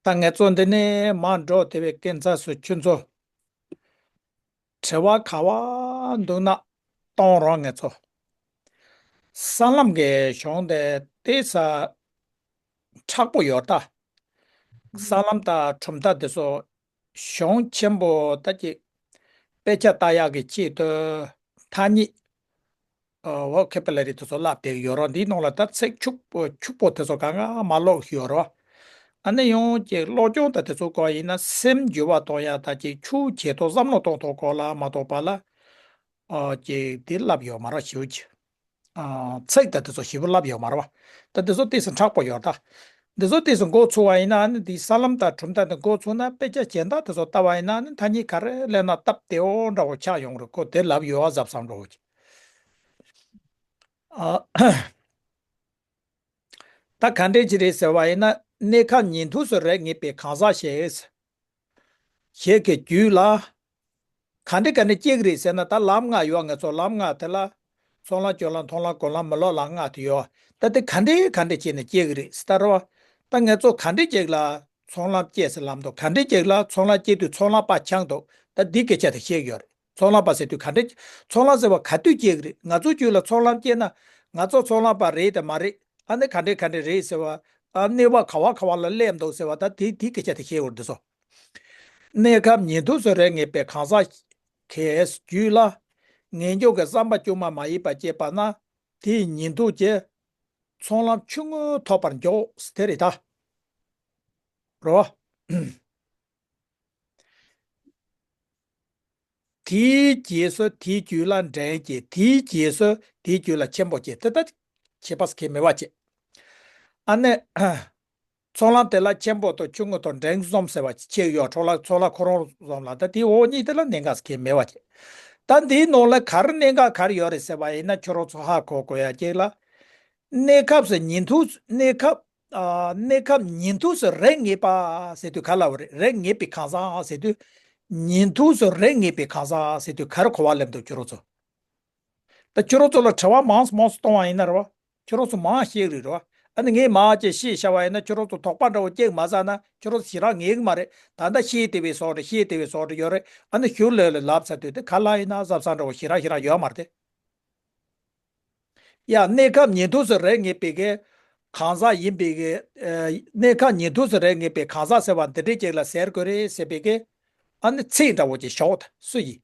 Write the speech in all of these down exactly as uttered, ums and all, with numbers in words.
ད་ངེད་ཚོ་འདི་ནས་མར་འགྲོ་བདེ་བའི་སྐྱིན་ཚ་སུ་ཁྱོད་ཚོ། དྲི་བ་ག་བ་འདུག་ན་གཏོང་རོགས་ངེད་ཚོ། ས་ལམ་གྱི་གཞུང་དེ་ཏོག་ཙམ་མཁྲེགས་པོ་ཡོད་ད། ས་ལམ་དང་གྲུབ་མཐའ་དེ་ཚོ་གཞུང་ཆེན་པོ་ད་ཅིག་དཔེ་ཆ་ལྟ་ཡག་གི་ཆེད་དུ་ཐ་སྙད། ཨ། ཝོ་ཁེ་བུ་ལ་རི་དེ་ཚོ་བསླབས་བསྡད་ཡོད་རེད། འདིའི་ནང་ལ་ད་ཚིག་ཕྱུག་པོ་ཕྱུག་པོ་དེ་ཚོ་གང་ག་མ་ཀློག་ཡོད་རེད། ཨ་ནི་ཡང་ཅིག་སློབ་སྦྱོང་དང་དེ་ཚོ་སྐོར་ཡིན་ན་སེམས་འགྱུར་བ་གཏོང་ཡག་དང་ཅིག་ཆོས་བྱེད་ཐོག་བསམ་བློ་གཏོང་ཐོག་སྐོར་ལ་མ་གཏོགས་པ་ལ། ཨ། ཅིག་དེ་བསླབས་ཡོད་མ་རེད་ཞུ་ཅིག་ཨ། ཚིག་དང་དེ་ཚོ་ཞིབ་པོ་བསླབས་ཡོད་མ་རེད་བ། ད་དེ་ཚོ་ཏོག་ཙམ་མཁྲེགས་པོ་ཡོད་ད། འདི་ཚོ་ཏོག་ཙམ་མགོ་ཚོས་པ་ཡིན་ན་ཨ་ནི་འདི་ས་ལམ་དང་གྲུབ་མཐའ་དེ་མགོ་ཚོས་ན་དཔེ་ཆ་གཞན་དག་དེ་ཚོ་ལྟ་བ་ཡིན་ན་ཨ་ནི་ཐ་སྙད་ག་རེ་སླེབས་ན་སྟབས་བདེ་བོ་འདྲ་བོ་ཆགས་ཡོང་རེད། ཁོ་དེ་ལབ་ཡོད་ཨ་གཟབ་གཟབ་འདྲ་བོ་ཅིག་ཨ། ད་ག་འདྲས་ཅིག་རེད་ཟེར་བ་ཡིན་ན། གནས་སྐབས་ཉན་ཐོས་སུ་རིགས་ངེས་པའི་གང་ཟག་ཞིག་ཞིག་གི་རྒྱུད་ལ། ག་འདྲས་ག་འདྲས་སྐྱེ་གི་རེད་ཟེར་ན། ད་ལམ་ལྔ་ཡོད། ང་ཚོ་ལམ་ལྔ་དེ་ལ་ཚོགས་ལམ་སྦྱོར་ལམ་མཐོང་ལམ་སྒོམ་ལམ་མི་སློབ་ལམ་ལྔ་དེ་ཡོད། ད་དེ་ག་འདྲས་ག་འདྲས་བྱས་ནས་སྐྱེ་གི་རེད་ཟེར། ད་རེད་བ། ད་ང་ཚོ་ག་འདྲས་ཅིག་ལ་ཚོགས་ལམ་སྐྱེས་ཟེར་ལབ་འདུག་ག་འདྲས་ཅིག་ལ་ཚོགས་ལམ་སྐྱེ་དུས་ཚོགས་ལམ་པ་ཆགས་འདུག་ད་འདི་སྐད་ཆ་དེ་བཤད་ཡོད་རེད། ཚོགས་ལམ་པ་ཟེར་དུས་ག་འདྲས། ཚོགས་ལམ་ཟེར་བ་ག་དུས་སྐྱེ་གི་རེད། ང་ཚོ་རྒྱུད་ལ་ཚོགས་ལམ་སྐྱེས་ན་ང་ཚོ་ཚོགས་ལམ་པ་རེད་དམ་མ་རེད། ཨ་ནི་ག་འདྲས་ག་འདྲས་རེད་ཟེར་བ། ཨ། གནས་བབ་ག་བ་ག་བ་ལ་སླེབས་འདུག་ཟེར་བ། ད་དེ་དེའི་སྐད་ཆ་དེ་བཤད་ཡོད་རེད་འདི་ཚོ། གནས་སྐབས་ཉན་ཐོས་སུ་རིགས་ངེས་པའི་གང་ཟག་གི་རྒྱུད་ལ་ངེས་འབྱུང་གི་བསམ་པ་དཀྱུས་མ་མ་ཡིན་པ་སྐྱེས་པ་ན། དེའི་ཉན་ཐོས་ཀྱི་ཚོགས་ལམ་ཆུང་ངུ་ཐོབ་པར་འཇོག་ཟེར་དེ་རེད་ད། རོ། དེའི་རྗེས་སུ་དེའི་རྒྱུད་ལ་འབྲིང་སྐྱེ། དེའི་རྗེས་སུ་དེའི་རྒྱུད་ལ་ཆེན་པོ་སྐྱེ། དེ་ལྟར་ཁྱད་པར་གང་ཡང་མེད་པ་བྱེད། ཨ་ནི། ཚོགས་ལམ་དེ་ལ་ཆེན་པོ་དང་ཆུང་ངུ་དང་འབྲིང་གསུམ་ཟེར་བ་ཕྱེ་ཡོད། ཚོགས་ལམ་ཚོགས་ལམ་ཁོ་རང་བཟུམ་ལ། ད་དེའི་འོག་གཉིས་དེ་ལ་གནད་འགག་གང་ཡང་མེད་པ་བྱེད། ད་འདིའི་ནང་ལ་ག་རེ་གནད་འགག་ག་རེ་ཡོད་རེད་ཟེར་བ་ཡིན་ན། ཁྱོད་རང་ཚོ་ཧ་གོ་དགོས་ཡ་གཅིག་ལ། གནས་སྐབས་སུ་ཉན་ཐོས། གནས་སྐབས། ཨ། གནས་སྐབས་ཉན་ཐོས་སུ་རིགས་ངེས་པ་ཟེར་དུས་ག་ལ་བ་རེད། རིགས་ངེས་པའི་གང་ཟག་ཟེར་དུས། ཉན་ཐོས་སུ་རིགས་ངེས་པའི་གང་ཟག་ཟེར་དུས་ག་རེ་གོ་བ་ལེན་འདུག་ཁྱོད་རང་ཚོ། ད་ཁྱོད་རང་ཚོ་ལ་དྲི་བ་མང་སུ་མང་སུ་གཏོང་བ་ཡིན་ན་རེད་བ། ཁྱོད་རང་ཚོ་མང་ཤེས་རེད་རེད་བ། ཨ་ནི་ངས་མང་ཅིག་བཤད་བཞག་པ་ཡིན་ན་ཁྱོད་རང་ཚོ་དོགས་པ་འདྲ་བོ་སྐྱེ་མ་ཚར་ན་ཁྱོད་རང་ཚོ་ཞེ་དྲག་ངེས་གི་མ་རེད། ད་ལྟ་བཤད་བདེ་བའི་བཟོ་འདྲ་བཤད་བདེ་བའི་བཟོ་འདྲ་ཡོད་རེད། ཨ་ནི་གཞུག་ལ་ལབ་ཚར་དུས་དེ་ག་ལ་ཡིན་ན་གཟབ་གཟབ་འདྲ་བོ་ཞེ་དྲག་ཞེ་དྲག་ཡོད་མ་རེད་དེ། ཡ། གནས་སྐབས་ཉན་ཐོས་སུ་རིགས་ངེས་པའི་གི་གང་ཟག་ཡིན་པའི་གི། ཨ། གནས་སྐབས་ཉན་ཐོས་སུ་རིགས་ངེས་པའི་གང་ཟག་ཟེར་བ་འདི་འདྲའི་ཅིག་ལ་ཟེར་དགོས་རེད་ཟེར་བའི་གི། ཨ་ནི་ཚིག་འདྲ་བོ་ཅིག་ཞོག་ད་སུ་ཡིན།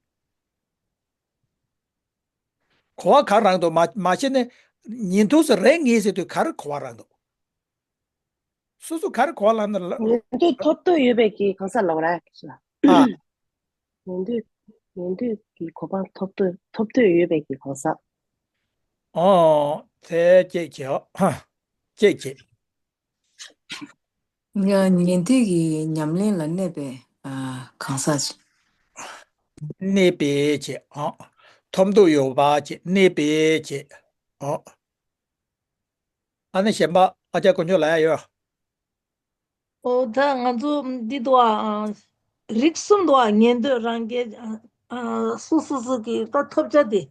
གོ་བ་ག་རེ་རག་འདུག་མ་མ་གཞི་ནས་ཉན་ཐོས་སུ་རིགས་ངེས་ཟེར་དུས་ག་རེ་གོ་བ་རག་འདུག་སོ་སོ་ག་རེ་གོ་བ་ལ་ནི་ལ། ཉན་ཐོས་ཐོབ་འདོད་ཡོད་པའི་གི་གང་ཟག་ལབ་ར་ཞུ། ཨ། ཉན་ཐོས། ཉན་ཐོས་ཀྱི་གོ་འཕང་ཐོབ་འདོད་ཐོབ་འདོད་ཡོད་པའི་གི་གང་ཟག་ཨོ། དེ་གཅིག་བྱས། ཨ། གཅིག་བྱས། ཉན་ཐོས་ཀྱི་ཉམས་ལེན་ལ་གནས་པའི། ཨ། གང་ཟག་ཅིག་གནས་པའི་བྱས། ཨ། ཐོབ་འདོད་ཡོད་པ་བྱས། གནས་པའི་བྱས། ཨ། ཨ་ནི་གཞན་པ་ཨ་ཅག་དཀོན་མཆོག་ལབ་ཡ་ཡོད། ཨོ། ད་ང་ཚོ་འདི་འདུག་ཨ། རིགས་གསུམ་འདུག་ཨ། ཉན་ཐོས་རང་རྒྱལ། ཨ། སོ་སོ་སོ་གི་ད་ཐོབ་བྱ་དེ།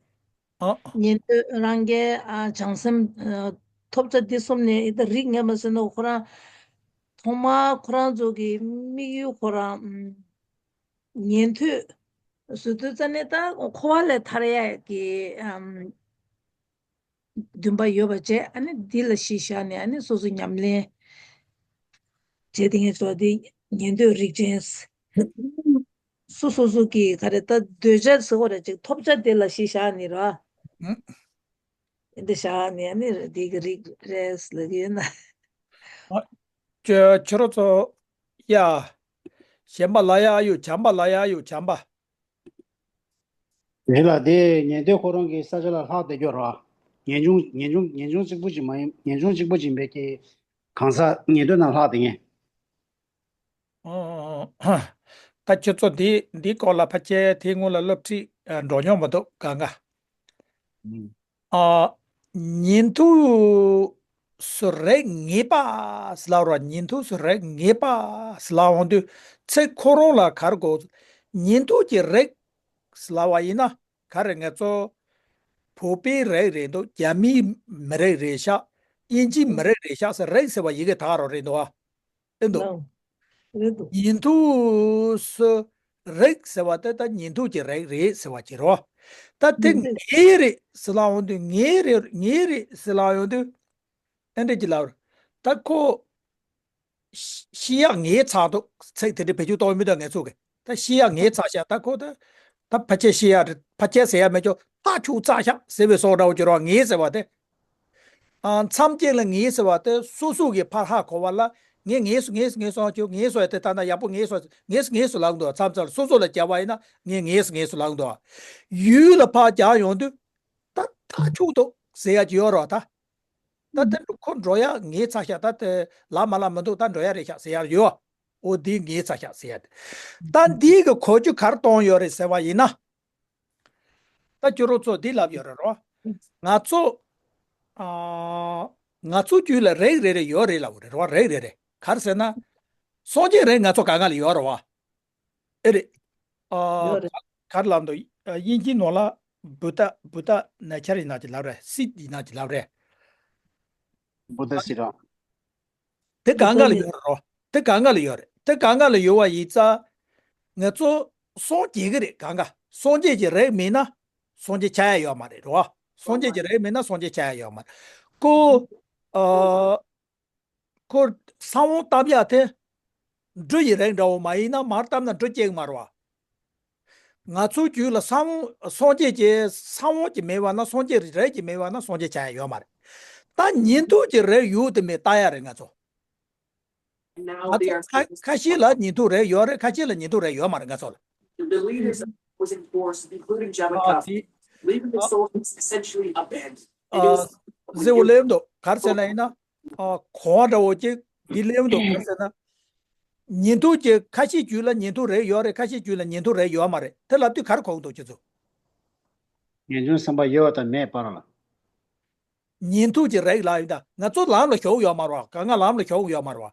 ཨ། ཉན་ཐོས་རང་རྒྱལ། ཨ། བྱང་སེམས། ཨ། ཐོབ་བྱ་འདི་གསུམ་ནས་ད་རིགས་ངེས་པ་ཟེར་ན་ཁོ་རང་ཐོག་མར་ཁོ་རང་ཚོ་གི་དམིགས་ཡུལ་ཁོ་རང་ཉན་ཐོས་བཟོ་དུས་ཙ་ནས་ད་འཁོར་བ་ལས་ཐར་ཡ་གི། ཨམ། འདུན་པ་ཡོད་པ་བྱས། ཨ་ནི་འདི་ལ་གཞི་བཞག་ནས་ཨ་ནི་སོ་སོ་ཉམས་ལེན་བྱས་ཏེ། ངས་ཚོ་འདི་ཉན་ཐོས་རིགས་ཅན། སོ་སོ་སོ་གི་ག་རེ་ད་འདོད་བྱ་ཟེར་བ་རེད། ཅིག་ཐོབ་བྱ་དེ་ལ་གཞི་བཞག་ནས་ར། ཨ། འདི་བཞག་ནས་ཨ་ནི་འདི་གི་རིགས་རེད་ལབ་ཀྱི་ཡོད་ན། ཨ། ཁྱོད་ཁྱོད་རང་ཚོ་ཡ། གཞན་པ་ལ་ཡ་ཡོད། བྱམས་པ་ལ་ཡ་ཡོད། བྱམས་པ། རེད་ལ། དེ་ཉན་ཐོས་ཁོ་རང་གི་ས་ཆ་ལ་ལྷག་བསྡད་རྒྱུ་རེད། ངེས་འབྱུང་ངེས་འབྱུང་ངེས་འབྱུང་གཅིག་པུ་ཅིག་མ་ཡིན། ངེས་འབྱུང་གཅིག་པུ་ཅིག་ཡིན་པའི་གི་གང་ཟག་ཉན་ཐོས་རྣམས་ལྷག་བསྡད་ངེས། ཨོ། ད་ཁྱོད་ཚོ་འདི་འདི་སྐོར་ལ་ཕལ་ཆེར་དེའི་སྔོན་ལ་སློབ་ཁྲིད་འགྲོ་མྱོང་མི་འདུག་གང་ག་ཨ། ཉན་ཐོས་སུ་རིགས་ངེས་པ་ཟེར་ལབ་ར། ཉན་ཐོས་སུ་རིགས་ངེས་པ་ཟེར་ལབ་འོང་དུས་ཚིག་ཁོ་རང་ལ་ག་རེ་གོ། ཉན་ཐོས་ཀྱི་རིགས་ཟེར་ལབ་པ་ཡིན་ན་ག་རེ། ང་ཚོ་བོད་པའི་རིགས་རེད་འདུག་རྒྱ་མིའི་མི་རིགས་རེད་ཤག་དབྱིན་ཇིའི་མི་རིགས་རེད་ཤག་ཟེར། རིགས་ཟེར་བ་ཡི་གེ་དག་རང་རེད་འདུག་ཨ། ཨེ་འདུག་ཨང་། རེད་འདུག་ཉན་ཐོས་སུ་རེག་ཟེར་བ་དེ་ད་ཉན་ཐོས་ཀྱི་རེག་རེད་ཟེར་བ་ཅིག་རེད་བ། ད་དེ་ངའི་རེད་ཟེར་ལབ་ཡོང་དུས། ངའི་རེད། ངའི་རེད་ཟེར་ལབ་ཡོང་དུས། ཨེ་འདྲ་ཅིག་ལབ་རེད། ད་ཁོ་ཤི་ཤི་ཡག་ངའི་ཚབ་འདུག་ཚིག་དེ་འདྲ་བེད་སྤྱོད་གཏོང་མི་འདུག་ངེད་ཚོ་གིས། ད་ཤི་ཡག་ངའི་ཚབ་ཤག་ད་ཁོ་ད་ད་ཕལ་ཆེར་ཤི་ཡག་རེད། ཕལ་ཆེར་ཟེར་ཡག་མེད་ཀྱང་ཕར་ཁྱུག་ཙམ་ཤག་ཟེར་བའི་བཟོ་འདྲ་བོ་ཅིག་རེད་བ། ངའི་ཟེར་བ་དེ། ཨ། མཚམས་གཅིག་ལ་ངའི་ཟེར་བ་དེ་སོ་སོ་གིས་ཕར་ཧ་གོ་བ་ལ། ངས་ངའི་སོ་ངའི་སོ་ངའི་སོ་ཁྱོད་ངའི་སོ་ཡ་དེ་ལྟ་ན་ཡག་པོ། ངའི་སོ་ངའི་སོ་ངའི་སོ་ལབ་འདུག་མཚམས་མཚམས་ལ་སོ་སོ་ལ་བརྒྱབ་པ་ཡིན་ན་ངས་ངའི་སོ་ངའི་སོ་ལབ་འདུག་ཡུལ་ལ་ཕར་རྒྱག་ཡོང་དུས་ད་ད་ཁྱུག་འདུག་ཟེར་ཡག་ཅིག་ཡོད་རེད་བ། ད་ད་དེ་ཁོ་འགྲོ་ཡག་ངའི་ཚབ་ཤག་ད་དེ་ལབ་མ་ལབ་མི་འདུག་ད་འགྲོ་ཡག་རེད་ཤག་ཟེར་ཡག་ཡོད། འོ་འདི་ངའི་ཚབ་ཤག་ཟེར་ཡག་དེ། ད་འདི་གི་གོ་རྒྱུ་ག་རེ་གཏོང་ཡོད་རེད་ཟེར་བ་ཡིན་ན། ད་ཅོ་རོ་ཚོ་འདི་ལབ་ཡོད་རེད་རོ། ང་ཚོ། ཨ། ང་ཚོ་རྒྱུད་ལ་རེག་རེ་རེ་ཡོད་རེད་ལབ་རེད་རོ། རེག་རེ་རེ། ག་རེ་ཟེར་ན། སངས་རྒྱས་རེག་ང་ཚོ་གང་ག་ལ་ཡོད་རེད་བ། ཨེ་རེད། ཨ། ཡོད་རེད། ག་རེ་ལབ་འདུག་ཨ། དབྱིན་ཇིའི་ནང་ལ་བུ་ཏ་བུ་ཏ་ནེ་ཅར་ཡིན་ན་ཅིག་ལབ་རེད། སིད་ཡིན་ན་ཅིག་ལབ་རེད། བུ་ཏ་སི་ར། དེ་གང་ག་ལ་ཡོད་རེད་རོ། དེ་གང་ག་ལ་ཡོད་རེད། དེ་གང་ག་ལ་ཡོད་པ་ཡིན་ཙང་། ང་ཚོ་སངས་རྒྱས་ཀྱི་རེད། གང་ག་སངས་རྒྱས་ཀྱི་རེག་མེད་ན་སངས་རྒྱས་ཆགས་ཡག་ཡོད་མ་རེད་རོ། སངས་རྒྱས་ཀྱི་རེག་མེད་ན་སངས་རྒྱས་ཆགས་ཡག་ཡོད་མ་རེད། ཁོ། ཨ། ཁོ་ས་བོན་བཏབ་ཡག་དེ་འབྲུ་ཡི་རེག་འདྲ་བོ་མ་ཡིན་ན། མར་བཏབ་ན་འབྲུ་སྐྱེ་གི་མ་རེད་བ། ང་ཚོའི་རྒྱུད་ལ་ས་བོན་སངས་རྒྱས་ཀྱི་ས་བོན་གྱི་མེད་པ་ན། སངས་རྒྱས་རེག་གི་མེད་པ་ན་སངས་རྒྱས་ཆགས་ཡག་ཡོད་མ་རེད། ད་ཉན་ཐོས་ཀྱི་རེག་ཡོད་དེ་མེད་ལྟ་ཡག་རེད་ང་ཚོ། ང་ཚོ་ཁ་ཁ་ཤས་ལ་ཉན་ཐོས་རེག་ཡོད་རེད། ཁ་ཤས་ལ་ཉན་ཐོས་རེག་ཡོད་མ་རེད་ང་ཚོ་ལ། ཨ། དེ། ཨ། ཟེར་བ་ལེན་འདུག་ག་རེ་ཟེར་ན་ཡིན་ན། ཨ། གོ་བ་འདྲ་བོ་ཅིག་འདི་ལེན་འདུག་ག་རེ་ཟེར་ན། ཉན་ཐོས་ཀྱི་ཁ་ཤས་རྒྱུད་ལ་ཉན་ཐོས་རེག་ཡོད་རེད། ཁ་ཤས་རྒྱུད་ལ་ཉན་ཐོས་རེག་ཡོད་མ་རེད། དེ་ལབ་དུས་ག་རེ་གོ་གི་འདུག་ཁྱེད་ཚོ། ངེས་འབྱུང་སེམས་པ་ཡོད་དང་མེད་བར་ལ། ཉན་ཐོས་ཀྱི་རེག་ལབ་ཡིན་ད། ང་ཚོ་ལམ་ལ་ཞུགས་ཡོད་མ་རེད་བ། གང་ག་ལམ་ལ་ཞུགས་ཡོད་མ་རེད་བ།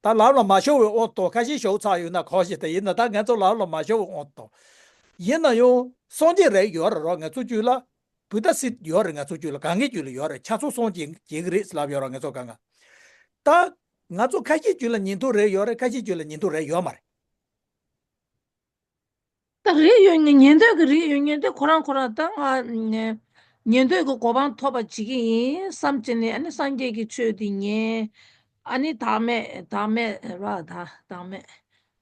ད་ལམ་ལ་མ་ཞུགས་པའི་དབང་དུ་ཁ་ཤས་ཞུགས་ཚར་ཡོད་ན་གོ་ཞིག་དེ་ཡིན་ན། ད་ང་ཚོ་ལམ་ལ་མ་ཞུགས་པའི་དབང་དུ། ཡིན་ན་ཡང་སངས་རྒྱས་རེག་ཡོད་རེད་རོ། ང་ཚོ་རྒྱུད་ལ་བུ་ཏ་སིད་ཡོད་རེད། ང་ཚོ་རྒྱུད་ལ་གང་གི་རྒྱུད་ལ་ཡོད་རེད། ཆ་ཚང་སངས་རྒྱས་རྒྱས་ཀྱི་རེད་ལབ་ཡོད་རེད་ང་ཚོ་གང་ག། ད་ང་ཚོ་ཁ་ཤས་རྒྱུད་ལ་ཉན་ཐོས་རེག་ཡོད་རེད། ཁ་ཤས་རྒྱུད་ལ་ཉན་ཐོས་རེག་ཡོད་མ་རེད། ད་རིགས་ཡོད་ཉན་ཐོས་ཀྱི་རིགས་ཡོད་ཉན་ཐོས་ཁོ་རང་ཁོ་རང་ད་ང་ཉན་ཐོས་ཀྱི་གོ་འཕང་ཐོབ་པ་བྱེད་ཀྱི་ཡིན་བསམ་བྱས་ནས། ཨ་ནི་སངས་རྒྱས་ཀྱི་ཆོས་འདི་ཉན། ཨ་ནི་བདག་མེད་བདག་མེད་ར་ད་བདག་མེད་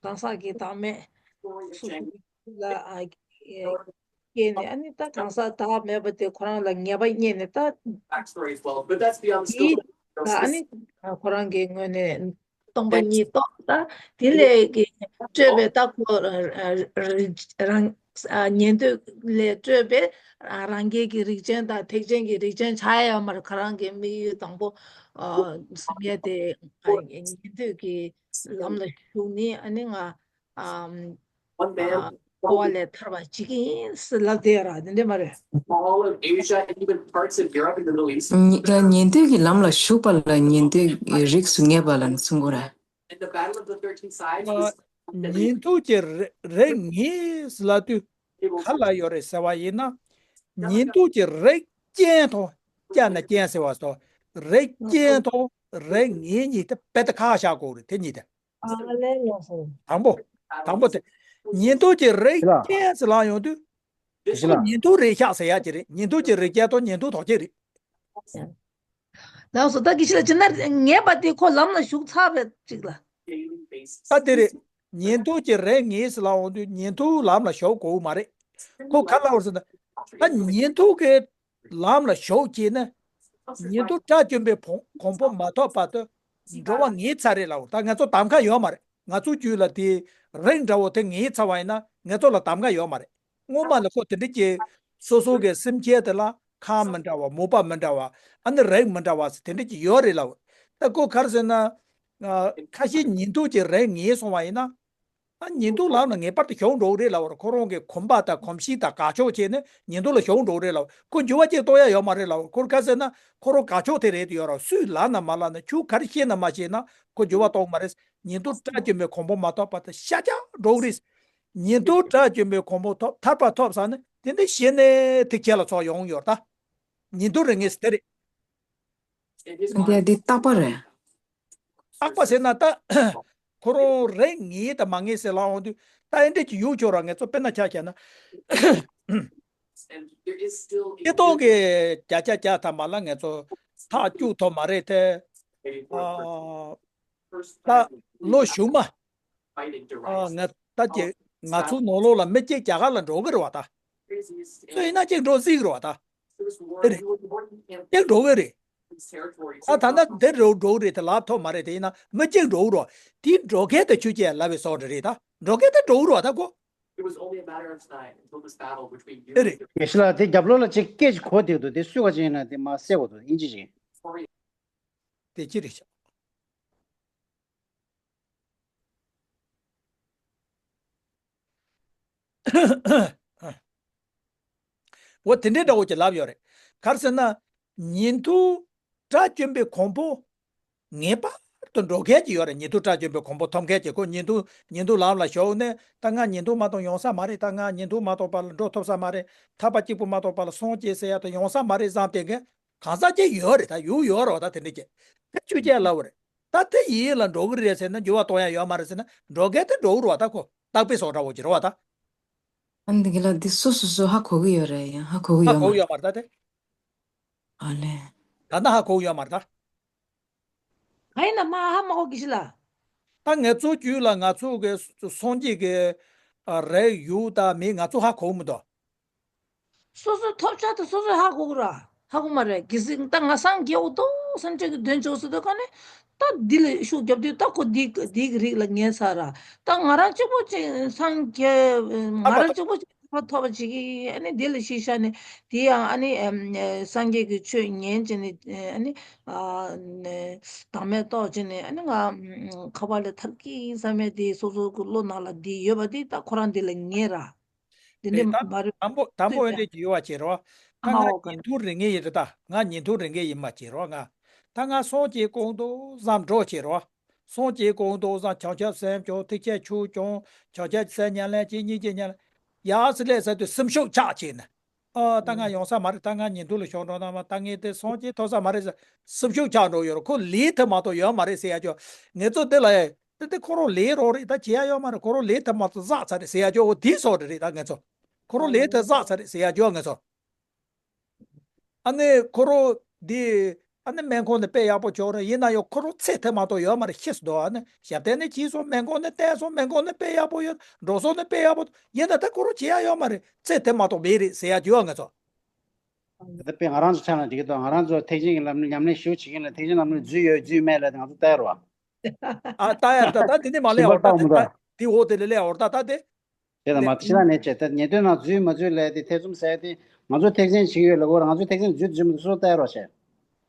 གང་ཟག་གི་བདག་མེད་སོ་སོ་ལ་ཨ་སྐྱེས་ནས། ཨ་ནི་ད་གང་ཟག་བདག་མེད་པ་དེ་ཁོ་རང་ལ་ངེས་པ་རྙེད་ནས། ད་འདི་ད་ཨ་ནི་ཁོ་རང་གི་ངོས་ནས། སྟོང་པ་ཉིད་རྟོགས། ད་དེ་ལས་ཀྱི་སྤྲོས་པའི་ད་ཁོ་རང་ཉན་ཐོས་ལས་སྤྲོས་པའི་རང་རྒྱལ་གྱི་རིགས་ཅན་དང་ཐེག་ཆེན་གྱི་རིགས་ཅན་ཆགས་ཡོད་མ་རེད། ཁོ་རང་གི་དམིགས་ཡུལ་དང་པོ་བསམ་ཡས་དེ་ཉན་ཐོས་ཀྱི་ལམ་ལ་ཞུགས་ནི། ཨ་ནི་ང་འཁོར་བ་ལས་ཐར་བ་བྱེད་ཀྱི་ཡིན་ཟེར་ལབ་བསྡད་ཡོད་ར། དེ་འདྲ་མ་རེད། ཉན་ཐོས་ཀྱི་ལམ་ལ་ཞུགས་པ་ལ་ཉན་ཐོས་ཀྱི་རིགས་སུ་ངེས་པ་ལ་ནི་གསུང་གི་རེད། ཉན་ཐོས་ཀྱི་རིགས་ངེས་ལབ་དུས་ག་ལ་ཡོད་རེད་ཟེར་བ་ཡིན་ན། ཉན་ཐོས་ཀྱི་རིགས་ཅན་དང་། ཅན་ན་ཅན་ཟེར་བ་སོགས། རིགས་ཅན་དང་རིགས་ངེས་གཉིས་དེ་དཔེ་ད་ཁ་བཞག་དགོས་རེད། དེ་གཉིས་དེ། ཨ་ལས་ལགས་སོ། དང་པོ། དང་པོ་དེ། ཉན་ཐོས་ཀྱི་རིགས་ཅན་ཟེར་ལབ་ཡོང་དུས། དེ་ཁོ་ཉན་ཐོས་རེད་ཤག་ཟེར་ཡག་ཅིག་རེད། ཉན་ཐོས་ཀྱི་རིགས་ཅན་དང་ཉན་ཐོས་ཐོགས་ཅན་རེད། ལགས་སོ། ད་གི་ཕྱི་ལ་ཅི་ན་ངེས་པ་དེ་ཁོ་ལམ་ལ་ཞུགས་ཚར་བའི་ཅིག་ལ། ད་དེ་རེད། ཉན་ཐོས་ཀྱི་རིགས་ངེས་ཟེར་ལབ་ཡོང་དུས་ཉན་ཐོས་ལམ་ལ་ཞུགས་དགོས་མ་རེད། ཁོ་ག་ལབ་པ་རེད་ཟེར་ན། ད་ཉན་ཐོས་ཀྱི་ལམ་ལ་ཞུགས་བྱས་ན། ཉན་ཐོས་དགྲ་བཅོམ་པའི་གོ་འཕང་མ་ཐོབ་བར་དུ་འགྲོ་བ་ངེས་ཚར་རེད་ལབ། ད་ང་ཚོ་གདམ་ཁ་ཡོད་མ་རེད། ང་ཚོ་རྒྱུད་ལ་དེ་རིགས་འདྲ་བོ་དེ་ངེས་ཚར་བ་ཡིན་ན་ང་ཚོ་ལ་གདམ་ཁ་ཡོད་མ་རེད། སྔོན་མ་ལ་ཁོ་དེ་འདྲ་གྱི་སོ་སོ་གི་སེམས་ཅན་དེ་ལ་ཁམས་མི་འདྲ་བ། མོས་པ་མི་འདྲ་བ། ཨ་ནི་རིགས་མི་འདྲ་བ་ཟེར་དེ་འདྲ་གྱི་ཡོད་རེད་ལབ། ད་ཁོ་ག་རེ་ཟེར་ན། ཁ་ཤས་ཉན་ཐོས་ཀྱི་རིགས་ངེས་སོང་བ་ཡིན་ན། ཨ། ཉན་ཐོས་ལམ་ལ་ངེས་པར་དུ་ཞུགས་འགྲོ་གི་རེད་ལབ་པ་རེད། ཁོ་རང་གི་གོམས་པ་དང་གོམས་གཤིས་དང་དགའ་ཕྱོགས་བྱས་ནས་ཉན་ཐོས་ལ་ཞུགས་འགྲོ་གི་རེད་ལབ་པ་རེད། ཁོ་འགྱུར་བ་ཅིག་གཏོང་ཡ་ཡོད་མ་རེད་ལབ་པ་རེད། ཁོ་ག་རེ་ཟེར་ན་ཁོ་རང་དགའ་ཕྱོགས་དེ་རེད་དུ་ཡོད་རེད། སུས་ལབ་ན་མ་ལབ་ན། ཁྱོད་ག་རེ་བཤད་ན་མ་བཤད་ན་ཁོ་འགྱུར་བ་གཏོང་གི་མ་རེད། ཉན་ཐོས་དགྲ་བཅོམ་པའི་གོ་འཕང་མ་ཐོབ་བར་དུ་ཤར་རྒྱག་འགྲོ་གི་རེད། ཉན་ཐོས་དགྲ་བཅོམ་པའི་གོ་འཕང་ཐོབ། ཐར་པ་ཐོབ་ཟེར་ནས་དེ་འདྲ་བཤད་ནས་དེ་ཁྱེད་ལ་ཚོགས་ཡོང་ཡོད་རེད། ད་ཉན་ཐོས་རེད་ངེས་ཟེར་དེ་རེད། འདི་འདི་རྟག་པ་རེད། རྟག་པ་ཟེར་ན་ད། ཁོ་རང་རེད་ངེས་དང་མ་ངེས་ཟེར་ལབ་འོང་དུས་ད་ཨེ་འདྲས་ཀྱི་ཡུལ་ཆོག་ར། ངས་ཚོ་དཔེར་ན་ཆ་བཞག་ན། སྐྱེ་སྟོང་གི་བརྒྱ་ཆ་བརྒྱ་ཐམ་པ་ལ་ངས་ཚོ་ཐག་གཅོད་ཐུབ་མ་རེད་དེ། ཨ། ད་ལོ་གཞུག་མ། ཨ། ང་ད་ཀྱི་ང་ཚོ་ནང་ལོགས་ལ་མི་གཅིག་རྒྱ་གར་ལ་འགྲོ་གི་རེད་བ་ད། སུ་ཡིན་ན་གཅིག་འགྲོ་སྲིད་གི་རེད་བ་ད། དེ་རེད། གཅིག་འགྲོ་གི་རེད། ཨ་ད་ན་དེ་འགྲོ་འགྲོ་གི་རེད་དེ་ལབ་ཐུབ་མ་རེད། དེ་ཡིན་ན་མི་གཅིག་འགྲོ་གི་རེད་བ། དེ་འགྲོ་མཁན་དེ་ཆོས་ཅན་ལབ་པའི་བཟོ་འདྲ་རེད་ད། འགྲོ་མཁན་དེ་འགྲོ་གི་རེད་བ་ད་ཁོ། དེ་རེད། དགེ་བཤེས་ལགས་དེ་རྒྱབ་ལོགས་ལ་ཅིག་སྐད་ཅིག་གོ་བསྡད་འདུག་དེ་སུས་ག་ཅིག་ཡིན་ན་དེ་མ་གསལ་པོ་འདུག་ཨིན་ཇི་ཅིག་དེ་ཅི་རེད་ཤག་འོ་དེ་འདྲའི་འདྲ་བོ་ཅིག་ལབ་ཡོད་རེད། ག་རེ་ཟེར་ན། ཉིན་ཐོ་དགྲ་བཅོམ་པའི་གོང་བུ་ངེས་པར་དུ་འགྲོ་མཁན་ཅིག་ཡོད་རེད། ཉིན་ཐོ་དགྲ་བཅོམ་པའི་གོང་བུ་ཐོབ་མཁན་ཅིག་ཁོ་ཉིན་ཐོ་ཉིན་ཐོ་ལམ་ལ་ཞོག་ནས་ད་ང་ཉིན་ཐོ་མ་གཏོགས་ཡོང་ས་མ་རེད། ད་ང་ཉིན་ཐོ་མ་གཏོགས་པ་ལ་འགྲོ་ཐུབ་ས་མ་རེད། ཐར་པ་གཅིག་པུ་མ་གཏོགས་པ་ལ་སངས་རྒྱས་ཟེར་ཡ་དེ་ཡོང་ས་མ་རེད་བསམ་བསྡད་མཁན་གང་ཟག་ཅིག་ཡོད་རེད། ད་ཡོད་ཡོད་རེད་བ། ད་དེ་འདྲ་ཅིག་དེ་ཆོས་ཅན་ལབ་པ་རེད། ད་དེ་ཡིད་ལ་འགྲོ་གི་རེད་ཟེར་ན་འགྱུར་བ་གཏོང་ཡ་ཡོད་མ་རེད་ཟེར་ན་འགྲོ་མཁན་དེ་འགྲོ་གི་རེད་བ། ད་ཁོ་བརྟག་པའི་བཟོ་འདྲ་བོ་ཅིག་རེད་བ་ད། ཨ་འདི་གི་ལ་འདི་སོ་སོ་སོ་ཧ་གོ་གི་ཡོད་རེད། ཡང་ཧ་གོ་གི་ཧ་ཡོད་གོ་མ་གི་ཡོད་མ་རེད་ད་དེ། ཨ་ལེ། ད་ལྟ་ཧ་གོ་གི་ཡོད་མ་རེད་ད། ག་ཡིན་ན་མ་ཧ་མ་གོ་དགེ་བཤེས་ལགས། ད་ངེད་ཚོ་རྒྱུད་ལ་ང་ཚོ་གི་སངས་རྒྱས་ཀྱི་ཨ་རེ་ཡོད་དང་མེད་ང་ཚོ་ཧ་གོ་མི་འདུག་སོ་སོའི་ཐོབ་བྱ་དེ་སོ་སོས་ཧ་གོ་གི་ར། ཧ་གོ་མ་རེད། གལ་སྲིད་ད་ང་སངས་རྒྱས་འོ་དོ་སེམས་ཅན་གྱི་དོན་ཆོག་ཟེར་དུས་ག་ནས་ད་འདི་ལ་ཤུགས་རྒྱབ་དུས་ད་ཁོ་འདི་འདི་གི་རིགས་ལ་ངེས་ཚར་ར། ད་ང་རང་གཅིག་པོ་ཅིག་སངས་རྒྱས་ང་རང་གཅིག་པོ་ཅིག་ཐོབ་པ་ཅིག་གིས་ཨ་ནི་འདི་ལ་གཞི་བཞག་ནས་དེ་ཡང་ཨ་ནི་སངས་རྒྱས་ཀྱི་ཆོས་ཉན་བྱས་ནས་ཨ་ནི་བདག་མེད་རྟོགས་བྱས་ནས་ཨ་ནི་ང་ཁ་བ་ལས་ཐར་གྱི་ཡིན་བསམ་ཡས་དེ་སོ་སོ་གི་བློ་ནང་ལ་འདི་ཡོད་པ་དེ་ད་ཁོ་རང་འདི་ལ་ངེས་ར། དེ་འདྲ་མ་རེད། དང་པོ་དང་པོ་ཨེ་འདྲ་ཅིག་ཡོད་པ་བྱེད་རོགས། ད་ང་ཉིན་ཐོ་རིག་ངེས་ཡིན་རེད། ད་ང་ཉིན་ཐོ་རིག་ངེས་ཡིན་མ་བྱེད་རོགས། ང་ད་ང་སངས་རྒྱས་གོང་དུ་བསམ་འགྲོ་བྱེད་རོགས། སངས་རྒྱས་གོང་དུ་བསམ་བྱང་ཆུབ་སེམས་བྱུང་ཐེག་ཆེན་ཆོས་བྱུང་བྱང་ཆུབ་སེམས་ཉམས་ལེན་བྱེད་སྙིང་རྗེ་ཉམས་ལེན་ཡག་སི་ལས་ཟེར་དུས་སེམས་ཤུགས་ཆག་བྱས་ནས། ཨ་ད་ང་ཡོང་ས་མ་རེད། ད་ང་ཉིན་ཐོ་ལ་ཞོག་འགྲོ་ན་མ་ད་ངས་དེ་སངས་རྒྱས་ཐོབ་ས་མ་རེད་ཟེར་སེམས་ཤུགས་ཆག་འགྲོ་ཡོད་རེད། ཁོ་ལས་དེ་མ་གཏོགས་ཡོད་མ་རེད་ཟེར་ཡ་ཅོ་ངེད་ཚོ་འདི་ལ་ཡ། དེ་དེ་ཁོ་རང་ལས་རོགས་རེད། ད་བྱེད་ཡ་ཡོད་མ་རེད། ཁོ་རང་ལས་དེ་མ་གཏོགས་བསགས་ཚར་རེད་ཟེར་ཡ་ཅོ་འོ་དེ་སོགས་རེད། རེད་ད་ངེད་ཚོ་ཁོ་རང་ལས་དེ་བསགས་ཚར་རེད་ཟེར་ཡ་ཅོ་ངེད་ཚོ། ཨ་ནི་ཁོ་རང་འདི་ཨ་ནི་སྨན་ཁང་ནས་དཔེ་ཡག་པོ་ཅོ་རེད། ཡིན་ན་ཡང་ཁོ་རང་ཚེ་དེ་མ་གཏོགས་ཡོད་མ་རེད། ཤེས་སུ་འདུག་ཨ་ནི་ཞབས་བརྟན་ནས་བྱས་སོང་། སྨན་ཁང་ནས་བསྟན་སོང་། སྨན་ཁང་ནས་དཔེ་ཡག་པོ་ཡོད་འགྲོ་སོང་ནས་དཔེ་ཡག་པོ་ཡིན་ན་ད་ཁོ་རང་བྱེད་ཡ་ཡོད་མ་རེད། ཚེ་དེ་མ་གཏོགས་མེད་རེད་ཟེར་ཡ་ཅོ་ངེད་ཚོ། ད་དཔེ་ང་རང་ཚོ་ཆ་ལ་འགྲིག་གི་འདུག་ང་རང་ཚོ་ཐེག་ཆེན་གྱི་ལམ་ཉམས་ལེན་ཞུ་བྱེད་མཁན་ལ་ཐེག་ཆེན་ལམ་ལུགས་རྫུས་ཡོད་རྫུས་མེད་ལ་ང་ཚོ་ལྟ་ཡ་རོགས། ཨ་ལྟ་ཡ་ད་ད་དེ་ནི་མ་ལས་ཞིམ་པ་འོར་ད་ལྟ་དེ་མི་འདུག་ད་དེ་འོ་དེ་ལས་ལས་འོར་ད་ད་དེ། དེ་དང་མ་ཕྱི་ལ་ནས་བྱས་ད་ཉེ་དོན་ནང་རྫུས་མ་རྫུས་ལས་དེ་ཐེ་ཚོམ་ཟ་ཡ་དེ་ང་ཚོ་ཐེག་ཆེན་བྱེད་ཀྱི་ཡོད་ལ་གོ་ར་ང་ཚོ་ཐེག་ཆེན་རྫུས་རྫུས་མི་འདུག་སོ་ལྟ་ཡ་རོགས་བྱས།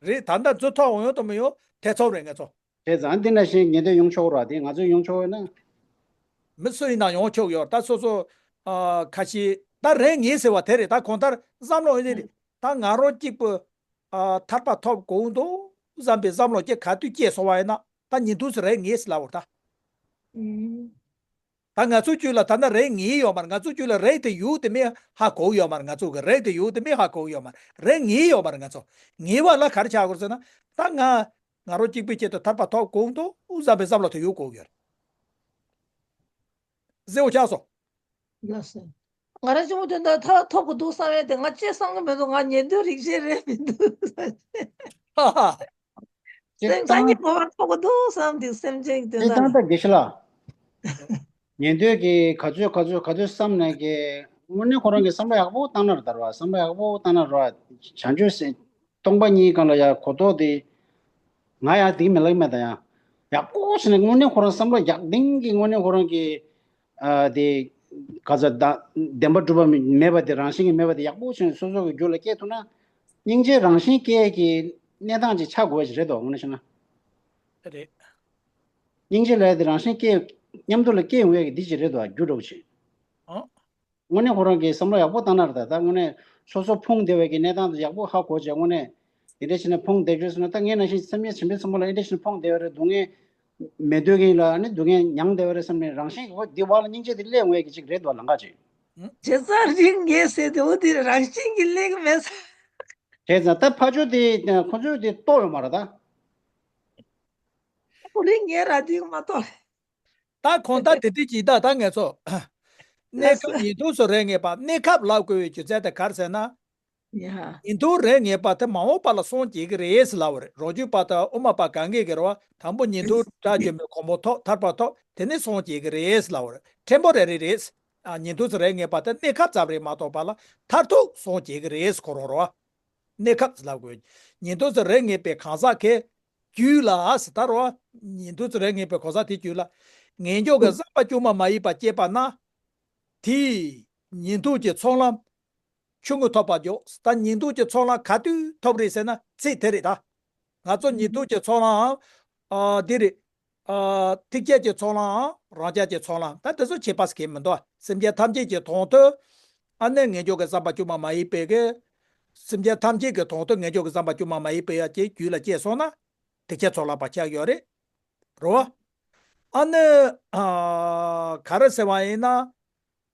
རེད། ད་ད་རྫུས་ཐོག་འོང་ཡོང་དུ་མི་ཡོང་ཐེ་ཚོམ་རེད་ངེད་ཚོ། བྱས་ཙང་འདི་འདྲ་ཞིག་ཉེ་དོན་ཡོང་ཆོག་ར་དེ་ང་ཚོ་ཡོང་ཆོག་ཡོད་ན། མི་སུ་ཡིན་ན་ཡོང་ཆོག་ཡོད་ད་སོ་སོ། ཨ་ཁ་ཤས་ད་རེད་ངེས་ཟེར་བ་དེ་རེད། ད་གང་ལྟར་བསམ་བློ་ཡིན་རེད། ད་ང་རང་གཅིག་པུ་ཨ་ཐར་པ་ཐོབ་དགོས་འདུག་བསམ་པའི་བསམ་བློ་སྐྱེ་ག་དུས་སྐྱེས་སོང་བ་ཡིན་ན་ད་ཉིན་ཐོ་ཟེར་རེད་ངེས་ཟེར་ལབ་བར་ད། ད་ང་ཚོ་རྒྱུད་ལ་ད་ན་རེད་ངེས་ཡོད་མ་རེད། ང་ཚོ་རྒྱུད་ལ་རེད་དེ་ཡོད་དེ་མེད་ཧ་གོ་ཡོད་མ་རེད། ང་ཚོ་གི་རེད་དེ་ཡོད་དེ་མེད་ཧ་གོ་ཡོད་མ་རེད། རེད་ངེས་ཡོད་མ་རེད། ང་ཚོ་ངེས་པ་ལ་ག་རེ་ཆགས་དགོས་ཟེར་ན་ད་ང་ང་རང་གཅིག་པུའི་ཆེད་དུ་ཐར་པ་ཐོབ་དགོས་འདུག་བསམ་པའི་བསམ་བློ་དེ་ཡོད་དགོས་ཡོད་རེད། གཟི་འོ་ཆགས་སོང་། ལགས་སོ། ང་རང་ཆུང་མོ་དོན་དག་ཐོབ་ཐོབ་དགོས་འདུག་བསམ་ཡས་དེ་ང་ཅི་བསམ་གི་མི་འདུག་ང་ཉན་འདོད་རིགས་ཤེས་རེད་མི་འདུག་ཧ་ཧ། སེམས་ཅན་གྱི་བོར་ཐོག་འདུག་བསམ་དེ་སེམས་ཅན་གྱི་དོན་དག་ལ། དགེ་བཤེས་ལགས། ཉན་འདོད་ཀྱི་ག་ཚོད་ག་ཚོད་ག་ཚོད་བསམ་ནས་ཀྱི་དངོས་གནས་ཁོ་རང་གི་བསམ་བློ་ཡག་པོ་བཏང་ན་ར་ད་ར་བསམ་བློ་ཡག་པོ་བཏང་ན་ར་བྱང་ཆུབ་སེམས་སྟོང་པ་ཉིད་སྒང་ལ་ཡ་གོ་རྟོགས་དེ་ང་ཡང་དེ་མི་ལེགས་མེད་ད་ཡང་ཡག་པོ་བྱས་ནས་དངོས་གནས་ཁོ་རང་བསམ་བློ་ཡག་ལྡན་གྱི་དངོས་གནས་ཁོ་རང་གི་ཨ་དེ་ག་ཚོད་ད་བདེན་པ་གྲུབ་པ་མེད་པ་དེ་རང་བཞིན་གྱིས་མེད་པ་དེ་ཡག་པོ་བྱས་ནས་སོ་སོ་གི་རྒྱུད་ལ་སྐྱེས་ཐུབ་ན། སྙིང་རྗེ་རང་བཞིན་སྐྱེ་གི་གནས་སྟངས་ཅིག་ཆགས་དགོས་ཀྱི་རེད་དོ་དངོས་གནས་བྱས་ན། རེད། སྙིང་རྗེ་ལས་དེ་རང་བཞིན་སྐྱེ་མཉམ་དུ་ལ་སྐྱེ་ཡོང་ཡས་ཀྱི་འདི་ཅིག་རེད་དོ་རྒྱུ་འདྲ་བོ་ཅིག་ཨང་། དངོས་གནས་ཁོ་རང་གིས་བསམ་བློ་ཡག་པོ་བཏང་ན་རེད་ད། ད་དངོས་གནས་སོ་སོ་ཕུང་བདེ་བའི་གི་གནས་སྟངས་དེ་ཡག་པོ་ཧ་གོ་བྱས་དངོས་གནས་དེ་འདྲ་བྱས་ནས་ཕུང་བདེ་རྒྱུ་ཟེར་ན་ད་ངས་ནང་བཞིན་སེམས་ཅན་བྱམས་པའི་ཚོགས་པ་ལ་འདི་འདྲ་བྱས་ནས་ཕུང་བདེ་བ་རེད་སྡུག་བསྔལ་མི་འདོད་མཁན་ལ་ནི་སྡུག་བསྔལ་མྱང་བདེ་བ་རེད་བསམ་ནས་རང་བཞིན་གྱི་འོ་འདི་བ་ལ་སྙིང་རྗེ་དེ་སླེབས་འོང་ཡས་ཀྱི་ཅིག་རེད་དོ་ལམ་ཁ་ཅིག་བྱས་ཙང་རིག་ངེས་ཟེར་དེ་འོ་དེ་རང་བཞིན་གྱིས་སླེབས་ཀྱི་མེད་ས། བྱས་ཙང་ད་ཕ་ཆོས་དེ་ཁོ་ཚོས་དེ་རྟོགས་ཡོད་མ་རེད་ད། ཁོ་རིག་ངེས་ར་དེ་མ་རྟོགས། ད་གང་ལྟར་དེ་དུས་ཀྱི་ད་ད་ངས་ཚོ། གནས་སྐབས་ཉིན་ཐོ་སུ་རེ་ངེས་པ། གནས་སྐབས་ལབ་དགོས་པའི་རྒྱུ་མཚན་དེ་ག་རེ་ཟེར་ན། ཡ། ཉིན་ཐོ་རེ་ངེས་པ་དེ་མ་འོངས་པ་ལ་སོང་བྱེད་ཀྱི་རེད་ལབ་པ་རེད། རོ་རྒྱུས་པ་དང་དབུ་མ་པ་གང་གིས་ཀྱི་རེད་བ། དང་པོ་ཉིན་ཐོ་སྒྲ་བརྗོད་མེད་གོང་མོ་ཐོབ། ཐར་པ་ཐོབ། དེ་ནས་སོང་བྱེད་ཀྱི་རེད་ལབ་པ་རེད། ཕྲན་བུ་རེ་རེ་རེད། ཨ། ཉིན་ཐོ་སུ་རེ་ངེས་པ་དེ་གནས་སྐབས་ཙམ་རེད་མ་གཏོགས་པ་ལ་མཐར་ཐུག་སོང་བྱེད་ཀྱི་རེད་ཁོ་རང་རེད་བ། གནས་སྐབས་ལབ་དགོས། ཉིན་ཐོ་སུ་རེ་ངེས་པའི་གང་ཟག་གི་རྒྱུད་ལ་ཟེར་ད་རོ། ཉིན་ཐོ་སུ་རེ་ངེས་པའི་གང་ཟག་དེ་རྒྱུད་ལ། ངེས་འབྱུང་གི་བསམ་པ་བཅོས་མ་མ་ཡིན་པ་སྐྱེས་པ་ན། དེས་ཉིན་ཐོ་གི་ཚོགས་ལམ་ཆུང་ངུ་ཐོབ་པར་འཇོག། ད་ཉིན་ཐོ་གི་ཚོགས་ལམ་ག་དུས་ཐོབ་རེད་ཟེར་ན་ཚེ་དེ་རེད་ད། ང་ཚོ་ཉིན་ཐོ་གི་ཚོགས་ལམ། ཨ། འདི་རེད། ཨ། ཐེག་ཆད་ཀྱི་ཚོགས་ལམ། རང་རྒྱལ་གྱི་ཚོགས་ལམ། ད་དེ་ཚོ་ཁྱད་པར་གང་ཡང་མི་འདུག། སེམས་ཅན་ཐམས་ཅད་ཀྱི་དོན་དུ། ཨ་ནི་ངེས་འབྱུང་གི་བསམ་པ་བཅོས་མ་མ་ཡིན་པའི་གི། སེམས་ཅན་ཐམས་ཅད་ཀྱི་དོན་དུ་ངེས་འབྱུང་གི་བསམ་པ་བཅོས་མ་མ་ཡིན་པའི་ཡ་གྱི་རྒྱུད་ལ་སྐྱེས་སོང་ན། ཐེག་ཆད་ཚོགས་ལམ་པ་ཆགས་ཡོད་རེད། རོ། ཨ་ནི། ཨ། ག་རེ་ཟེར་བ་ཡིན་ན།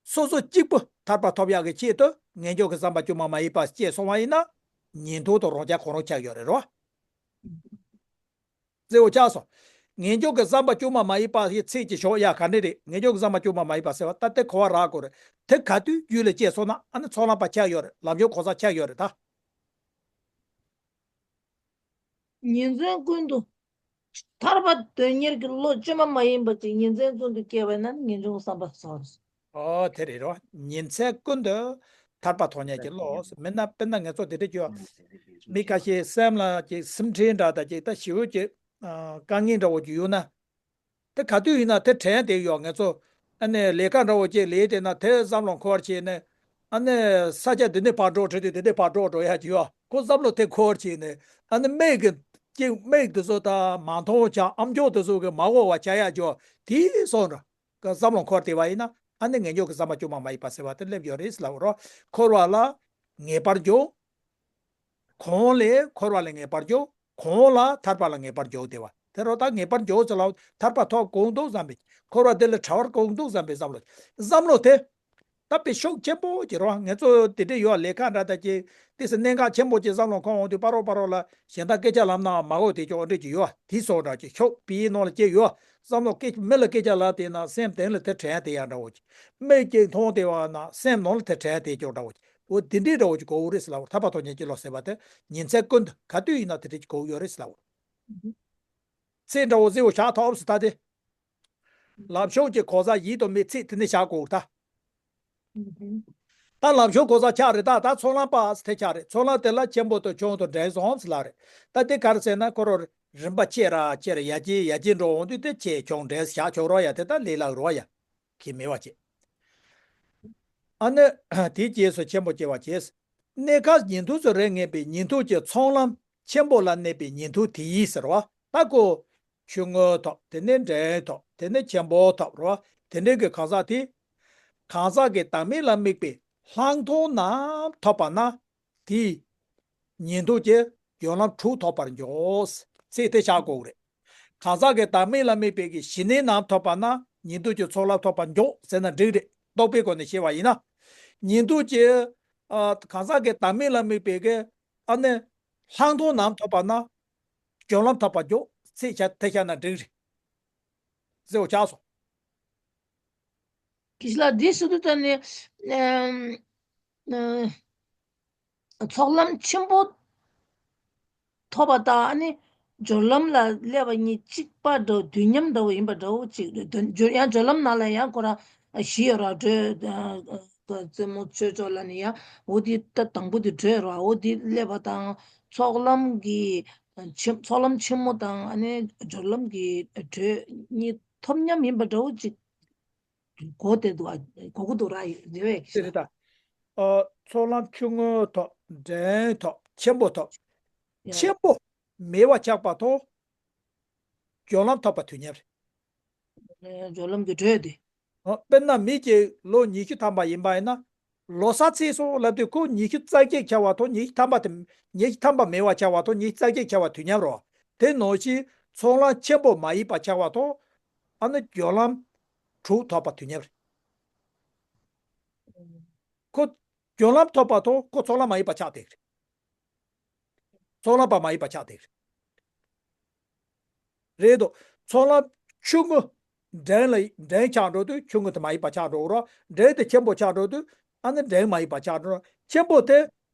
སོ་སོ་གཅིག་པུ་ཐར་པ་ཐོབ་ཡག་གི་ཆེད་དུ་ངེས་འབྱུང་གི་བསམ་པ་བཅོས་མ་མ་ཡིན་པ་སྐྱེས་སོང་བ་ཡིན་ན། ཉན་ཐོས་དང་རང་རྒྱལ་གང་རུང་ཆགས་ཡོད་རེད་རོ། གཙོ་བོ་ཆགས་སོང་། ངེས་འབྱུང་གི་བསམ་པ་བཅོས་མ་མ་ཡིན་པ་ཡི་ཚིག་གི་ཞོག་ཡ་ག་འདྲ་རེད། ངེས་འབྱུང་གི་བསམ་པ་བཅོས་མ་མ་ཡིན་པ་ཟེར་བ་ད་དེ་གོ་བ་རག་དགོས་རེད། དེ་ག་དུས་རྒྱུད་ལ་སྐྱེས་སོང་ན་ཨ་ནི་ཚོགས་ལམ་པ་ཆགས་ཡོད་རེད། ལམ་སྦྱོང་གང་ཟག་ཆགས་ཡོད་རེད་ད། ཉིན་མཚན་ཀུན་ཏུ། ཐར་པ་དོན་གཉེར་གྱི་བློ་བཅོས་མ་མ་ཡིན་པ་ཅིག་ཉིན་མཚན་ཀུན་ཏུ་སྐྱེ་བས་ན་ངེས་འབྱུང་བསམ་པ་སོགས། ཨོ་དེ་རེད་རོ། ཉིན་མཚན་ཀུན་ཏུ་ཐར་པ་ཐོབ་ཉེན་གྱི་བློ། མི་སྣ་དཔེར་ན་ངེད་ཚོ་དེ་འདྲ་ཅིག་ཡོད། མི་ཁ་ཤས་སེམས་ལ་ཅིག་སེམས་ཁྲལ་འདྲ་དང་ཅིག་ད་ཞེ་པོ་ཅིག་དཀའ་ངལ་འདྲ་བོ་ཅིག་ཡོད་ན། དེ་ག་དུས་ཡིན་ན་དེ་དྲན་བསྡད་ཡོད། ངེད་ཚོ་ཨ་ནི་ལས་ཀ་འདྲ་བོ་ཅིག་ལས་བསྡད་ན་དེ་བསམ་བློ་འཁོར་བྱས་ནས། ཨ་ནི་ས་ཆ་འདི་ནས་ཕར་འགྲོ་བྲོས་ཏེ་འདི་ནས་ཕར་འགྲོ་འགྲོ་ཡ་ཅིག་ཡོད། ཁོ་བསམ་བློ་དེ་འཁོར་བྱས་ནས་ཨ་ནི་མིག་གི་ཅིག་མིག་དེ་ཚོ་ད་མ་མཐོང་བྱ། ཨམ་ཅོག་དེ་ཚོ་གི་མ་གོ་བ་བྱ་ཡ་ཅིག་ཡོད། དེ་སོང་འདྲ་གི་བསམ་བློ་འཁོར་བསྡད་པ་ཡིན་ན་ཨ་ནི་ངེས་འབྱུང་གི་བསམ་པ་བཅོས་མ་མ་ཡིན་པ་ཟེར་བ་དེ་སླེབས་ཡོད་རེད་ལབ་རོ། འཁོར་བ་ལ་ངེས་པར་འགྱུར། གོང་ལས་འཁོར་བ་ལས་ངེས་པར་འགྱུར། གོང་ལ་ཐར་པ་ལ་ངེས་པར་འགྱུར་བསྡད་པ་དེ་རོ། ད་ངེས་པར་འགྱུར་ཟེར་ལ་ཐར་པ་ཐོབ་དགོས་འདུག་བསམ་པའི། འཁོར་བ་འདི་ལས་ཐར་བར་དགོས་འདུག་བསམ་པའི་བསམ་བློ། བསམ་བློ་དེ། ད་དཔེ་ཤུགས་ཆེན་པོ་ཅིག་རོ། ངེད་ཚོ་དེ་འདྲ་ཡོད། ལས་ཀ་འདྲ་ད་ཅིག་དེ་སེ་གནད་འགག་ཆེན་པོ་ཅིག་བསམ་བློ་འཁོར་འོང་དུས་ཕ་རོལ་ཕ་རོལ་ལ་གཞན་དག་སྐད་ཆ་ལབ་ན་མ་གོ་དེ་ཅོག་འདྲ་ཅིག་ཡོད། དེ་སོགས་འདྲ་ཅིག་ཤུགས་དཔེ་ནང་ལ་སྐྱེ་ཡོད། བསམ་བློ་སྐད་མི་ལ་སྐད་ཆ་ལབ་དེ་ན་སེམས་གཏིང་ལ་དེ་དྲན་དེ་ཡང་འདྲ་བོ་ཅིག་མིག་གིས་མཐོང་དེ་བ་ན་སེམས་ནང་ལ་དེ་དྲན་དེ་ཅོག་འདྲ་བོ་ཅིག་འོ་དེ་འདྲའི་འདྲ་བོ་ཅིག་གོ་བོ་རེད་ཟེར་ལ། ཐར་པ་ཐོབ་ཉེན་གྱི་བློ་ཟེར་བ་དེ་ཉིན་མཚན་ཀུན་ཏུ་ག་དུས་ཡིན་ན་དེ་འདྲ་ཅིག་གོ་བོ་ཡོད་རེད་ཟེར་ལ། ཚེ་འདྲ་བོ་ཟེར་བ་བཞག་ཐོབ་ཟེར་ད་དེ། ལམ་ཤོག་གི་གོ་ས་ཡིད་དུ་མེད་ཚིག་དེ་ནས་བཞག་དགོས་ད། ད་ལམ་ཤོག་གོ་ས་ཆགས་རེད་ད། ད་ཚོགས་ལམ་པ་དེ་ཆགས་རེད། ཚོགས་ལམ་དེ་ལ་ཆེན་པོ་དང་ཆུང་དང་འབྲིང་གསུམ་ཟེར་ལ་རེད། ད་དེ་ག་རེ་ཟེར་ན་ཁོ་རང་རིམ་པ་ཆེ་ར་ཆེ་ར་ཡར་རྒྱས་ཡར་རྒྱས་འགྲོ་འོང་དུས་དེ་ཆེ་ཆུང་འབྲིང་བཞག་ཆོག་རོགས་ཡ། དེ་ད་ལས་ལག་རོགས་ཡ། གི་མེད་པ་བྱེད། ཨ་ནི། དེའི་རྗེས་སུ་ཆེན་པོ་སྐྱེ་བ་བྱེད། གནས་སྐབས་ཉན་ཐོས་སུ་རེ་ངེས་པའི་ཉན་ཐོས་ཀྱི་ཚོགས་ལམ་ཆེན་པོ་ལ་གནས་པའི་ཉན་ཐོས་དེ་ཡིས་ཟེར་བ། ད་ཁོ། ཆུང་ངུ་ཐོབ། དེ་ནས་འབྲིང་ཐོབ། དེ་ནས་ཆེན་པོ་ཐོབ་རོ། དེ་འདྲའི་གི་གང་ཟག་དེ། གང་ཟག་གི་བདག་མེད་ལ་དམིགས་པའི་ལྷག་མཐོང་རྣམས་ཐོབ་པ་ན། དེས་ཉན་ཐོས་ཀྱི་སྦྱོར་ལམ་དྲུག་ཐོབ་པར་འགྱུར། ཚིག་དེ་བཞག་དགོས་རེད། གང་ཟག་གི་བདག་མེད་ལ་དམིགས་པའི་གི་ཞི་གནས་རྣམས་ཐོབ་པ་ན་ཉན་ཐོས་ཀྱི་ཚོགས་ལམ་ཐོབ་པར་འགྱུར་ཟེར་ན་འགྲིག་རེད། རྟོག་པའི་སྒོ་ནས་བཤད་པ་ཡིན་ན། ཉན་ཐོས་ཀྱི། ཨ། གང་ཟག་གི་བདག་མེད་ལ་དམིགས་པའི་གི། ཨ་ནི། ལྷག་མཐོང་རྣམས་ཐོབ་པ་ན། སྦྱོར་ལམ་ཐོབ་པར་འགྱུར། ཚིག་བཞག་དེ་བཞག་ན་འགྲིག་རེད། ཟེར་བ་ཆགས་སོང་། ཀི་ཤི་ལ་འདི་སུ་དུ་ད་ནི། ཨམ། ཨ། ཚོགས་ལམ་ཆེན་པོ་ཐོབ་པ་དང་ཨ་ནི་སྦྱོར་ལམ་ལ་སླེབས་པ་གཉིས་གཅིག་པ་འདྲ་བོ། དུས་མཉམ་འདྲ་བོ་ཡིན་པ་འདྲ་བོ་ཅིག་རེད། དོན་སྦྱོར་ཡང་སྦྱོར་ལམ་ནང་ལ་ཡང་ཁོ་རང་བཞི་ཡོད་ར། བགྲོད། ཨ། རྩེ་མོ་ཆོས་མཆོག་ལ་ནི་ཡང་འོ་དེ་ད་དང་པོ་དེ་བགྲོད་ར། འོ་དེ་སླེབས་པ་དང་ཚོགས་ལམ་གྱི་ཆེན། ཚོགས་ལམ་ཆེན་མོ་དང་ཨ་ནི་སྦྱོར་ལམ་གྱི་བགྲོད་གཉིས་ཐོབ་མཉམ་ཡིན་པ་འདྲ་བོ་ཅིག་གོ་བསྡད་འདུག་ཨ། གོ་གི་འདུག་ར། རེད་པས། དེ་རེད་ད། ཨ། ཚོགས་ལམ་ཆུང་ངུ་ཐོབ། འབྲིང་ཐོབ། ཆེན་པོ་ཐོབ། ཡ། ཆེན་པོ་མེད་པ་ཆགས་པ་དང་། སྦྱོར་ལམ་ཐོབ་པ་དུས་མཉམ་རེད། སྦྱོར་ལམ་གྱི་བགྲོད་དེ། ཨ། དཔེར་ན་མི་གཅིག་ལོ་ཉི་ཤུ་ཐམ་པ་ཡིན་པ་ཡིན་ན། ལོ་གསར་ཚེས་སོ་ལབ་དུས་ཁོ་ཉི་ཤུ་རྩ་གཅིག་ཆགས་པ་དང་ཉི་ཤུ་ཐམ་པ་དེ། ཉི་ཤུ་ཐམ་པ་མེད་པ་ཆགས་པ་དང་ཉི་ཤུ་རྩ་གཅིག་ཆགས་པ་དུས་མཉམ་རེད། དེ་ནང་བཞིན་ཚོགས་ལམ་ཆེན་པོ་མ་ཡིན་པ་ཆགས་པ་དང་། ཨ་ནི་སྦྱོར་ལམ་དྲུག་ཐོབ་པ་དུས་མཉམ་རེད། ཁོ་སྦྱོར་ལམ་ཐོབ་པ་དང་ཁོ་ཚོགས་ལམ་མ་ཡིན་པ་ཆགས་བསྡད་ཀྱི་རེད། ཚོགས་ལམ་པ་མ་ཡིན་པ་ཆགས་བསྡད་ཀྱི་རེད། རེད་དོ། ཚོགས་ལམ་ཆུང་ངུ། འབྲིང་ལ་འབྲིང་ཆགས་འགྲོ་དུས་ཆུང་ངུ་དེ་མ་ཡིན་པ་ཆགས་འགྲོ་རོ། འབྲིང་དེ་ཆེན་པོ་ཆགས་འགྲོ་དུས་ཨ་ནི་འབྲིང་མ་ཡིན་པ་ཆགས་འགྲོ་རོ། ཆེན་པོ་དེ་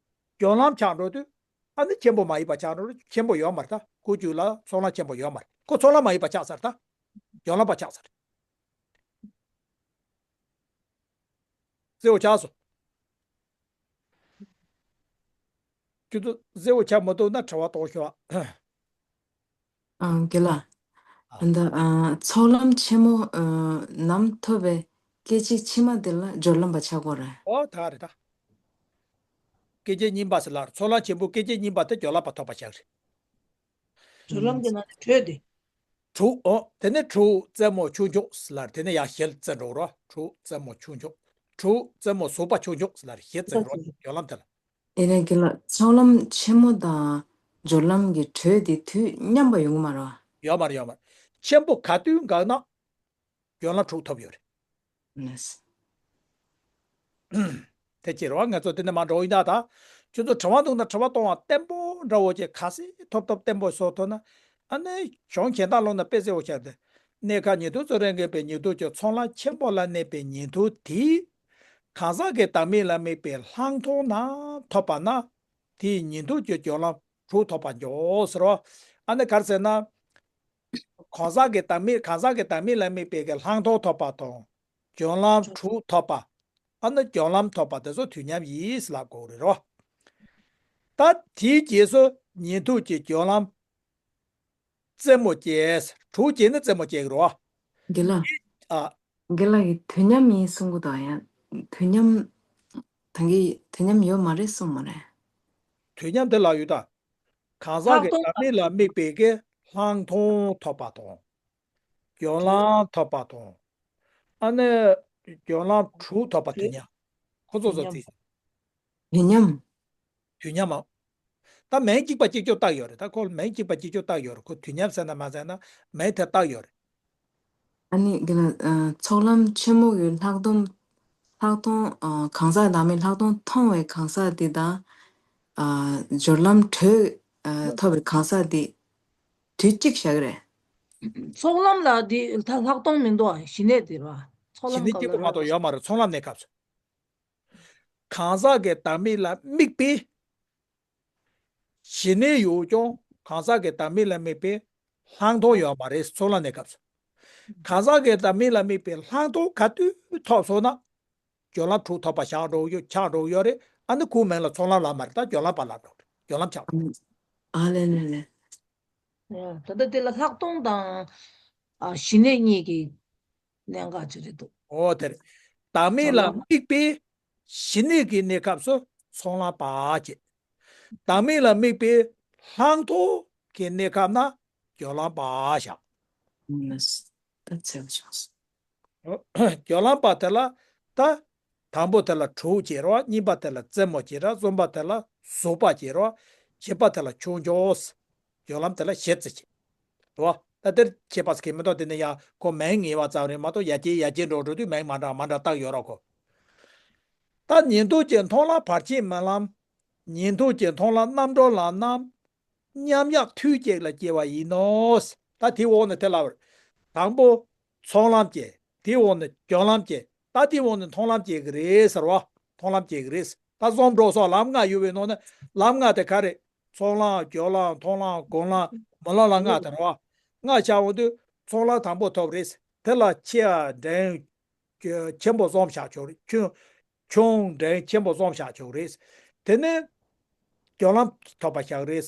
སྦྱོར་ལམ་ཆགས་འགྲོ་དུས་ཨ་ནི་ཆེན་པོ་མ་ཡིན་པ་ཆགས་འགྲོ་རོ། ཆེན་པོ་ཡོད་མ་རེད་ད། ཁོ་རྒྱུད་ལ་ཚོགས་ལམ་ཆེན་པོ་ཡོད་མ་རེད། ཁོ་ཚོགས་ལམ་མ་ཡིན་པ་ཆགས་ཚར་ད། སྦྱོར་ལམ་པ་ཆགས་ཚར། གསལ་བོ་ཆགས་སོང་། ཁྱོད་ཚོ་གསལ་བོ་ཆགས་མ་ཐུབ་ན་དྲི་བ་གཏོང་ཤོག་ཨ། ཨ། རྒན་ལགས། ཨ། ད་ཨ་ཚོགས་ལམ་ཆེན་མོ་ཨ་ནམ་ཐོབ་པའི་སྐད་ཅིག་ཕྱི་མ་དེ་ལ་སྦྱོར་ལམ་པ་ཆགས་དགོས་རེད། ཨོ་ད་རེད་ད། སྐད་ཅིག་གཉིས་པ་ཟེར་ལ་ཚོགས་ལམ་ཆེན་པོ་སྐད་ཅིག་གཉིས་པ་དེ་སྦྱོར་ལམ་པ་ཐོབ་པ་ཆགས་རེད། སྦྱོར་ལམ་གྱི་ནང་ནས་དྲུག་དེ། དྲུག་ཨོ། དེ་ནས་དྲུག་རྩེ་མོ་ཆུང་ཆུང་ཟེར་ལ་དེ་ནས་ཡང་ཞལ་རྩེ་འགྲོ་རོ། དྲུག་རྩེ་མོ་ཆུང་ཆུང་། དྲུག་རྩེ་མོ་ཟུར་པ་ཆུང་ཆུང་ཟེར་ལ་ཞལ་རྩེ་འགྲོ་སྦྱོར་ལམ་དེ་ལ། ཨེ་རེད་རྒན་ལགས། ཚོགས་ལམ་ཆེན་མོ་དང་སྦྱོར་ལམ་གྱི་དྲུག་དེ་དུས་མཉམ་པ་ཡོང་གི་མ་རེད་བ། ཡོད་མ་རེད་ཡོད་མ་རེད། ཆེན་པོ་ག་དུས་འགག་ན་སྦྱོར་ལམ་དྲུག་ཐོབ་ཡོད་རེད། ལགས། དེ་ཕྱིར་བ་ང་ཚོ་དེ་ནས་མ་འགྲོ་ཡིན་ད་ད། ཁྱོད་ཚོ་དྲི་བ་འདུག་ན་དྲི་བ་གཏོང་བ་བརྟན་པོ་འདྲ་བོ་ཅིག་གལ་སྲིད་ཐོབ་ཐོབ་བརྟན་པོ་བཟོ་ཐུབ་ན། ཨ་ནི་གཞུང་གཞན་དག་ཀློག་ན་དཔེ་གསལ་བོ་ཆགས་ཏེ། གནས་སྐབས་ཉན་ཐོས་ཚོ་རང་གིས་པའི་ཉན་ཐོས་ཀྱི་ཚོགས་ལམ་ཆེན་པོ་ལ་གནས་པའི་ཉན་ཐོས་དེས། གང་ཟག་གི་བདག་མེད་ལ་དམིགས་པའི་ལྷག་མཐོང་རྣམས་ཐོབ་པ་ན། དེས་ཉན་ཐོས་ཀྱི་སྦྱོར་ལམ་དྲུག་ཐོབ་པར་འགྱུར་ཟེར་རོ། ཨ་ནི་ག་རེ་ཟེར་ན། གང་ཟག་གི་བདག་མེད་གང་ཟག་གི་བདག་མེད་ལ་དམིགས་པའི་གི་ལྷག་མཐོང་ཐོབ་པ་དང་། སྦྱོར་ལམ་དྲུག་ཐོབ་པ། ཨ་ནི་སྦྱོར་ལམ་ཐོབ་པ་དེ་ཚོ་དུས་མཉམ་ཡིན་ལབ་དགོས་རེད་རོ། ད་དེའི་རྗེས་སུ་ཉན་ཐོས་ཀྱི་སྦྱོར་ལམ་རྩེ་མོ་བཅད། དྲུག་བཅད་ནི་རྩེ་མོ་བཅད་ཀྱི་རོ། རྒན་ལགས། ཨ། རྒན་ལགས་ཀྱིས་དུས་མཉམ་ཡིན་གསུང་གི་འདུག་ཡང་དུས་མཉམ། ད་གིན་དུས་མཉམ་ཡོད་མ་རེད་གསུངས་མ་རེད། དུས་མཉམ་དེ་ལ་ཡོད་ད། གང་ཟག་གི་ལྷག་མཐོང་བདག་མེད་ལ་དམིགས་པའི་གི་ལྷག་མཐོང་ཐོབ་པ་དང་། སྦྱོར་ལམ་ཐོབ་པ་དང་། ཨ་ནི་སྦྱོར་ལམ་དྲུག་ཐོབ་པ་དུས་མཉམ། ཁོ་ཚོ་ཚོ་རྩིས། དུས་མཉམ། དུས་མཉམ་མ། ད་མིང་གཅིག་པ་གཅིག་ཆོད་བཏགས་ཡོད་རེད། ད་ཁོ་མིང་གཅིག་པ་གཅིག་ཆོད་བཏགས་ཡོད་རེད། ཁོ་དུས་མཉམ་ཟེར་ན་མ་ཟེར་ན་མིང་དེ་བཏགས་ཡོད་རེད། ཨ་ནི་རྒན་ལགས། ཚོགས་ལམ་ཆེན་མོ་གི་ལྷག་མཐོང་། ལྷག་མཐོང་། གང་ཟག་བདག་མེད་ལྷག་མཐོང་མཐོང་བའི་གང་ཟག་འདི་དང་། སྦྱོར་ལམ་དྲུག་ཐོབ་པའི་གང་ཟག་འདི་དུས་གཅིག་བཞག་གི་རེད། ཚོགས་ལམ་ལ་འདི་ད་ལྷག་མཐོང་མི་འདུག་ཨ། ཞི་གནས་འདི་ར། ཚོགས་ལམ་ཞི་གནས་གཅིག་པོ་མ་གཏོགས་ཡོད་མ་རེད། ཚོགས་ལམ་གནས་སྐབས་སུ། གང་ཟག་གི་བདག་མེད་ལ་དམིགས་པའི་ཞི་གནས་ཡོད་ཀྱང་གང་ཟག་གི་བདག་མེད་ལ་དམིགས་པའི་ལྷག་མཐོང་ཡོད་མ་རེད། ཚོགས་ལམ་གནས་སྐབས་སུ། གང་ཟག་གི་བདག་མེད་ལ་དམིགས་པའི་ལྷག་མཐོང་ག་དུས་ཐོབ་སོང་ན། སྦྱོར་ལམ་དྲུག་ཐོབ་པ་ཆགས་འགྲོ་ཡོད། ཆགས་འགྲོ་ཡོད་རེད། ཨ་ནི་ཁོའི་མིང་ལ་ཚོགས་ལམ་ལབ་མ་རེད། ད་སྦྱོར་ལམ་པ་ལབ་འགྲོ་རེད། སྦྱོར་ལམ་ཆགས་འགྲོ། ཨ་ལེ་ལེ་ལེ། ད་ལྟ་དེ་ལ་ལྷག་མཐོང་དང་། ཨ། ཞི་གནས་གཉིས་ཀྱི་གནད་འགག་ཅིག་རེད་འདུག་ཨོ་དེ་རེད། བདག་མེད་ལ་དམིགས་པའི་ཞི་གནས་ཀྱི་གནས་སྐབས་སུ་ཚོགས་ལམ་པ་བྱེད། བདག་མེད་ལ་དམིགས་པའི་ལྷག་མཐོང་གི་གནས་སྐབས་ན་སྦྱོར་ལམ་པ་བཞག་ད་ཚེ་བ་ཆགས་སོང་། སྦྱོར་ལམ་པ་དེ་ལ་ད། དང་པོ་དེ་ལ་དྲུག་བྱེད་རོགས། གཉིས་པ་དེ་ལ་རྩེ་མོ་བྱེད་རོགས། གསུམ་པ་དེ་ལ་ཟུར་པ་བྱེད་རོགས། བཞི་པ་དེ་ལ་ཆུང་ཆུང་། སྦྱོར་ལམ་དེ་ལ་ཞེ་ཙི་བྱེད་རོགས། ད་དེར་ཁྱད་པར་གྱི་མི་འདུག་དེ་ནི་ཡང་ཁོ་མིང་ངེས་པ་ཙམ་རེད་མ་གཏོགས་ཡར་རྒྱས་ཡར་རྒྱས་འགྲོ་འགྲོ་དུས་མིང་མ་འདྲ་མ་འདྲ་བཏགས་ཡོད་རོགས་ཁོ། ད་ཉན་ཐོས་ཀྱི་མཐོང་ལམ་བར་ཆད་མེད་ལམ། ཉན་ཐོས་ཀྱི་མཐོང་ལམ་རྣམ་གྲོལ་ལམ་རྣམས། མཉམ་ཡག་དུས་གཅིག་ལ་སྐྱེ་བ་ཡིན་ནོ། ད་དེའི་འོག་ནས་དེ་ལབ་པ་རེད། དང་པོ་ཚོགས་ལམ་སྐྱེ། དེའི་འོག་ནས་སྦྱོར་ལམ་སྐྱེ། ད་དེའི་འོག་ནས་མཐོང་ལམ་སྐྱེ་གི་རེད་ཟེར་བ། མཐོང་ལམ་སྐྱེ་གི་རེད། ད་གསུམ་འགྲོ་སོགས་ལམ་ལྔ་ཡོད་པའི་ནང་ནས་ལམ་ལྔ་དེ་ག་རེད། ཚོགས་ལམ་སྦྱོར་ལམ་མཐོང་ལམ་སྒོམ་ལམ་མུན་ལམ་ལམ་ལྔ་དེ་རེད་བ། ལྔ་ཆགས་འོང་དུས་ཚོགས་ལམ་དང་པོ་ཐོབ་རེད། དེ་ལ་ཆེ་འབྲིང་། ཆེན་པོ་གསུམ་བཞག་ཆོག་རེད། ཆུང་། ཆུང་འབྲིང་ཆེན་པོ་གསུམ་བཞག་ཆོག་རེད། དེ་ནས་སྦྱོར་ལམ་ཐོབ་པ་བཞག་རེད།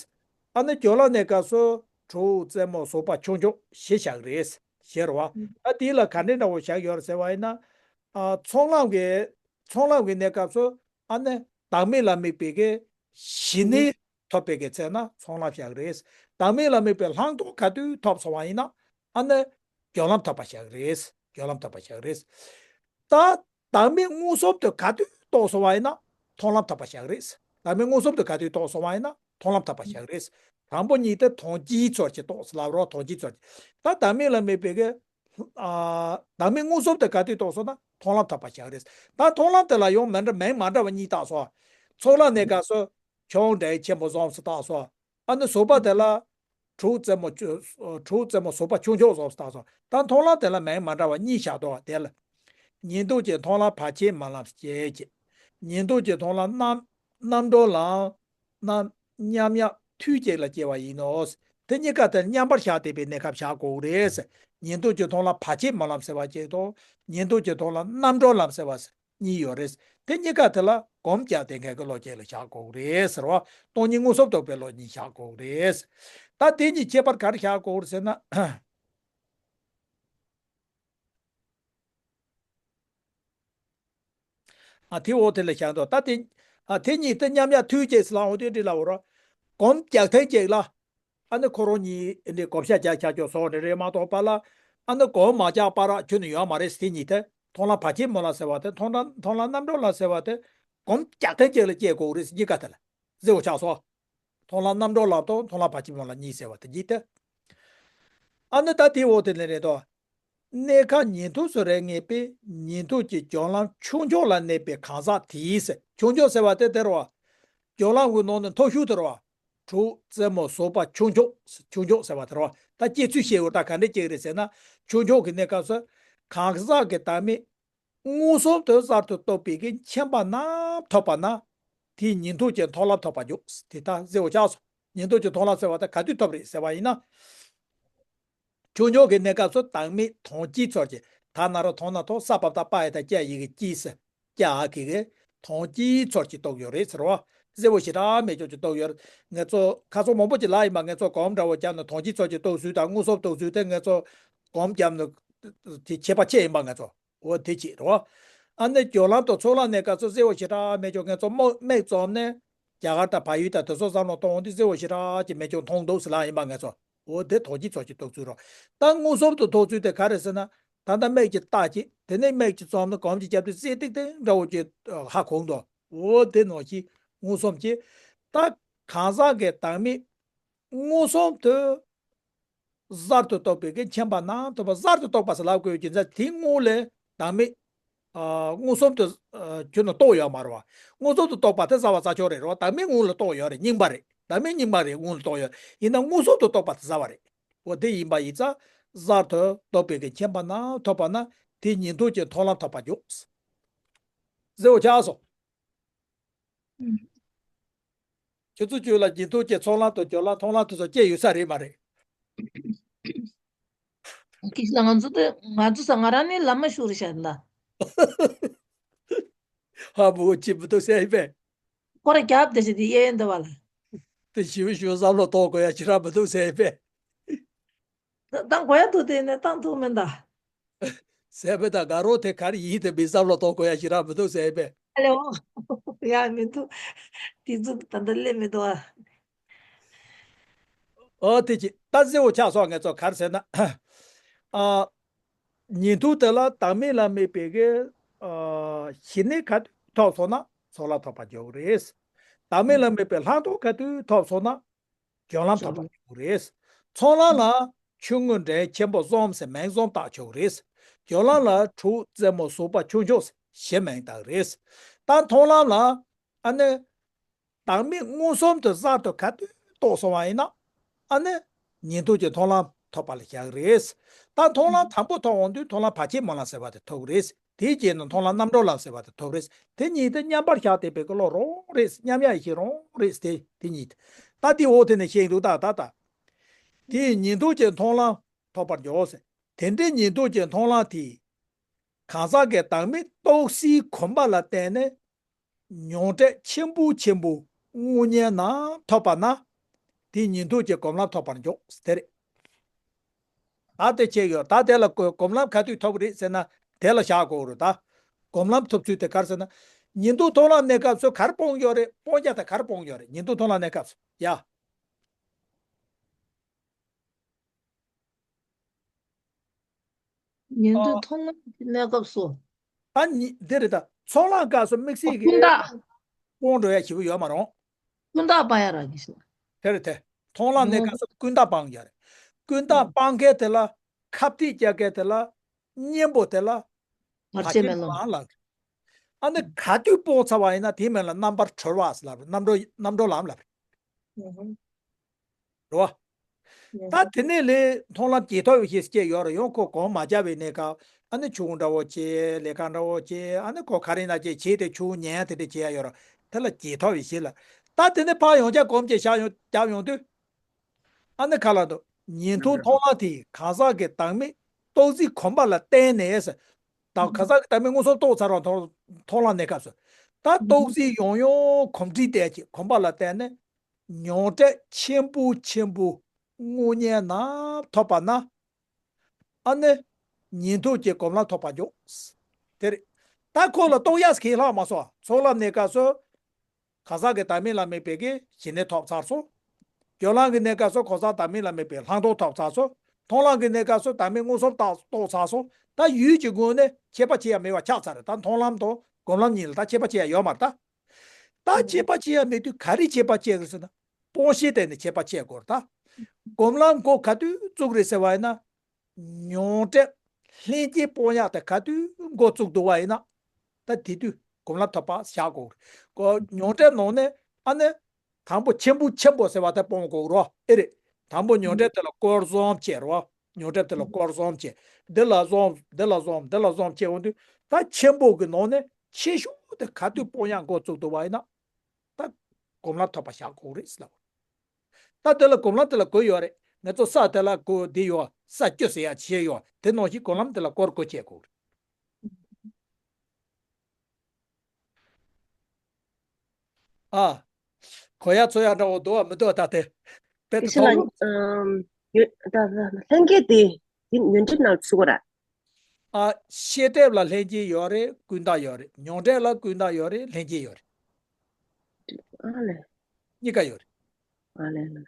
ཨ་ནི་སྦྱོར་ལམ་གནས་སྐབས་སུ་དྲུག་རྩེ་མོ་ཟུར་པ་ཆུང་ཆུང་བཞི་བཞག་རེད། བཞི་རེད་བ། ཨ་དེ་ལ་ག་འདྲ་འདྲ་བོ་བཞག་ཡོད་རེད་ཟེར་བ་ཡིན་ན། ཨ་ཚོགས་ལམ་གྱི། ཚོགས་ལམ་གྱི་གནས་སྐབས་སུ་ཨ་ནི་བདག་མེད་ལ་དམིགས་པའི་གི་ཞི་གནས་ཐོབ་པའི་གི་ཚེ་ན་ཚོགས་ལམ་བཞག་རེད། བདག་མེད་ལ་དམིགས་པའི་ལྷག་མཐོང་ག་དུས་ཐོབ་སོང་བ་ཡིན་ན། ཨ་ནི་སྦྱོར་ལམ་ཐོབ་པ་བཞག་རེད། སྦྱོར་ལམ་ཐོབ་པ་བཞག་རེད། ད་བདག་མེད་མངོན་སུམ་དུ་ག་དུས་རྟོགས་སོང་བ་ཡིན་ན་མཐོང་ལམ་ཐོབ་པ་བཞག་རེད། བདག་མེད་མངོན་སུམ་དུ་ག་དུས་རྟོགས་སོང་བ་ཡིན་ན་མཐོང་ལམ་ཐོབ་པ་བཞག་རེད། དང་པོ་གཉིས་དེ་དོན་སྤྱིའི་ཚུལ་གྱིས་རྟོགས་ལབ་རོགས། དོན་སྤྱིའི་ཚུལ་གྱིས། ད་བདག་མེད་ལ་དམིགས་པའི་གི། ཨ། བདག་མེད་མངོན་སུམ་དུ་ག་དུས་རྟོགས་སོང་ན་མཐོང་ལམ་ཐོབ་པ་བཞག་རེད། ད་མཐོང་ལམ་དེ་ལ་ཡང་མི་འདྲ་མིང་མ་འདྲ་བ་གཉིས་བཏགས་སོང་། ཚོགས་ལམ་གནས་སྐབས་སུ་ཆུང་འབྲིང་ཆེན་པོ་གསུམ་སུ་བཏགས་སོང་། ཨ་ནི་ཟུར་པ་དེ་ལ། དྲུག་རྩེ་མོ་བཅུ། དྲུག་རྩེ་མོ་ཟུར་པ་ཆུང་ཆུང་སོགས་སུ་བཏགས་སོ། ད་མཐོང་ལམ་དེ་ལ་མིང་མ་འདྲ་བ་གཉིས་བཞག་འདུག་བ། དེ་ལ། ཉན་ཐོས་ཀྱི་མཐོང་ལམ་བར་ཆད་སྨོན་ལམ་སྐྱེད་ཅེས། ཉན་ཐོས་ཀྱི་མཐོང་ལམ་རྣམ་རྣམ་གྲོལ་ལམ། རྣམ། མཉམ་ཡང་མཐུ་གཅིག་ལ་སྐྱེ་བ་ཡིན་ནོ། དེ་གཉིས་ཀ་དེ་མཉམ་པར་བཞག་བསྡད་པའི་གནས་སྐབས་བཞག་དགོས་རེད། ཉན་ཐོས་ཀྱི་མཐོང་ལམ་བར་ཆད་སྨོན་ལམ་ཟེར་བ་གཅིག་དང་། ཉན་ཐོས་ཀྱི་མཐོང་ལམ་རྣམ་གྲོལ་ལམ་ཟེར་བ་གཉིས་ཡོད་རེད། དེ་གཉིས་ཀ་དེ་ལ་སྒོམ་རྒྱག་བསྡད་མཁན་གྱི་བློ་སྐྱེད་ལ་བཞག་དགོས་རེད་ཟེར་བ། སྟོང་ཉིད་མངོན་སུམ་རྟོགས་པའི་བློ་གཉིས་བཞག་དགོས་རེད། ད་དེ་གཉིས་ཁྱད་པར་ག་རེ་བཞག་དགོས་རེད་ཟེར་ན། ཨ། དེ་འོ་དེ་ལ་བཞག་འདུག་ད་དེ། ཨ། དེ་གཉིས་དེ་མཉམ་ཡང་མཐུ་གཅིག་ལ་འོ་དེ་འདྲ་ལ་འོ་ར། སྒོམ་རྒྱག་ཐེངས་གཅིག་ལ། ཨ་ནི་ཁོ་རང་གཉིས་འདི་བགོ་བཤའ་རྒྱག་ཆགས་ཀྱོག་སོགས་རེ་རེ་མ་གཏོགས་པ་ལ། ཨ་ནི་སྒོམ་མ་རྒྱག་པ་ར་ཁྱོན་ནས་ཡོད་མ་རེད། དེ་གཉིས་དེ་མཐོང་ལམ་བར་ཆད་སྨོན་ལམ་ཟེར་བ་དེ། མཐོང་ལམ་མཐོང་ལམ་རྣམ་གྲོལ་ལམ་ཟེར་བ་དེ། སྒོམ་རྒྱག་ཐེངས་གཅིག་ལ་སྐྱེ་དགོས་རེད། གཉིས་ཀ་དེ་ལ་གཟིགས་པ་ཆགས་སོ། མཐོང་ལམ་རྣམ་གྲོལ་ལམ་དང་མཐོང་ལམ་བར་ཆད་སྨོན་ལམ་གཉིས་ཟེར་བ་དེ་གཉིས་དེ། ཨ་ནི་ད་དེའི་འོག་དེ་ལས་རེད་དོ། གནས་ཁ་ཉན་ཐོས་སུ་རེ་ངེས་པས་ཉན་ཐོས་ཀྱི་སྦྱོར་ལམ་ཆུང་ཆུང་ལ་གནས་པའི་གང་ཟག་དེས། ཆུང་ཆུང་ཟེར་བ་དེ་དེ་རེད་བ། སྦྱོར་ལམ་གྱི་ནང་ནས་མཐོ་ཤོས་དེ་རེད་བ། དྲུག་རྩེ་མོ་ཟུར་པ་ཆུང་ཆུང་། ཆུང་ཆུང་ཟེར་བ་དེ་རེད་བ། ད་སྐྱེ་ཚུལ་བཤད་ཡོད། ད་ག་འདྲས་སྐྱེ་གི་རེད་ཟེར་ན། ཆུང་ཆུང་གི་གནས་སྐབས་སུ། གང་ཟག་གི་བདག་མེད་མངོན་སུམ་དུ་གསར་དུ་རྟོགས་པའི་གི་མཁྱེན་པ་རྣམས་ཐོབ་པ་ན། དེས་ཉན་ཐོས་ཀྱི་མཐོང་ལམ་ཐོབ་པར་འགྱུར། དེ་ལྟར་གཟིགས་པ་ཆགས་སོ། ཉན་ཐོས་ཀྱི་མཐོང་ལམ་ཟེར་བ་དེ་ག་དུས་ཐོབ་རེད་ཟེར་བ་ཡིན་ན། ཆུང་ཆུང་གི་གནས་སྐབས་སུ་བདག་མེད་དོན་སྤྱིའི་ཚུལ་གྱིས། ད་ན་རོ་དོན་ན་དོ། ས་བབ་ད་པ་ཡ་ད་ཀྱ་ཡི་གེ་ཀྱི་ས། ཀྱ་གི་གེ། དོན་སྤྱིའི་ཚུལ་གྱིས་རྟོགས་ཡོད་རེད་ཟེར་བ། གཟིགས་པ་ཞེ་དྲག་མེད་ཅོག་ཅིག་རྟོགས་ཡོད་རེད། ང་ཚོ་ཁ་སང་མང་པོ་ཅིག་ལ་ཡིན་པ། ང་ཚོ་སྒོམ་འདྲ་བོ་བརྒྱབ་ནས་དོན་སྤྱིའི་ཚུལ་གྱིས་རྟོགས་ཚུལ་དང་མངོན་སུམ་རྟོགས་ཚུལ་དེ། ང་ཚོ་སྒོམ་བརྒྱབ་ནས་དེ་ཁྱད་པར་ཕྱེ་ཡིན་པ་ང་ཚོ། འོ་དེ་གཅིག་རེད་བ། ཨ་ནི་སྦྱོར་ལམ་དང་ཚོགས་ལམ་གནས་སྐབས་སུ་གཟིགས་པ་ཞེ་དྲག་མེད་ཅོག་ང་ཚོ་མིག་མིག་བཙུམ་ནས་རྒྱ་གར་དང་བལ་ཡུལ་དང་དེ་ཚོ་བསམ་བློ་གཏོང་འོང་དུས་གཟིགས་པ་ཞེ་དྲག་ཅིག་མེད་ཅོག་མཐོང་འདུག་ཟེར་ལ་ཡིན་པ་ང་ཚོ། འོ་དེ་དོན་སྤྱིའི་ཚུལ་གྱིས་རྟོགས་ཚུལ་རོ། ད་མངོན་སུམ་དུ་རྟོགས་ཚུལ་དེ་ག་རེ་ཟེར་ན། ད་ལྟ་མིག་གིས་བལྟས་ཀྱི། དེ་ནས་མིག་གིས་བཙུམ་ནས་སྒོམ་གྱི་རྒྱབ་དུས་གསལ་ཏིག་ཏིག་འདྲ་བོ་ཅིག་ཧ་གོ་འདུག་འོ་དེ་ནང་བཞིན་མངོན་སུམ་གྱིས། ད་གང་ཟག་གི་བདག་མེད་མངོན་སུམ་དུ་གསར་དུ་རྟོགས་པའི་གི་མཁྱེན་པ་རྣམས་ཐོབ་པ། གསར་དུ་རྟོགས་པ་ཟེར་ལབ་དགོས་ཀྱི་ན། དེའི་སྔོན་ལ་བདག་མེད། ཨ། མངོན་སུམ་དུ། ཨ། ཁྱོན་ནས་རྟོགས་ཡོད་མ་རེད་བ། མངོན་སུམ་དུ་རྟོགས་པ་དེ་རྩ་བ་རྩ་ཆོག་རེད་རོ། བདག་མེད་སྔོན་ལ་རྟོགས་ཡོད་རེད། རྙིང་པ་རེད། བདག་མེད་རྙིང་པ་རེད། སྔོན་ལ་རྟོགས་ཡོད་རེད། ཡིན་ན་མངོན་སུམ་དུ་རྟོགས་པ་དེ་རྩ་བ་རེད། འོ་དེ་ཡིན་པ་ཡིན་ཙང་། གསར་དུ་རྟོགས་པའི་གི་མཁྱེན་པ་རྣམས་ཐོབ་པ་ན། དེས་ཉན་ཐོས་ཀྱི་མཐོང་ལམ་ཐོབ་པར་འགྱུར། གཟིགས་པ་ཆགས་སོ། ཁྱོད་ཚོ་ཁྱོད་ལ་ཉན་ཐོས་ཀྱི་ཚོགས་ལམ་དང་སྦྱོར་ལམ་མཐོང་ལམ་དེ་ཚོ་སྐྱེས་ཡོད་ས་རེད་མ་རེད། ཁྱེད་ལ་ང་ཚོ་དེ་ང་ཚོ་ས་ང་རང་ནི་ལམ་མ་ཤོར་བཞག་ལ། ཧ་བུ་ཅི་བུ་དུ་སེ་པེ། སྐོར་རྒྱབ་དེ་ཞིག་དེ་གཡས་འདི་བ་ལ། དེ་ཞིབ་ཞིབ་བསམ་བློ་གཏོང་དགོས་ཡ་ཅི་ར་བུ་དུ་སེ་པེ། བཏང་དགོས་ཡ་འདུག་དེ་ནས་བཏང་ཐུབ་མིན་ད། ཟས་པའི་ད་དགའ་རོགས་དེ་ག་རེ་ཡིན་དེ་མི་བསམ་བློ་གཏོང་དགོས་ཡ་ཞིག་རག་མི་འདུག་ཟས་པས། ཨ་ལེ་འོ། ཡ་མི་འདུག་དེ་ཚོ་ད་ལྟ་སླེབས་མི་འདུག་ཨ། ཨོ་དེ་ཅི་ད་གཟིགས་པ་ཆགས་སོང་། ངས་ཚོ་ག་རེ་ཟེར་ན། ཨ། ཉན་ཐོས་དེ་ལ་བདག་མེད་ལ་དམིགས་པའི་གི། ཨ། ཞི་གནས་ག་དུས་ཐོབ་སོང་ན་ཚོགས་ལ་ཐོབ་པར་འགྱུར་གི་རེད། བདག་མེད་ལ་དམིགས་པའི་ལྷག་མཐོང་ག་དུས་ཐོབ་སོང་ན། སྦྱོར་ལམ་ཐོབ་པར་འགྱུར་རེད། ཚོགས་ལམ་ལ་ཆུང་ངུ་འབྲིང་ཆེན་པོ་གསུམ་ཟེར་མིང་གསུམ་བཏགས་ཆོག་རེད། སྦྱོར་ལམ་ལ་དྲུག་རྩེ་མོ་ཟུར་པ་ཆུང་ཆུང་ཟེར་བཞི་མིང་བཏགས་རེད། ད་མཐོང་ལམ་ལ་ཨ་ནི་བདག་མེད་མངོན་སུམ་དུ་གསར་དུ་ག་དུས་རྟོགས་སོང་བ་ཡིན་ན། ཨ་ནི་ཉན་ཐོས་ཀྱི་མཐོང་ལམ་ཐོབ་པ་ལ་བཞག་རེད། ད་མཐོང་ལམ་དང་པོ་ཐོབ་འོང་དུས་མཐོང་ལམ་བར་ཆད་སྨོན་ལམ་ཟེར་བ་དེ་ཐོབ་རེད། དེའི་རྗེས་ནས་མཐོང་ལམ་རྣམ་གྲོལ་ལམ་ཟེར་བ་དེ་ཐོབ་རེད། དེ་གཉིས་དེ་མཉམ་པར་བཞག་བསྡད་པའི་ཀློག་རོང་རེད། མཉམ་ཡག་ཡིན་ཞིག་རོང་རེད། དེ་དེ་གཉིས་དེ། ད་དེ་འོག་དེ་ནས་བཤད་འདུག་ད་ད་ད། དེས་ཉན་ཐོས་ཀྱི་མཐོང་ལམ་ཐོབ་པར་འགྱུར་ཟེར། དེ་འདྲའི་ཉན་ཐོས་ཀྱི་མཐོང་ལམ་དེས། གང་ཟག་གི་བདག་མེད་རྟོགས་སའི་གོམས་པ་ལ་བརྟེན་ནས། མྱོང་འབྲས་ཆེན་པོ་ཆེན་པོ་དངོས་གཉེན་རྣམས་ཐོབ་པ་ན། དེ་ཉན་ཐོས་ཀྱི་སྒོམ་ལམ་ཐོབ་པར་འགྱུར་དེ་རེད། ད་དེ་ཁྱད་ཡོད། ད་དེ་ལ་སྒོམ་ལམ་ག་དུས་ཐོབ་རེད་ཟེར་ན། དེ་ལ་བཞག་དགོས་རེད་ད། སྒོམ་ལམ་ཐོབ་ཚུལ་དེ་ག་རེ་ཟེར་ན། ཉན་ཐོས་མཐོང་ལམ་གནས་སྐབས་སུ་ག་རེ་སྤོང་ཡོད་རེད། སྤོང་རྒྱུ་དེ་ག་རེ་སྤོང་ཡོད་རེད། ཉན་ཐོས་མཐོང་ལམ་གནས་སྐབས་སུ་ཡ། ཉན་ཐོས་མཐོང་ལམ་གྱི་གནས་སྐབས་སུ། ད་ནི་འདི་རེད་ད། ཚོགས་ལམ་སྐབས་སུ་དམིགས་བསལ་གྱི་ཀུན་བརྟགས། སྤོང་འགྲོ་ཡ་ཞིག་ཡོད་མ་རུང་། ཀུན་བརྟགས་སྤང་ཡ་རག་གི་ཞིག་དེ་རེད་དེ། མཐོང་ལམ་གནས་སྐབས་སུ་ཀུན་བརྟགས་སྤང་ཡ་རེད། ཀུན་བརྟགས་སྤང་མཁན་དེ་ལ་ཁ་གཏད་བཅག་མཁན་དེ་ལ་གཉེན་པོ་དེ་ལ་བར་ཆད་མེད་ལམ་ལ། ཨ་ནི་ག་དུས་སྤོང་ཚར་བ་ཡིན་ན་དེ་མིན་ལ་རྣམ་པར་གྲོལ་བ་ཟེར་ལབ་རེད། རྣམ་གྲོལ་རྣམ་གྲོལ་ལམ་ལབ་རེད། རེད་བ། ད་དེ་ནས་ལས་མཐོང་ལམ་ཇེ་མཐོ་བའི་ཞིག་སྐྱེས་ཡོད་རེད། ཡང་ཁོ་གོམ་མ་རྒྱག་པའི་གནས་སྐབས་ཨ་ནི་ཆུ་བོ་འདྲ་བོ་བྱས། ལས་ཀ་འདྲ་བོ་བྱས། ཨ་ནི་ཁོ་ག་རེ་ན་བྱས་བྱས་ཏེ་ཆུ་བོ་ཉན་ཡ་དེ་འདྲ་བྱས་ཡ་ཡོད་རེད། དེ་ལ་ཇེ་མཐོ་བའི་ཞིག་ལ། ད་དེ་ནས་ཕར་ཡང་བསྐྱར་གོམ་གཅིག་བཞག་ཡོང་བརྒྱབ་ཡོང་དུས། ཨ་ནི་ཁ་ལ་འདུག་ཉན་ཐོས་མཐོང་ལམ་དེ་གང་ཟག་གི་བདག་མེད་རྟོགས་ཚིག་གོམས་པ་ལ་བརྟེན་ནས་ཟེར། ད་གང་ཟག་གི་བདག་མེད་མངོན་སུམ་རྟོགས་ཚར་བ་མཐོང་མཐོང་ལམ་གནས་སྐབས་སུ། ད་རྟོགས་ཚིག་ཡང་ཡང་གོམས་འདྲིས་བསྡད་ཀྱི་གོམས་པ་ལ་བརྟེན་ནས་མྱང་འདས་ཆེན་པོ་ཆེན་པོ་དངོས་གཉེན་རྣམས་ཐོབ་པ་ན། ཨ་ནི་ཉན་ཐོས་ཀྱི་གོམས་ལམ་ཐོབ་པ་འཇོག་དེ་རེད། ད་ཁོ་ལ་རྟོགས་ཡག་ཁས་ལྷག་མ་སོང་། ཚོགས་ལམ་གནས་སྐབས་སུ། གང་ཟག་གི་བདག་མེད་ལ་དམིགས་པའི་གི་ཞི་གནས་ཐོབ་ཚར་སོང་། སྦྱོར་ལམ་གྱི་གནས་སྐབས་སུ་གང་ཟག་བདག་མེད་ལ་དམིགས་པའི་ལྷག་མཐོང་ཐོབ་ཚར་སོང་། མཐོང་ལམ་གྱི་གནས་སྐབས་སུ་བདག་མེད་མངོན་སུམ་རྟོགས་རྟོགས་ཚར་སོང་། ད་ཡུལ་གྱི་སྒོ་ནས་ཁྱད་པར་ཕྱེ་ཡ་མེད་པ་ཆགས་ཚར་རེད། ད་མཐོང་ལམ་དང་སྒོམ་ལམ་གཉིས་ལ་ད་ཁྱད་པར་ཕྱེ་ཡ་ཡོད་མ་རེད་ད། ད་ཁྱད་པར་ཕྱེ་ཡ་མེད་དུས་ག་རེ་ཁྱད་པར་ཕྱེ་དགོས་ཟེར་ན། སྤོང་བྱའི་སྟེང་ནས་ཁྱད་པར་ཕྱེ་དགོས་རེད་ད། སྒོམ་ལམ་འགོ་ག་དུས་བཙུགས་རེད་ཟེར་བ་ཡིན་ན། མྱང་འདས་ལྷན་སྐྱེས་སྤོང་ཡག་དེ་ག་དུས་འགོ་བཙུགས་འདུག་པ་ཡིན་ན། ད་དེ་དུས་གོམས་ལ་ཐོབ་པ་བཞག་དགོས། གོ་མྱང་འདས་ནང་ནས་ཨ་ནི་དང་པོ་ཆེན་པོ་ཆེན་པོ་ཟེར་བ་དེ་སྤོང་དགོས་རོ། ཨེ་རེད། དང་པོ་མྱང་འདས་དེ་ལ་སྐོར་བཟུང་བྱས་རོ། མྱང་འདས་དེ་ལ་སྐོར་བཟུང་བྱས། འདི་ལ་བཟུང་འདི་ལ་བཟུང་འདི་ལ་བཟུང་བྱས་འོང་དུས། ད་ཆེན་པོ་གི་ནང་ནས་ཆེ་ཤོས་དེ་ག་དུས་སྤོང་ཡག་འགོ་བཙུགས་འདུག་པ་ཡིན་ན། ད་གོམས་ལ་ཐོབ་པ་བཞག་དགོས་རེད་ཟེར་ལ། ད་དེ་ལ་གོམས་ལ་དེ་ལ་གོ་ཡོད་རེད། ང་ཚོ་ས་དེ་ལ་གོ་འདི་ཡོད། ས་བཅུ་ཟེར་ཡ་བྱས་ཡོད། དེ་ནང་བཞིན་གོམས་ལམ་དེ་ལ་སྐོར་གོ་བྱེད་དགོས། ཨ། གོ་ཡ་ཚོ་ཡ་འདྲ་བོ་འདུག་བ་མི་འདུག་བ། ད་དེ་དཔེ་དེ་དེ་ཤི་ལ་ཐོག་ལ། ཨམ། ཡོད་ད་ད་ལྷན་སྐྱེས་དེ་དེ་ཉོན་སྒྲིབ་ནང་ཚུད་གོ་ར། ཨ། ཤེས་སྒྲིབ་ལ་ལྷན་སྐྱེས་ཡོད་རེད། ཀུན་བརྟགས་ཡོད་རེད། མྱང་འདས་ལ་ཀུན་བརྟགས་ཡོད་རེད། ལྷན་སྐྱེས་ཡོད་རེད། ཨ་ལས། གཉིས་ཀ་ཡོད་རེད། ཨ་ལས་ལས།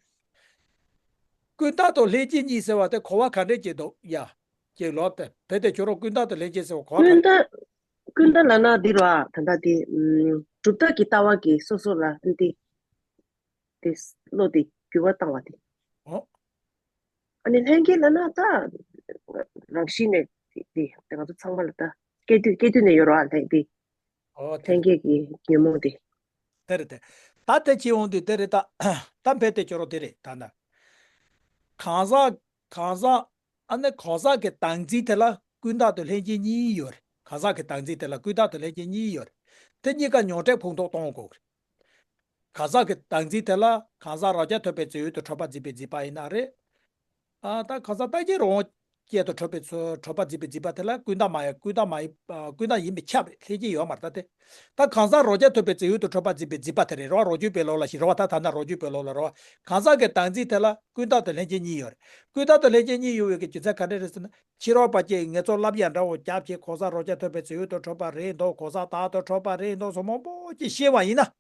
ཀུན་བརྟགས་དང་ལྷན་སྐྱེས་གཉིས་ཟེར་བ་དེ་གོ་བ་ག་འདྲས་ཅིག་འདུག་ཡ། ཅིག་ལོག་སྟེ་བོད་དེ་ཁྱོད་རང་ཀུན་བརྟགས་དང་ལྷན་སྐྱེས་ཟེར་བ་གོ་བ་ག་ཀུན་བརྟགས་ཀུན་བརྟགས་ལབ་ན་འདི་རེད་བ། ད་ལྟ་དེ་ཨམ། གྲུབ་མཐའ་གི་ལྟ་བ་གི་སོ་སོ་ལ་འདི་དེ་བློ་དེ་འགྱུར་བ་བཏང་བ་དེ། ཨོ། ཨ་ནི་ལྷན་སྐྱེས་ལབ་ན་ད་རང་བཞིན་ནས་དེ་དེ་ང་ཚོ་ཚང་མ་ལ་ད་སྐྱེ་དུས་སྐྱེ་དུས་ནས་ཡོད་རེད་བ། ལྷན་དེ་ཨོ་དེ་ལྷན་རེད། སྐྱེས་ཀྱི་ཉོན་མོངས་དེ། དེ་རེད་དེ། ད་དེ་བྱེད་འོང་དུས་དེ་རེད་ད། ད་བོད་དེ་ཁྱོད་རང་དེ་རེད་ད་ན། གང་ཟག་གང་ཟག་ཨ་ནི་གང་ཟག་གི་བདག་འཛིན་དེ་ལ་ཀུན་བརྟགས་དང་ལྷན་སྐྱེས་གཉིས་ཡོད་རེད། གང་ཟག་གི་བདག་འཛིན་དེ་ལ་ཀུན་བརྟགས་དང་ལྷན་སྐྱེས་གཉིས་ཡོད་རེད། དེ་གཉིས་ཀ་མྱང་འདས་ཕུང་དོགས་གཏོང་དགོས་རེད། གང་ཟག་གི་བདག་འཛིན་དེ་ལ་གང་ཟག་རང་རྐྱ་ཐོབ་པའི་རྫས་ཡུལ་དུ་གྲུབ་པ་འཛིན་པའི་འཛིན་པ་ཡིན་ན་རེད། ཨ། ད་གང་ཟག་རྟག་གཅིག་རང་རྐྱ་དུ་གྲུབ་པའི་ཚུལ་གྲུབ་པ་འཛིན་པའི་འཛིན་པ་དེ་ལ་ཀུན་བརྟགས་མ་ཡིན། ཀུན་བརྟགས་མ་ཡིན། ཨ། ཀུན་བརྟགས་ཡིན་པས་ཁྱབ་རེད། ལྷན་སྐྱེས་ཡོད་མ་རེད་ད་དེ། ད་གང་ཟག་རང་རྐྱ་ཐོབ་པའི་རྫས་ཡུལ་དུ་གྲུབ་པ་འཛིན་པའི་འཛིན་པ་དེ་རེད་རོ། རང་རྒྱུད་པའི་ལུགས་ལ་ཞིག་རེད་བ། ད་ད་ན་རང་རྒྱུད་པའི་ལུགས་ལ་རེད་བ། གང་ཟག་གི་བདག་འཛིན་དེ་ལ་ཀུན་བརྟགས་དང་ལྷན་སྐྱེས་གཉིས་ཡོད་རེད། ཀུན་བརྟགས་དང་ལྷན་སྐྱེས་གཉིས་ཡོད་པའི་གི་རྒྱུ་མཚན་ག་འདྲ་རེད་ཟེར་ན། ཕྱི་རོལ་པ་ཅིག་ངེད་ཚོ་བསླབ་ཡ་འདྲ་བོ་རྒྱབ་བྱས་གང་ཟག་རང་རྐྱ་ཐོབ་པའི་རྫས་ཡུལ་དུ་གྲུབ་པ་རེད་འདུག་གང་ཟག་བདག་ཏུ་གྲུབ་པ་རེད་འདུག་ཟེར་མང་པོ་ཅིག་བཤད་པ་ཡིན་ན།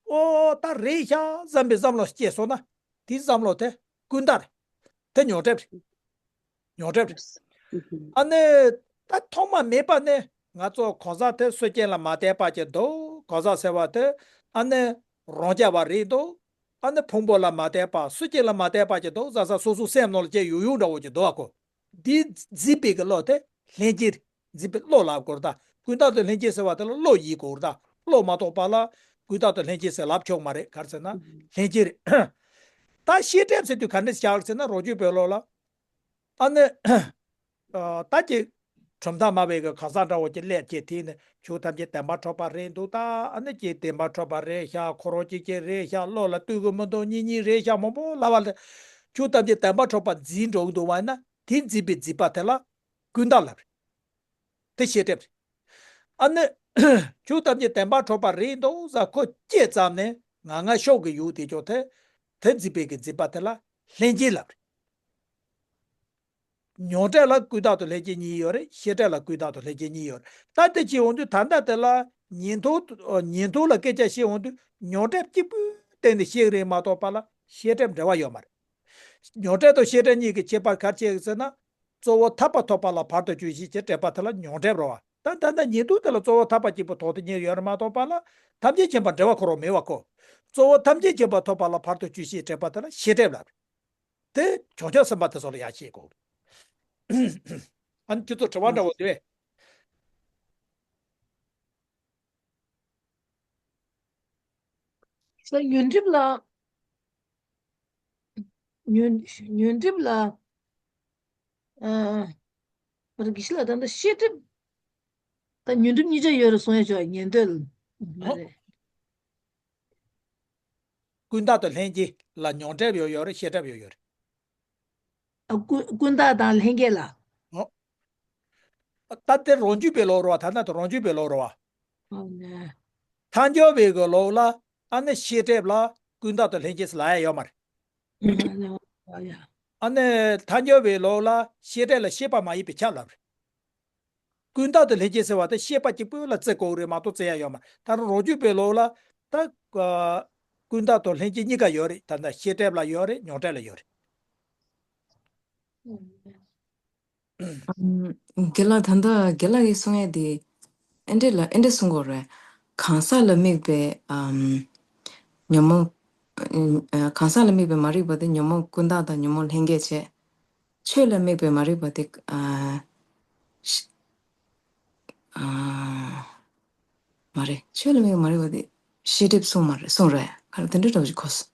ཨོ་ད་རེད་ཤག་བསམ་པའི་བསམ་བློ་སྐྱེས་སོང་ན། དེའི་བསམ་བློ་དེ་ཀུན་བརྟགས་རེད། དེ་མྱང་འདས་རེད། མྱང་འདས་རེད། ཨ་ནི་ད་ཐོག་མ་མེད་པ་ནས་ང་ཚོ་གང་ཟག་དེ་སུ་གཅིག་ལ་མ་བརྟེན་པ་ཅིག་འདུག་གང་ཟག་ཟེར་བ་དེ་ཨ་ནི་རང་རྐྱ་བ་རེད་འདུག་ཨ་ནི་ཕུང་པོ་ལ་མ་བརྟེན་པ་སུ་གཅིག་ལ་མ་བརྟེན་པ་ཅིག་འདུག་བསམ་བསམ་སོ་སོའི་སེམས་ནང་ལ་ཅིག་ཡོད་ཡོད་འདྲ་བོ་ཅིག་འདུག་ག་གོ། འདི་འཛིན་པའི་གི་བློ་དེ་ལྷན་སྐྱེས་རེད། འཛིན་པའི་བློ་ལབ་དགོས་རེད་ད། ཀུན་བརྟགས་དང་ལྷན་སྐྱེས་ཟེར་བ་དེ་ལ་བློ་ཡིན་དགོས་རེད་ད། བློ་མ་གཏོགས་པ་ལ་ཀུན་བརྟགས་དང་ལྷན་སྐྱེས་ཟེར་ལབ་ཆོག་མ་རེད། ག་རེ་ཟེར་ན་ལྷན་སྐྱེས་རེད། ད་ཤེས་སྒྲིབ་ཟེར་དུས་ག་འདྲ་བཞག་ཟེར་ན། རང་རྒྱུད་པའི་བློ་ལ་ཨ་ནི། ཨ། ད་ཅིག་གྲུབ་མཐའ་སྨྲ་བའི་གི་གང་ཟག་འདྲ་བོ་ཅིག་སླེབས་བྱས་དེ་ནི་ཆོས་ཐམས་ཅད་བདེན་པར་གྲུབ་པ་རེད་འདུག་ད་ཨ་ནི་ཅིག་བདེན་པར་གྲུབ་པ་རེད་ཤག་ཁོ་རང་གཅིག་གཅིག་རེད་ཤག་བློ་ལ་ལྟོས་དགོས་མི་འདུག་གཉིས་གཉིས་རེད་ཤག་མང་པོ་ལབ་པ་ལ། ཆོས་ཐམས་ཅད་བདེན་པར་གྲུབ་པ་འཛིན་འགྲོ་གི་འདུག་བ་ཡིན་ན། དེ་འཛིན་པའི་འཛིན་པ་དེ་ལ་ཀུན་བརྟགས་ལབ་རེད། དེ་ཤེས་སྒྲིབ་རེད། ཨ་ནི། ཆོས་ཐམས་ཅད་བདེན་པར་གྲུབ་པ་རེད་འདུག་ཟེར་ཁོ་སྐྱེས་ཙམ་ནས་ང་ང་ཤོག་གི་ཡུལ་དེ་ཅོག་དེ། དེ་འཛིན་པའི་གི་འཛིན་པ་དེ་ལ་ལྷན་སྐྱེས་ལབ་རེད། མྱང་འདས་ལ་ཀུན་བརྟགས་དང་ལྷན་སྐྱེས་གཉིས་ཡོད་རེད། ཤེས་སྒྲིབ་ལ་ཀུན་བརྟགས་དང་ལྷན་སྐྱེས་གཉིས་ཡོད་རེད། ད་དེ་བྱས་འོང་དུས་ད་ལྟ་དེ་ལ་ཉན་ཐོས་ཉན་ཐོས་ལ་སྐད་ཆ་བཤད་འོང་དུས་མྱང་འདས་གཅིག་པུའི་སྟེང་ནས་བཤད་ཀྱི་རེད་མ་གཏོགས་པ་ལ་ཤེས་སྒྲིབ་འབྲེལ་བ་ཡོད་མ་རེད། མྱང་འདས་དང་ཤེས་སྒྲིབ་གཉིས་ཀྱི་ཁྱད་པར་ག་རེ་བྱེད་ཀྱི་ཟེར་ན། གཙོ་བོ་ཐར་པ་ཐོབ་པ་ལ་བར་དུ་གཅོད་བྱེད་ཅེས་སྒྲིབ་པ་དེ་ལ་མྱང་འདས་རེད་བ། ད་ད་ལྟ་ཉན་ཐོས་དེ་ལ་གཙོ་བོ་ཐར་པ་གཅིག་པུ་ཐོག་ཏུ་གཉེར་ཡོད་རེད་མ་གཏོགས་པ་ལ། ཐམས་ཅད་མཁྱེན་པ་འབྲེལ་བ་ཁོ་རང་མེད་བ་གོ། གཙོ་བོ་ཐམས་ཅད་མཁྱེན་པ་ཐོབ་པ་ལ་བར་དུ་གཅོད་བྱེད་སྒྲིབ་པ་དེ་ལ་ཤེས་སྒྲིབ་ལབ་རེད། དེ་བྱང་ཆུབ་སེམས་དཔའ་དེ་ཚོ་ལ་ཡང་བཤད་དགོས། ཨ་ནི་ཁྱོད་ཚོ་དྲི་བ་འདྲ་བོ་འདུག་གས། ས་ཡོན་གྲིབ་ལ། ཉོན་ཉོན་སྒྲིབ་ལ། ཨ། བར་གྱི་ཤི་ལ་ད་ལྟ་ཤེས་སྒྲིབ། ད་ཉོན་སྒྲིབ་གཉིས་ཆ་ཡོད་རེད་གསུང་ཡ་ཅོ་ཉན་འདོད་ལ། མ་རེད། ཀུན་བཏགས་དང་ལྷན་སྐྱེས་ལ་མྱོང་སྒྲིབ་ཡོད་ཡོད་རེད། ཤེས་སྒྲིབ་ཡོད་ཡོད་རེད། ཨ། ཀུན་ཀུན་བཏགས་དང་ལྷན་སྐྱེས་ལ། ཨོ། ད་དེ་རང་རྒྱུད་པའི་ལུགས་རེད་བ། ད་ལྟ་དེ་རང་རྒྱུད་པའི་ལུགས་རེད་བ། ཨོ་ནས། ཐལ་འགྱུར་བའི་གི་ལུགས་ལ་ཨ་ནི་ཤེས་སྒྲིབ་ལ་ཀུན་བཏགས་དང་ལྷན་སྐྱེས་སུ་ལབ་ཡ་ཡོད་མ་རེད། ཨ་ནི་ཐལ་འགྱུར་བའི་ལུགས་ལ་ཤེས་སྒྲིབ་ལ་ཤེས་པ་མ་ཡིན་པས་ཁྱབ་ལབ་རེད། ཀུན་བཏགས་དང་ལྷན་སྐྱེས་ཟེར་བ་དེ་ཤེས་པ་གཅིག་པུ་ལ་བརྩི་དགོས་རེད་མ་གཏོགས་བརྩི་ཡ་ཡོད་མ་རེད། ད་རུང་རང་རྒྱུད་པའི་ལུགས་ལ་ད་ཀུན་བཏགས་དང་ལྷན་སྐྱེས་གཉིས་ཀ་ཡོད་རེད། ད་ལྟ་ཤེས་སྒྲིབ་ལ་ཡོད་རེད། མྱོང་སྒྲིབ་ལ་ཡོད་རེད། རྒན་ལགས། ད་ལྟ་རྒན་ལགས་ཀྱིས་གསུང་ཡས་དེ་ཨེ་འདྲས་ལ་ཨེ་འདྲས་གསུང་དགོས་རེད། གང་ཟག་ལ་དམིགས་པའི་ཨམ། ཉོན་མོངས། ཨ། གང་ཟག་ལ་དམིགས་པའི་མ་རིག་པ་དེ་ཉོན་མོངས་ཀུན་བཏགས་དང་ཉོན་མོངས་ལྷན་སྐྱེས་བྱས། ཆོས་ལ་དམིགས་པའི་མ་རིག་པ་དེ། ཨ། ཤ། ཨ། མ་རེད། ཆོས་ལ་དམིགས་པའི་མ་རིག་པ་དེ་ཤེས་སྒྲིབ་གསུངས་མ་རེད། གསུངས་རེད། ག་རེ་དེ་འདྲ་འདྲ་བོ་ཞིག་གོ་སོང་།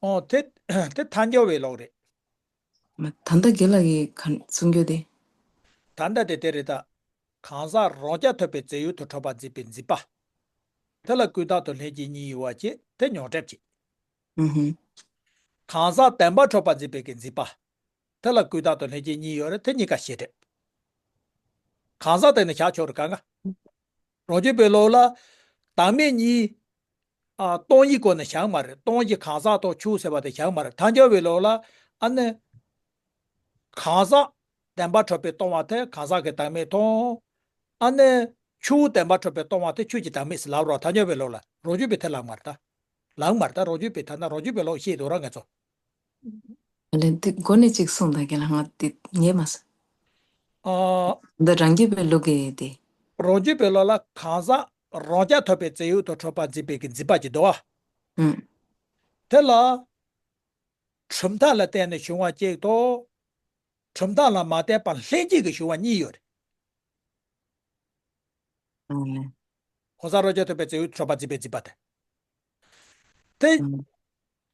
ཨོ། དེ་དེ་ཐལ་འགྱུར་བའི་ལུགས་རེད། མ། ད་ལྟ་རྒན་ལགས་ཀྱིས་ག་གསུང་རྒྱུ་དེ། ད་ལྟ་དེ་དེ་རེད་ད། གང་ཟག་རང་རྐྱ་ཐུབ་པའི་རྫས་ཡུལ་དུ་གྲུབ་པར་འཛིན་པའི་འཛིན་པ། དེ་ལ་ཀུན་བཏགས་དང་ལྷན་སྐྱེས་གཉིས་ཡོད་པ་བྱས། དེ་མྱོང་སྒྲིབ་བྱེད། ཨུ་ཧུ། གང་ཟག་བདེན་པར་གྲུབ་པར་འཛིན་པའི་གི་འཛིན་པ། དེ་ལ་ཀུན་བཏགས་དང་ལྷན་སྐྱེས་གཉིས་ཡོད་རེད། དེ་གཉིས་ཀ་ཤེས་སྒྲིབ། གང་ཟག་དེ་ནི་བཞག་ཆོག་རེད། གང་ག་རང་རྒྱུད་པའི་ལུགས་ལ་བདག་མེད་གཉིས། ཨ། སྟོང་ཉིད་སྒོ་ནས་བཞག་མ་རེད། སྟོང་གཞི་གང་ཟག་དང་ཆོས་ཟེར་བ་དེ་བཞག་མ་རེད། ཐལ་འགྱུར་བའི་ལུགས་ལ་ཨ་ནི། གང་ཟག་བདེན་པར་གྲུབ་པས་སྟོང་བ་དེ་གང་ཟག་གི་བདག་མེད་མཐོང་། ཨ་ནི་ཆོས་བདེན་པར་གྲུབ་པས་སྟོང་བ་དེ་ཆོས་ཀྱི་བདག་མེད་ཟེར་ལབ་རོགས། ཐལ་འགྱུར་བའི་ལུགས་ལ། རང་རྒྱུད་པས་དེ་ལབ་མ་རེད་ད། ལབ་མ་རེད་ད། རང་རྒྱུད་པས་ད་ན་རང་རྒྱུད་པའི་ལུགས་བཤད་འདུག་ར་ང་ཚོ། ཨ་ལེ། འདི་མགོ་ནས་གཅིག་གསུངས་དང་། རྒན་ལགས་ང་འདི་ཉན་མ་སོང་། ཨ། འདི་རང་རྒྱུད་པའི་ལུགས་ཀྱི་དེ། རང་རྒྱུད་པའི་ལུགས་ལ་གང་ཟག་རང་རྐྱ་ཐུབ་པའི་རྫས་ཡུལ་དུ་གྲུབ་པར་འཛིན་པའི་གི་འཛིན་པ་ཅིག་འདུག་བ། ཨུམ། དེ་ལ་གྲུབ་མཐའ་ལ་བརྟེན་ནས་བྱུང་བ་གཅིག་དང་། གྲུབ་མཐའ་ལ་མ་བརྟེན་པར་ལྷན་སྐྱེས་ཀྱིས་བྱུང་བ་གཉིས་ཡོད་རེད། ཨུམ། གང་ཟག་རང་རྐྱ་ཐུབ་པའི་རྫས་ཡུལ་དུ་གྲུབ་པར་འཛིན་པའི་འཛིན་པ་དེ། དེ། ཨུམ།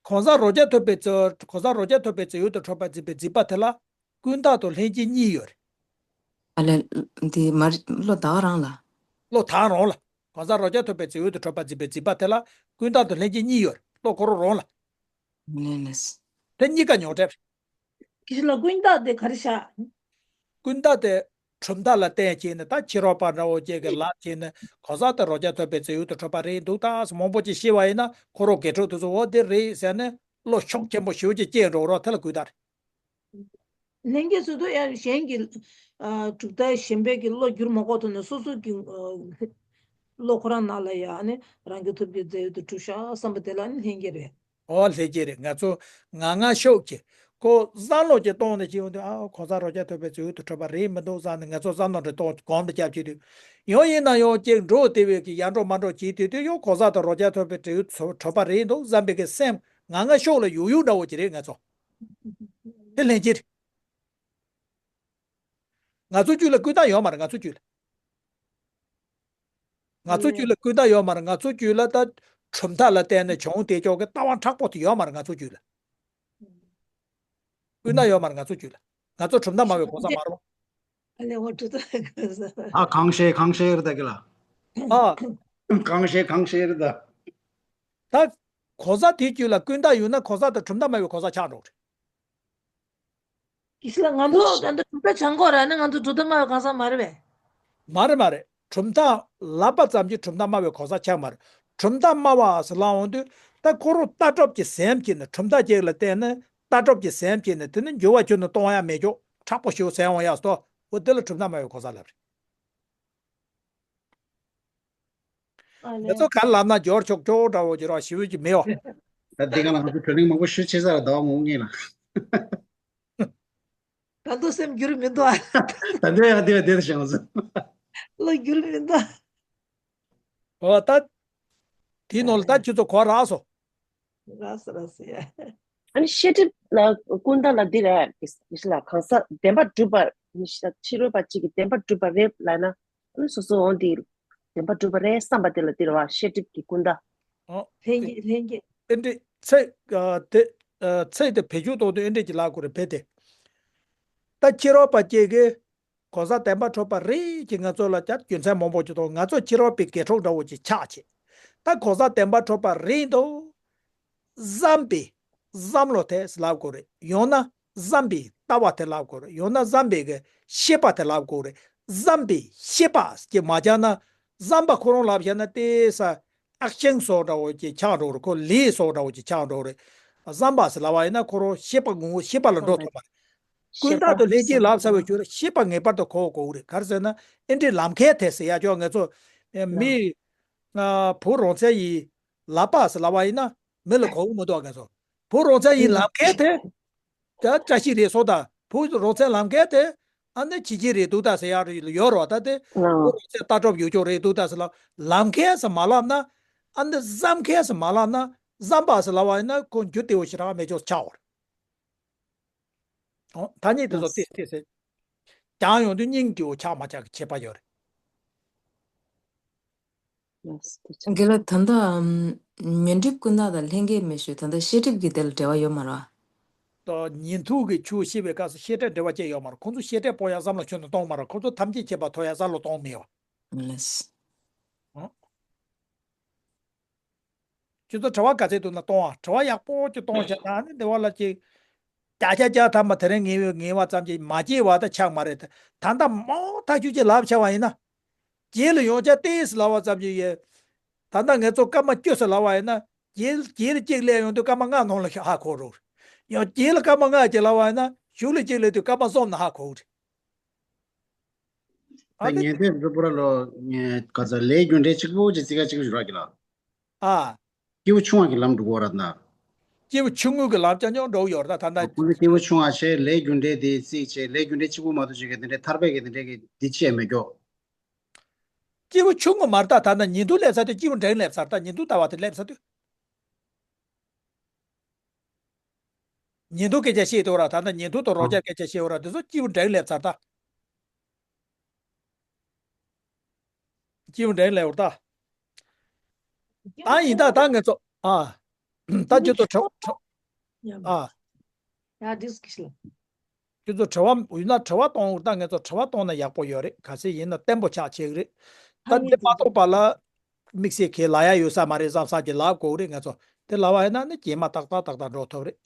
གང་ཟག་རང་རྐྱ་ཐུབ་པའི་རྫས། གང་ཟག་རང་རྐྱ་ཐུབ་པའི་རྫས་ཡུལ་དུ་གྲུབ་པར་འཛིན་པའི་འཛིན་པ་དེ་ལ་ཀུན་བཏགས་དང་ལྷན་སྐྱེས་གཉིས་ཡོད་རེད། ཨ་ལེ། འདི་མར་བློ་དག་རང་ལ། བློ་དག་རང་ལ། གང་ཟག་རང་རྐྱ་ཐུབ་པའི་རྫས་ཡུལ་དུ་གྲུབ་པར་འཛིན་པའི་འཛིན་པ་དེ་ལ་ཀུན་བཏགས་དང་ལྷན་སྐྱེས་གཉིས་ཡོད་རེད། བློ་ཁོ་རང་རང་ལ། ནས་ནས། དེ་གཉིས་ཀ་མྱོང་སྒྲིབ་རེད། ཁྱེད་ལ་ཀུན་བཏགས་དེ་ག་རེ་བཞག་ཀུན་བཏགས་དེ་གྲུབ་མཐའ་ལ་བརྟེན་བྱས་ནས། ད་ཕྱི་རོལ་པ་འདྲ་བོ་ཅིག་གིས་ལབ་བྱས་ནས་གང་ཟག་དེ་རང་རྐྱ་ཐུབ་པའི་རྫས་ཡུལ་དུ་གྲུབ་པ་རེད་འདུག་ད་ཟེར་མང་པོ་ཅིག་བཤད་པ་ཡིན་ན། ཁོ་རང་དགེ་ཕྲུག་དེ་ཚོ་འོ་དེ་རེད་ཟེར་ནས་བློ་ཤུགས་ཆེན་པོ་ཞེ་པོ་ཅིག་སྐྱེ་འགྲོ་རོགས། དེ་ལ་ཀུན་བཏགས་རེད། ལྷན་སྐྱེས་སུ་དུ་ཡང་གཞན་གྱི། ཨ། གྲུབ་མཐའ་གཞན་པའི་གི་བློ་བསྒྱུར་མ་དགོས་ཐོག་ནས་སོ་སོ་གི། ཨ། བློ་ཁོ་རང་ནང་ལ་ཡ་ཨ་ནི་རང་རྐྱ་ཐུབ་པའི་རྫས་ཡུལ་དུ་གྲུབ་ཤག་བསམ་པ་དེ་ལ་ནི་ལྷན་སྐྱེས་རེད། ཨོ། ལྷན་སྐྱེས་རེད། ང་ཚོ་ང་ང་ཤོག་གི་ཁོ་བསམ་བློ་ཅིག་གཏོང་ནས་བྱེད་ཡོང་དུས། ཨ། གང་ཟག་རང་རྐྱ་ཐུབ་པའི་རྫས་ཡུལ་དུ་གྲུབ་པ་རེད་མི་འདུག་བསམ་ནས་ང་ཚོ་བསམ་བློ་འདྲ་གཏོང་གོམ་འདྲ་རྒྱབ་བྱེད་དུས། ཡང་ཡིན་ན་ཡང་ཅིག་འགྲོ་བདེ་བའི་གི་ཡར་འགྲོ་མར་འགྲོ་བྱེད་དུས་དུས། ཡང་གང་ཟག་དང་རང་རྐྱ་ཐུབ་པའི་རྫས་ཡུལ་དུ་གྲུབ་པ་རེད་འདུག་བསམ་པའི་གི་སེམས་ང་ང་ཤོག་ལ་ཡོད་ཡོད་འདྲ་བོ་ཅིག་རེད། ང་ཚོ་དེ་ལྷན་སྐྱེས་རེད། ང་ཚོ་རྒྱུད་ལ་ཀུན་བཏགས་ཡོད་མ་རེད། ང་ཚོ་རྒྱུད་ལ། ང་ཚོ་རྒྱུད་ལ་ཀུན་བཏགས་ཡོད་མ་རེད། ང་ཚོ་རྒྱུད་ལ་ད་གྲུབ་མཐའ་ལ་བརྟེན་ནས་བྱུང་བསྡད་ཆོག་གི་ལྟ་བ་མཁྲེགས་པོ་དེ་ཡོད་མ་རེད། ང་ཚོ་རྒྱུད་ལ་ཀུན་བཏགས་ཡོད་མ་རེད། ང་ཚོ་རྒྱུད་ལ། ང་ཚོ་གྲུབ་མཐའ་སྨྲ་བའི་གང་ཟག་མ་རེད། ཨ་ལེ། འོ་གྲུབ་མཐའ་གང་ཟག་ཨ། གང་ཤེས་གང་ཤེས་རེད་ད་གི་ལ། ཨ། གང་ཤེས་གང་ཤེས་རེད་ད། ད་གང་ཟག་དེའི་རྒྱུད་ལ་ཀུན་བཏགས་ཡོད་ན་གང་ཟག་དང་གྲུབ་མཐའ་སྨྲ་བའི་གང་ཟག་ཆགས་འགྲོ་གི་རེད། ཡིན་ལ་ང་ཚོ་ད་ལྟ་གྲུབ་མཐའ་སྦྱང་དགོས་ར་ནི། ང་ཚོ་གྲུབ་མཐའ་སྨྲ་བའི་གང་ཟག་མ་རེད་པས། མ་རེད་མ་རེད། གྲུབ་མཐའ་ལབ་པ་ཙམ་གྱིས་གྲུབ་མཐའ་སྨྲ་བའི་གང་ཟག་ཆགས་མ་རེད། གྲུབ་མཐའ་སྨྲ་བ་ཟེར་ལབ་འོང་དུས། ད་ཁོ་རང་ལྟ་གྲུབ་ཀྱི་སེམས་ཀྱིས་ནི། གྲུབ་མཐའ་གཅིག་ལ་བརྟེན་ནས་ལྟ་གྲུབ་ཀྱི་སེམས་ཀྱིས་ནི། དེ་ནི་འགྱུར་བ་ཁྱོན་ནས་གཏོང་ཡ་མེད་ཀྱོག་མཁྲེགས་པོ་ཞེ་པོ་ཟེར་འོང་ཡ་སོ། འོ་དེ་ལ་གྲུབ་མཐའ་སྨྲ་བའི་གང་ཟག་ལབ་རེད། ཨ་ལེ། ང་ཚོ་ག་ལབ་ན་འབྱོར་ཆོག་ཆོག་འདྲ་བོ་ཅིག་ར་ཞེ་པོ་ཅིག་མེད་པ། ད་འདི་ག་ལ་ང་ཚོ་གྲོས་གླེང་མང་པོ་ཞུ་བྱས་ཚར་ར། ཟླ་བ་ངོ་ངེས་ལ། ད་དུང་སེམས་འགྱུར་མི་འདུག་ཨ། ད་འདི་ཡང་འདི་ཡང་འདི་ལ་བྱས་ང་ཚོ། བློ་འགྱུར་མི་འདུག་ཨོ་ད། དེའི་ནང་ལ་ད་ཁྱེད་ཚོ་གོ་རག་སོང་། རག་སོང་རག་སོང་ཡ། ཨ་ནི་ཤེས་སྒྲིབ་ལ་ཀུན་བཏགས་ལ་འདི་རེད། ཡིན་ལ་གང་ཟག་བདེན་པར་གྲུབ་པ། ཕྱི་རོལ་པ་གཅིག་གིས་བདེན་པར་གྲུབ་པ་རེད་ལབ་ན། ཨ་ནི་སོ་སོ་འོང་དེ་བདེན་པར་གྲུབ་པ་རེད་བསམ་པ་དེ་ལ་འདི་རེད་བ། ཤེས་སྒྲིབ་ཀྱི་ཀུན་བཏགས། ཨོ། ལྷན་སྐྱེས་ལྷན་སྐྱེས། དེ་འདྲའི་ཚེ་དེ། ཚེ་དེ་བེད་སྤྱོད་གཏོང་དུས་ཨེ་འདྲས་ཀྱི་ལབ་དགོས་རེད་བེད་དེ། ད་ཕྱི་རོལ་པ་སྐྱེ་གི། གོ་ས་བདེན་པ་འཕྲོད་པ་རེད་ཀྱི་ང་ཚོ་ལ་ཀྱང་རྒྱུ་མཚན་མང་པོ་ཅིག་དང་ང་ཚོ་ཕྱི་རོལ་པའི་དགེ་ཕྲུག་འདྲ་བོ་ཅིག་ཆགས་བྱས། ད་གོ་ས་བདེན་པ་འཕྲོད་པ་རེད་འདུག་བསམ་པའི་བསམ་བློ་དེ་ལབ་དགོས་རེད། ཡང་ན་བསམ་པའི་ལྟ་བ་དེ་ལབ་དགོས་རེད། ཡང་ན་བསམ་པའི་གི་ཤེས་པ་དེ་ལབ་དགོས་རེད། བསམ་པའི་ཤེས་པ་ཅིག་མ་སྦྱར་ན་བསམ་པ་ཁོ་རང་ལབ་བཞག་ན་ཏེ་ས་ཨེག་ཤན་སོགས་འདྲ་བོ་ཅིག་ཆགས་འགྲོ་རེད། ཁོ་ལས་སོགས་འདྲ་བོ་ཅིག་ཆགས་འགྲོ་རེད། བསམ་པ་ཟེར་ལབ་པ་ཡིན་ན་ཁོ་རང་ཤེས་པ་ངོ་བོ་ཤེས་པ་ལ་འགྲོ་ཐུབ་པ་རེད། ཀུན་བརྟགས་དང་ལྷན་སྐྱེས་ལབ་ཚར་བའི་ཁྱོད་ཤེས་པ་ངེས་པར་དུ་གོ་དགོས་རེད། ག་རེ་ཟེར་ན་ཨེ་འདྲའི་ལམ་ཁའི་དེ་ཟེར་ཡ་ཅོག་ང་ཚོ་མི་བུ་རོང་ཚེ་ཡི་ལབ་པ་ཟེར་ལབ་པ་ཡིན་ན་མི་ལ་གོ་གི་མི་འདུག་ང་ཚོ་བུ་རོང་ཚེ་ཡི་ལམ་ཁའི་དེ་ད་བཀྲ་ཤིས་རེད་སོ། ད་བུ་རོང་ཚེ་ལམ་ཁའི་དེ་ཨ་ནི་བྱིས་བྱིས་རེད་འདུག་ད་ཟེར་ཡ་ཡོད་རོགས། ད་དེ་བུ་རོང་ཚེ་ལྟ་གྲུབ་ཡོད་ཅོག་རེད་འདུག་ད་ཟེར་ལབ་ལམ་ཁའི་ཟེར་མ་ལབ་ན་ཨ་ནི་བསམ་ཁའི་ཟེར་མ་ལབ་ན་བསམ་པ་ཟེར་ལབ་པ་ཡིན་ན་ཁོ་འགྱུར་བདེ་བོ་ཞེ་དྲག་མེད་ཅོག་ཆགས་འོར། ཨོ། ཐ་སྙད་དེ་ཚོ་ཏེ་ཏེ་ཟེར། ཀྱང་ཡོང་དུས་སྙིང་རྗེ་བོ་ཆགས་མ་ཆགས་ཀྱི་ཁྱད་པར་ཡོད་རེད། དགེ་ལགས་ད་ལྟ་ཉོན་སྒྲིབ་ཀུན་བརྟགས་དང་ལྷན་སྐྱེས་མེད་ཞུ། ད་ལྟ་ཤེས་སྒྲིབ་ཀྱི་དེ་ལ་འབྲེལ་བ་ཡོད་མ་རེད། ད་ཉན་ཐོས་ཀྱི་ཆོས་བཤད་པའི་སྐབས་སུ་ཤེས་སྒྲིབ་འབྲེལ་བ་ཅན་ཡོད་མ་རེད། ཁོང་ཚོ་ཤེས་སྒྲིབ་སྤོང་ཡ་བསམ་བློ་ཁྱོན་ནས་གཏོང་མ་རེད། ཁོང་ཚོ་ཐམས་ཅད་མཁྱེན་པ་ཐོབ་ཡ་བསམ་བློ་གཏོང་མེད་པ། ལགས། ཨོ། ཁྱོད་ཚོ་དྲི་བ་ག་ཚད་འདུག་ན་གཏོང་ཨ། དྲི་བ་ཡག་པོ་ཅིག་གཏོང་བྱས་ན་ནི་འདི་བ་ལ་ཅིག་བརྒྱ་ཆ་བརྒྱ་ཐམ་པ་དེ་རིང་ངེས་པའི་ངེས་པ་ཙམ་གྱིས་མ་སྐྱེས་པ་ད་ཆགས་མ་རེད། ད་ལྟ་མང་ཐག་ཆོད་ཅིག་ལབ་བྱ་བ་ཡིན་ན། རྗེས་ལ་ཡོང་བྱ་ཏེས་ལབ་པ་ཙམ་གྱིས་ཡོད། ད་ལྟ་ངེད་ཚོ་སྐར་མ་བཅུ་ཙམ་ལབ་པ་ཡིན་ན་རྗེས་རྗེས་ལ་གཅིག་སླེབས་ཡོང་དུས་སྐར་མ་ལྔ་ནང་ལ་ཧ་གོ་རོགས། ཡང་རྗེས་ལ་སྐར་མ་ལྔ་ཅིག་ལབ་པ་ཡིན་ན་གཞུག་ལ་གཅིག་སླེབས་དུས་སྐར་མ་གསུམ་ནང་ཧ་གོ་རེད། ཨ་ད་ནི་ཉན་ཐོས་རིག་པ་ལོ་ངས་ག་ཚ་ལས་རྒྱུ་འབྲས་གཅིག་པུ་ཅིག་ཚིག་ཁ་གཅིག་པུ་ཞུ་རག་གི་ལ། ཨ། སྐྱེས་བུ་ཆུང་བ་གི་ལམ་འགྲོ་གོ་ར་ན། སྐྱེས་བུ་ཆུང་ངུ་གི་ལམ་ཅང་ཉོག་འགྲོ་ཡོད་ར་ད་ད་ལྟ། ཁོང་ཚོ་སྐྱེས་བུ་ཆུང་བ་ཆེ་ལས་རྒྱུ་འབྲས་དེ་རྩིས་ཆེ་ལས་རྒྱུ་འབྲས་གཅིག་པུ་མ་གཏོགས་ཅིག་གི་དེ་འདྲའི་ཐར་པའི་གི་དེ་འདྲའི་གི་དེ་ཆེ་མེད་ཀྱོ། སྐྱེས་བུ་ཆུང་ངུ་མར་ད་ད་ལྟ་ཉིན་ཐོ་སླེབས་ཚར་དུས་སྐྱེས་བུ་འབྲིང་སླེབས་ཚར་ད་ཉིན་ཐོ་ལྟ་བ་དེ་སླེབས་ཚར་དུས། ཉིན་ཐོ་སྐད་ཆ་བཤད་འདུག་ར་ད་ལྟ་ཉིན་ཐོ་དང་རོ་ཨ། རྒྱ་སྐད་ཆ་བཤད་འོ་ར་དེ་ཚོ་སྐྱེས་བུ་འབྲིང་སླེབས་ཚར་ད། སྐྱེས་བུ་འབྲིང་ལས་འོར་ད། ད་ཡིན་ད་ད་ངེད་ཚོ་ཨ། ད་ཁྱོད་ཚོ་དྲི་དྲི་ཡ་ཨ། ཡ་དིས་ཀྱི་ལ། ཁྱོད་ཚོ་དྲི་བ་ཡིན་ན་དྲི་བ་གཏོང་འོར་ད་ངེད་ཚོ་དྲི་བ་གཏོང་ན་ཡག་པོ་ཡོད་རེད། ག་ཚད་ཡིན་ན་བརྟན་པོ་ཆགས་ཆེ་གི་རེད། ད་ཨ་འདི་མ་གཏོགས་པ་ལ་དམིགས་བསལ་ཁས་ལ་ཡ་ཡོད་ས་མ་རེད་བསམ་ས་ཀྱི་ལབ་དགོས་རེད། ངེད་ཚོ་དེ་ལབ་པ་ཡིན་ན་ནི་རྗེས་མ་ཏག་ཏག་ཏག་ཏག་འགྲོ་ཐུབ་རེད།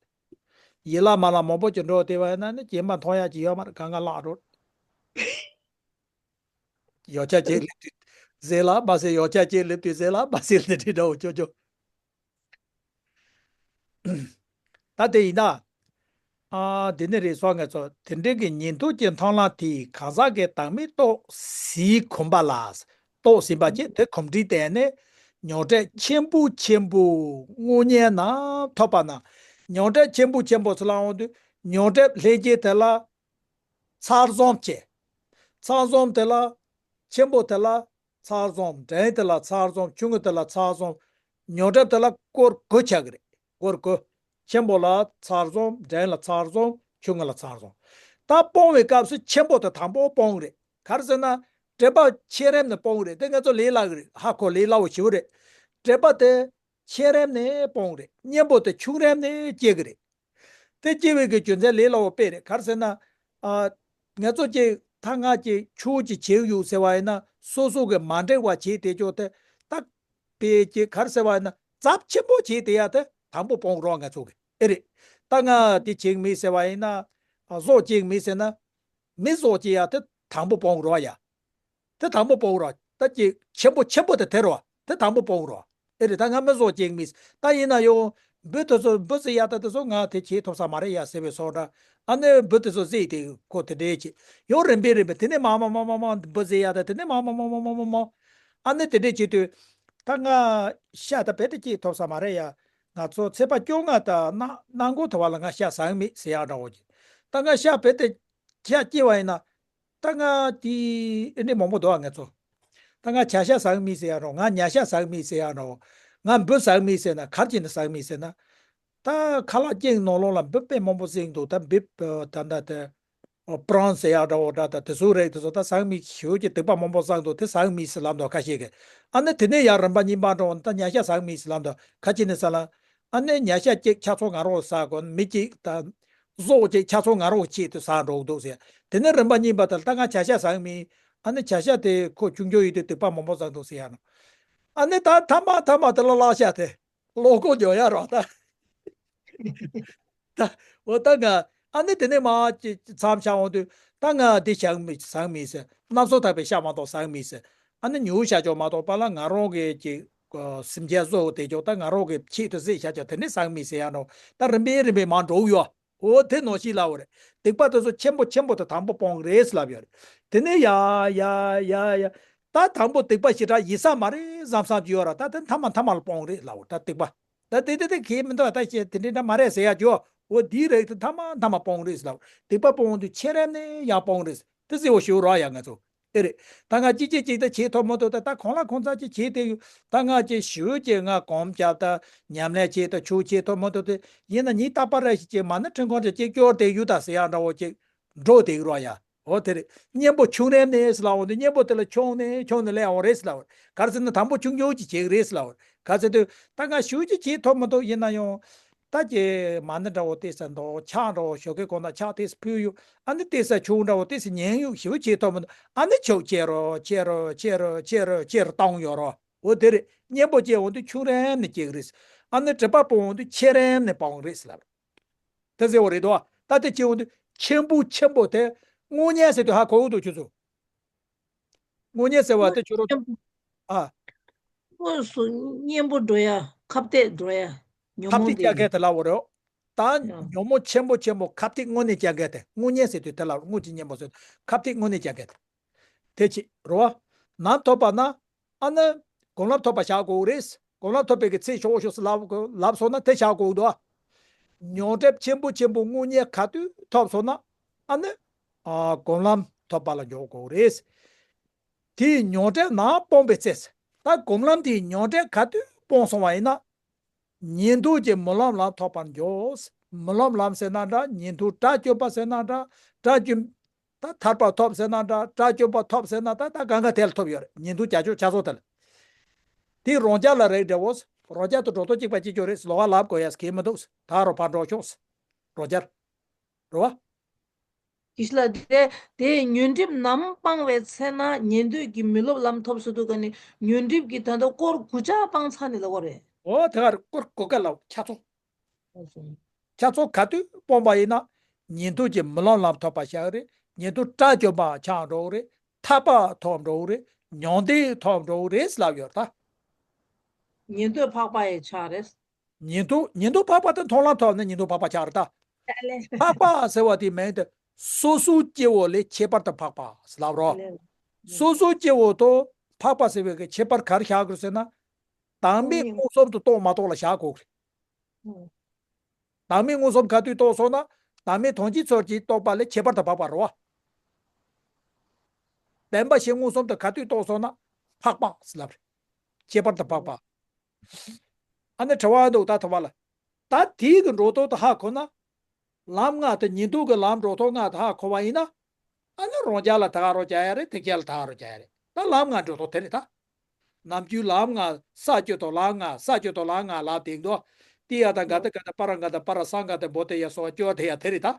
ཡིད་ལ་མ་ལ་མང་པོ་ཅིག་འགྲོ་དེ་བ་ཡིན་ན་ནི་རྗེས་མ་མཐོང་ཡ་ཅིག་ཡོད་མ་རེད། གང་ག་བརླག་འགྲོ། ཡོ་ཆ་ཅིག་སླེབས་དུས་ཟེར་ལ་མ་ཟེར། ཡོ་ཆ་ཅིག་སླེབས་དུས་ཟེར་ལ་མ་ཟེར་ལ་དེ་འདྲ་འདྲ་བོ་ཅོ་ཅོ། ད་དེ་ཡིན་ན། ཨ་དེ་ནི་རེད་སོང་ངེད་ཚོ་དེ་འདྲའི་གི་ཉན་ཐོས་ཀྱི་མཐོང་ལམ་དེའི་གང་ཟག་གི་བདག་མེད་རྟོགས་ཟིན་གོམས་པ་ལ། རྟོགས་ཟིན་པ་ཅེས་དེ་གོམས་འདྲིས་བསྟན་ནས་མྱོང་འབྲས་ཆེན་པོ་ཆེན་པོ་དངོས་གཉེན་ན་ཐོབ་པ་ན། མྱོང་འབྲས་ཆེན་པོ་ཆེན་པོ་ཚུར་ལ་འོང་དུས་མྱོང་འབྲས་ལྷན་སྐྱེས་དེ་ལ་ཚར་འཛོམས་བྱས། ཚར་འཛོམས་དེ་ལ་ཆེན་པོ་དེ་ལ་ཚར་འཛོམས། འབྲིང་དེ་ལ་ཚར་འཛོམས། ཆུང་ངུ་དེ་ལ་ཚར་འཛོམས། མྱོང་འབྲས་དེ་ལ་སྐོར་དགུ་ཆགས་ཀྱི་རེད། སྐོར་དགུ། ཆེན་པོ་ལ་ཚར་འཛོམས། འབྲིང་ལ་ཚར་འཛོམས། ཆུང་ངུ་ལ་ཚར་འཛོམས། ད་སྤོང་བའི་སྐབས་སུ་ཆེན་པོ་དེ་དང་པོ་སྤོང་གི་རེད། ག་རེ་ཟེར་ན། སྒྲིབ་པ་ཆེ་རིམ་ནས་སྤོང་གི་རེད། དེ་ང་ཚོ་ལས་སླ་གི་རེད། ཧ་གོ་ལས་སླ་བོ་ཞེ་པོ་རེད། སྒྲིབ་པ་དེ་ཆེ་རིམ་ནས་སྤོང་གི་རེད། གཉེན་པོ་དེ་ཆུང་རིམ་ནས་སྐྱེ་གི་རེད། དེ་སྐྱེ་བའི་གི་རྒྱུ་མཚན་ལས་སླ་བོ་དཔེ་རེད། ག་རེ་ཟེར་ན། ཨ། ང་ཚོ་ཅིག་ཐ་སྔ་ཅིག་ཆོས་ཅིག་བྱེད་ཡོད་ཟེར་བ་ཡིན་ན་སོ་སོ་གི་མ་འགྲིག་པ་བྱེད་དེ་ཅོག་དེ་ད་དཔེ་ཅིག་ག་རེ་ཟེར་བ་ཡིན་ན་ཚབས་ཆེན་པོ་བྱེད་དེ་ཡ་དེ་དང་པོ་སྤོང་རོགས་ང་ཚོ་གི་ཨེ་རེད། ད་ང་དེ་བྱེད་མི་ཟེར་བ་ཡིན་ན། ཨ། བཟོ་བྱེད་མི་ཟེར་ན། མི་བཟོ་ཅིག་ཡ་དེ་དང་པོ་སྤོང་རོགས་ཡ། དེ་དང་པོ་སྤོང་རོགས། ད་ཅིག་ཆེན་པོ་ཆེན་པོ་དེ་དེ་རོ། དེ་དང་པོ་སྤོང་རོགས། ཨེ་རེད། ད་ང་མི་བཟོ་ཅིག་མི། ད་ཡིན་ན་ཡང་འབུ་དེ་ཚོ་འབུ་ཟེར་ཡ་ད་དེ་ཚོ་ང་དེ་བྱེད་ཐུབ་ས་མ་རེད་ཡ་ཟེར་བའི་སོགས་འདྲ། ཨ་ནི་འབུ་དེ་ཚོ་བཟས་ཏེ་ཁོ་དེ་འདྲས་བྱེད། ཡང་རིམ་པས་རིམ་པས་དེ་ནས་མ་མ་མ་མ་མ་འབུ་ཟེར་ཡ་ད་དེ་ནས་མ་མ་མ་མ་མ་མ་མ། ཨ་ནི་དེ་འདྲས་བྱེད་དུས། ད་ང་ཤ་ད་རྦད་དེ་བྱེད་ཐུབ་ས་མ་རེད་ཡ། ང་ཚོ་ཚེས་པ་བཅོ་ལྔ་ད་གནའ་གནའ་མགོ་ཐུ་བ་ལ་ང་ཤ་ཟ་གི་མེད་ཟེར་ཡ་འདྲ་བོ་ཅིག་ད་ང་ཤ་རྦད་དེ་ཤ་སྐྱེ་བ་ཡིན་ན། ད་ང་དེ་ཨེ་འདྲས་མང་པོ་འདུག་ཨ། ང་ཚོ་ད་ང་བྱ་ཤ་ཟ་གི་མེད་ཟེར་ཡ་རོ། ང་ཉ་ཤ་ཟ་གི་མེད་ཟེར་ཡ་རོ། ང་འབུ་ཟ་གི་མེད་ཟེར་ན་ག་རེ་བྱས་ནས་ཟ་གི་མེད་ཟེར་ན། ད་ཁ་ལག་ཅིག་ནང་ལོགས་ལ་འབུ་དཔེ་མང་པོ་བཟས་འདུག་ད་འབུ་ད་ད་དེ་པྲོན་ཟེར་ཡ་འདྲ་བོ་འདྲ་ད་དེ་ཚོ་རེད། དེ་ཚོ་ད་ཟ་གི་མེད་ཞེ་པོ་ཅིག་སྡིག་པ་མང་པོ་བསགས་འདུག་དེ་ཟ་གི་མེད་ཟེར་ལབ་འདུག་ཁ་ཤས་ཀྱིས། ཨ་ནི་དེ་ནས་ཡར་རིམ་པ་གཉིས་པ་འགྲོ་ད་ཉ་ཤ་ཟ་གི་མེད་ཟེར་ལབ་འདུག་ཁ་ཅིག་ནས་ཟ་ལ། ཨ་ནི་ཉ་ཤ་གཅིག་ཆ་ཚང་ང་རང་ཟ་དགོས། མི་གཅིག་དང་། ཟོག་གཅིག་ཆ་ཚང་ང་རང་ཆེད་དུ་ཟ་འགྲོ་འདུག་ཟེར། དེ་ནས་རིམ་པ་གཉིས་པ་དེར་ད་ང་བྱ་ཤ་ཟ་གི་མིན། ཨ་ནི་བྱ་ཤ་དེ་ཁོ་ཆུང་ཆུང་ཡིན་དུས་སྡིག་པ་མང་པོ་བསགས་འདུག་ཟེར་ཡ་ནོ། ཨ་ནི་ད་མཐའ་མ་མཐའ་མ་དེ་ལ་བརླག་བྱ་དེ་བློ་ཁོག་འཇོག་ཡ་རོགས་ད། ད་འོ་ད་ང་ཨ་ནི་དེ་ནས་མ་ཅི་མཚམས་བཞག་འོང་དུས། ད་ང་འདི་བྱ་གི་མི་ཟ་གི་མིན་ཟེར། སྣ་ཚོགས་ཐར་པའི་ཤ་མ་གཏོགས་ཟ་གི་མིན་ཟེར། ཨ་ནི་ཉུང་བཞག་ཅོག་མ་གཏོགས་པ་ལ་ང་རང་གི་ཅིག་སེམས་ཅན་གསོ་བ་དེ་ཅོག་ད་ང་རང་གི་ཆེད་དུ་ཟས་བཞག་ཅོག་དེ་ནི་ཟ་གི་མིན་ཟེར་ཡ་ནོ། ད་རིམ་པས་རིམ་པས་མ་འགྲོ་གི་ཡོད། འོ་དེ་ནོ་ཞིག་ལབ་པ་རེད། སྡིག་པ་དེ་ཚོ་ཆེན་པོ་ཆེན་པོ་དེ་དང་པོ་སྤོང་གི་རེད་ཟེར་ལབ་ཡོད་རེད། དེ་ནས་ཡ་ཡ་ཡ་ཡ། ད་དང་པོ་སྡིག་པ་ཞེ་དྲག་ཡིན་ས་མ་རེད་བསམ་བསམ་གྱི་ཡོད་ར། ད་དེ་མཐའ་མ་མཐའ་མ་ལ་སྤོང་གི་རེད་ལབ་པ་ད་སྡིག་པ། ད་དེ་དེ་དེ་གས་མི་འདུག་ད་ཅེས་དེ་འདྲའི་འདྲ་མ་རེད་ཟེར་ཡ་ཅོ། འོ་དེའི་རིགས་དེ་མཐའ་མ་མཐའ་མ་སྤོང་རེས་ལབ། སྡིག་པ་སྤོང་དུས་ཆེ་རན་ནས་ཡང་སྤོང་རེས་དེ་ཟེར་བ་ཞུ་རོགས་ཡ་ང་ཚོ། ཨེ་རེད། ད་ང་ཅི་ཅི་ཅིག་ད་བྱེད་ཐུབ་མ་ཐུབ་ད་ད་གང་ལ་གང་འཚམ་ཅིག་བྱེད་དེ་ཡོད། ད་ང་ཅི་ཞུ་ཅི་ང་གོམ་རྒྱབ་ད་ཉམས་ལེན་བྱེད་ད་ཆུ་བྱེད་ཐུབ་མ་ཐུབ་དེ་ཡིན་ན་ཉིན་རྟག་པར་རེ་ཞིག་ཅིག་མ་ནི་ཁྲིམས་ཁང་ཅིག་ཅིག་སྐྱོར་དེ་ཡོད་ད་ཟེར་ཡ་འདྲ་བོ་ཅིག་འགྲོ་དེ་ཡོད་རོགས་ཡ། འོ་དེ་རེད། གཉེན་པོ་ཆུང་རན་ནས་ལབ་འོང་དུས་གཉེན་པོ་དེ་ལ་ཆུང་ནས་ཆུང་ནས་ལས་འོང་རེད་ལབ། ག་རེ་ཟེར་ན་དང་པོ་ཆུང་ཆུང་ཅིག་བྱེད་ཀྱི་རེད་ལབ། ག་ཚོད་དུས་ད་ང་ཞུ་ཅིག་བྱེད་ཐུབ་མི་ཐུབ་ཡིན་ན་ཡང་། ད་ཀྱེ་མ་ཎི་འདྲ་བོ་ཏོག་ཙམ་འདུག་ཕྱག་འདྲ་བོ་ཞོགས་ཀའི་གོང་ན་ཕྱག་ཏོག་ཙམ་ཕུལ་ཡོད། ཨ་ནི་ཏོག་ཙམ་ཆུང་འདྲ་བོ་ཏོག་ཙམ་ཉན་ཡོད། ཞེ་པོ་བྱེད་ཐུབ་མི་འདུག་ཨ་ནི་ཆོག་ཁྱེར་རོ་ཁྱེར་རོ་ཁྱེར་རོ་ཁྱེར་རོ་ཁྱེར་རོ་བཏང་ཡོད་རོ། འོ་དེ་རེད། གཉེན་པོ་བྱེད་འོང་དུས་ཆུང་རན་ནས་བྱེད་ཀྱི་རེད། ཨ་ནི་སྒྲིབ་པ་སྤོང་འོང་དུས་ཆེ་རན་ནས་སྤོང་གི་རེད་ལབ། དེ་ཟེར་བ་རེད་དོ། ད་དེ་བྱེད་འོང་དུས་ཆེན་པོ་ཆེན་པོ་དེ་དངོས་གཉེན་ཟེར་དུས་ཧ་གོ་གི་འདུག་ཁྱོད་ཚོ། དངོས་གཉེན་ཟེར་བ་དེ་ཁྱོད་རང་ཆེན་པོ། ཨ། དངོས་སུ་གཉེན་པོ་འགྲོ་ཡ་ཁ་གཏད་འགྲོ་ཡ་ཉོན་ཁ་མོངས་གཏད་དེ་རྐྱང་ག་དེ་ལབ་པ་རེད། ད་ཡང་ཉོན་མོངས་ཆེན་པོ་ཆེན་པོ་ཁ་གཏད་དངོས་གནས་རྐྱང་ག་དེ་དངོས་གཉེན་ཟེར་དུས་དེ་ལ་དངོས་ཀྱི་གཉེན་པོ་ཟེར་ཁ་གཏད་དངོས་གནས་རྐྱང་ག་དེ། དེ་ཅི་རེད་བ། ནམ་ཐོབ་པ་ན། ཨ་ནི། སྒོམ་ལམ་ཐོབ་པ་བཞག་དགོས་རེད། སྒོམ་ལམ་ཐོབ་པའི་གི་ཚེ་ཤོག་ཤོག་སུ་ལབ་ལབ་སོང་ན་དེ་བཞག་དགོས་འདུག་ཉོན་སྒྲིབ་ཆེན་པོ་ཆེན་པོ་དངོས་གཉེན་ག་དུས་ཐོབ་སོང་ན། ཨ་ནི། ཨ། སྒོམ་ལམ་ཐོབ་པ་ལ་འཇོག་དགོས་རེད། དེའི་ཉོན་སྒྲིབ་ནམ་སྤངས་པའི་ཚེ། ད་སྒོམ་ལམ་དེའི་ཉོན་སྒྲིབ་ག་དུས་སྤངས་སོང་བ་ཡིན་ན། ཉན་ཐོས་ཀྱི་སྨོན་ལམ་ལམ་ཐོབ་པར་འགྱུར། སྨོན་ལམ་ལམ་ཟེར་ན་འདྲ། ཉན་ཐོས་དགྲ་བཅོམ་པ་ཟེར་ན་འདྲ། དགྲ་བཅོམ། ད་ཐར་པ་ཐོབ་ཟེར་ན་འདྲ། དགྲ་བཅོམ་པ་ཐོབ་ཟེར་ན་ད་ད་གང་ག་དེ་ལ་ཐོབ་ཡོད་རེད། ཉན་ཐོས་རྒྱ་མཚོ་རྒྱ་མཚོ་དེ་ལ། དེ་རང་རྒྱལ་ལ་རེག་འདྲ་བོ། རང་རྒྱལ་དུ་འགྲོ་ལྡོག་གཅིག་པ་གཅིག་ཀྱང་རེད། ལོག་པ་ལབ་དགོས་ཡ་གང་ཡང་མི་འདུག་ད་རུང་ཕར་འགྲོ་ཤོག་རང་རྒྱལ། རེད་བ། ཡེ་ཤེས་ལགས། དེ་དེ་ཉོན་སྒྲིབ་ནམ་སྤངས་པའི་ཚེ་ན་ཉན་ཐོས་ཀྱི་མི་སློབ་ལམ་ཐོབ་ཟེར་དུས་ག་ནི་ཉོན་སྒྲིབ་ཀྱི་ད་ལྟ་སྐོར་དགུ་ཆ་སྤངས་ཚར་ནས་ལབ་པ་རེད། འོ་དེ་ག་རེད། སྐོར་དགུ་ཀ་ལབ་ཆ་ཚང་། ཆ་ཚང་ག་དུས་སྤངས་པ་ཡིན་ན། ཉན་ཐོས་ཀྱི་སྨོན་ལམ་ལམ་ཐོབ་པ་ཆགས་རེད། ཉན་ཐོས་དགྲ་བཅོམ་པ་ཆགས་འགྲོ་གི་རེད། ཐར་པ་ཐོབ་འགྲོ་གི་རེད། ཉོན་སྒྲིབ་ཐོབ་འགྲོ་གི་རེད་ལབ་ཡོད་ད། ཉན་ཐོས་འཕགས་པ་ཡི་ཆགས་རེད། ཉན་ཐོས་ཉན་ཐོས་འཕགས་པ་དེ་མཐོང་ལམ་ཐོབ་ནས་ཉན་ཐོས་འཕགས་པ་ཆགས་རེད་ད། ཨ་ལས། འཕགས་པ་ཟེར་བ་དེའི་མིང་དེ་སོ་སོའི་སྐྱེ་བོ་ལས་ཁྱད་པར་དུ་འཕགས་པ་ལབ་རོ། ཨ་ལས། སོ་སོའི་སྐྱེ་བོ་དང་འཕགས་པ་ཟེར་བའི་གི་ཁྱད་པར་ག་རེ་བཞག་དགོས་ཟེར་ན། བདག་མེད་མངོན་སུམ་དུ་རྟོགས་མ་རྟོགས་ལ་བཞག་དགོས་གི་རེད། ཨང་། བདག་མེད་མངོན་སུམ་ག་དུས་རྟོགས་སོང་ན། བདག་མེད་དོན་སྤྱིའི་ཚུལ་གྱིས་རྟོགས་པ་ལས་ཁྱད་པར་དུ་འཕགས་པ་རེད་བ། བདེན་པ་བཞི་མངོན་སུམ་དུ་ག་དུས་རྟོགས་སོང་ན། འཕགས་པ་ཟེར་ལབ་རེད། ཁྱད་པར་དུ་འཕགས་པ། ཨ་ནི་དྲི་བ་འདུག་ད་ཐུབ་པ་ལ། ད་དེའི་གི་འགྲོ་སྟངས་དེ་ཧ་གོ་ན། ལམ་ལྔ་དེ་ཉན་ཐོས་ཀྱི་ལམ་འགྲོ་སྟངས་ལྔ་དེ་ཧ་གོ་བ་ཡིན་ན། ཨ་ནི་རང་རྒྱལ་ལ་ད་ག་རང་རྒྱལ་ཡ་རེད། སྡིག་རྒྱལ་ལ་ད་ག་རང་རྒྱལ་ཡ་རེད། ད་ལམ་ལྔ་འགྲོ་སྟངས་དེ་རེད་ད། ནམ་རྒྱུན་ལམ་ལྔ་ས་བཅུ་དང་ལམ་ལྔ་ས་བཅུ་དང་ལམ་ལྔ་ལབ་དེ་འདུག་ཏི་ཡ་ད་ག་ད་ག་ད་པ་ར་ག་ད་པ་ར་སང་ག་ད་བོ་དེ་ཡ་སོ་བ་སྐྱོ་དེ་ཡ་དེ་རེད་ད།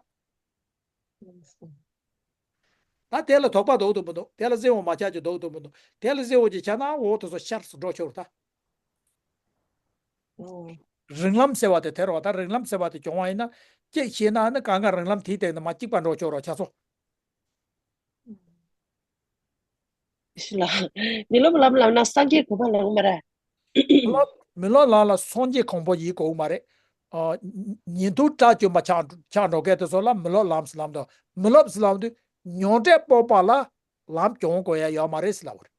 ད་དེ་ལ་དོགས་པ་འདུག་ཏུ་མི་འདུག་དེ་ལ་གཟེར་བ་མ་ཆགས་ཀྱི་འདུག་ཏུ་མི་འདུག་དེ་ལ་གཟེར་བ་ཅིག་ཆགས་ན་འོ་དེ་ཚོ་ཤར་སུ་འགྲོ་ཆོག་ད། ཨོ། རིང་ལམ་ཟེར་བ་དེ་དེ་རེད་བ། ད་རིང་ལམ་ཟེར་བ་དེ་བྱུང་བ་ཡིན་ན་གཅིག་ཤེས་ན་ནི་གང་ག་རིང་ལམ་དེའི་སྟེང་དུ་མ་གཅིག་པ་འགྲོ་ཆོག་རོགས་ཆགས་སོ། ཤི་ལ། མི་སློབ་ལམ་ལབ་ན་སངས་རྒྱས་གོ་འཕང་ལ་འོང་མ་རེད། མི་སློབ་མི་སློབ་ལམ་ལ་སངས་རྒྱས་གོ་འཕང་ཡིན་དགོས་མ་རེད། ཨ། ཉན་ཐོས་དགྲ་བཅོམ་པ་ཆགས་ཆགས་འགྲོ་མཁན་དེ་ཚོ་ལ་མི་སློབ་ལམ་ཟེར་ལབ་འདུག་མི་སློབ་ཟེར་ལབ་དུས་ཉོན་སྒྲིབ་སྤོང་བ་ལ་ལམ་སྦྱོང་དགོས་ཡ་ཡོད་མ་རེད་ཟེར་ལབ་པ་རེད།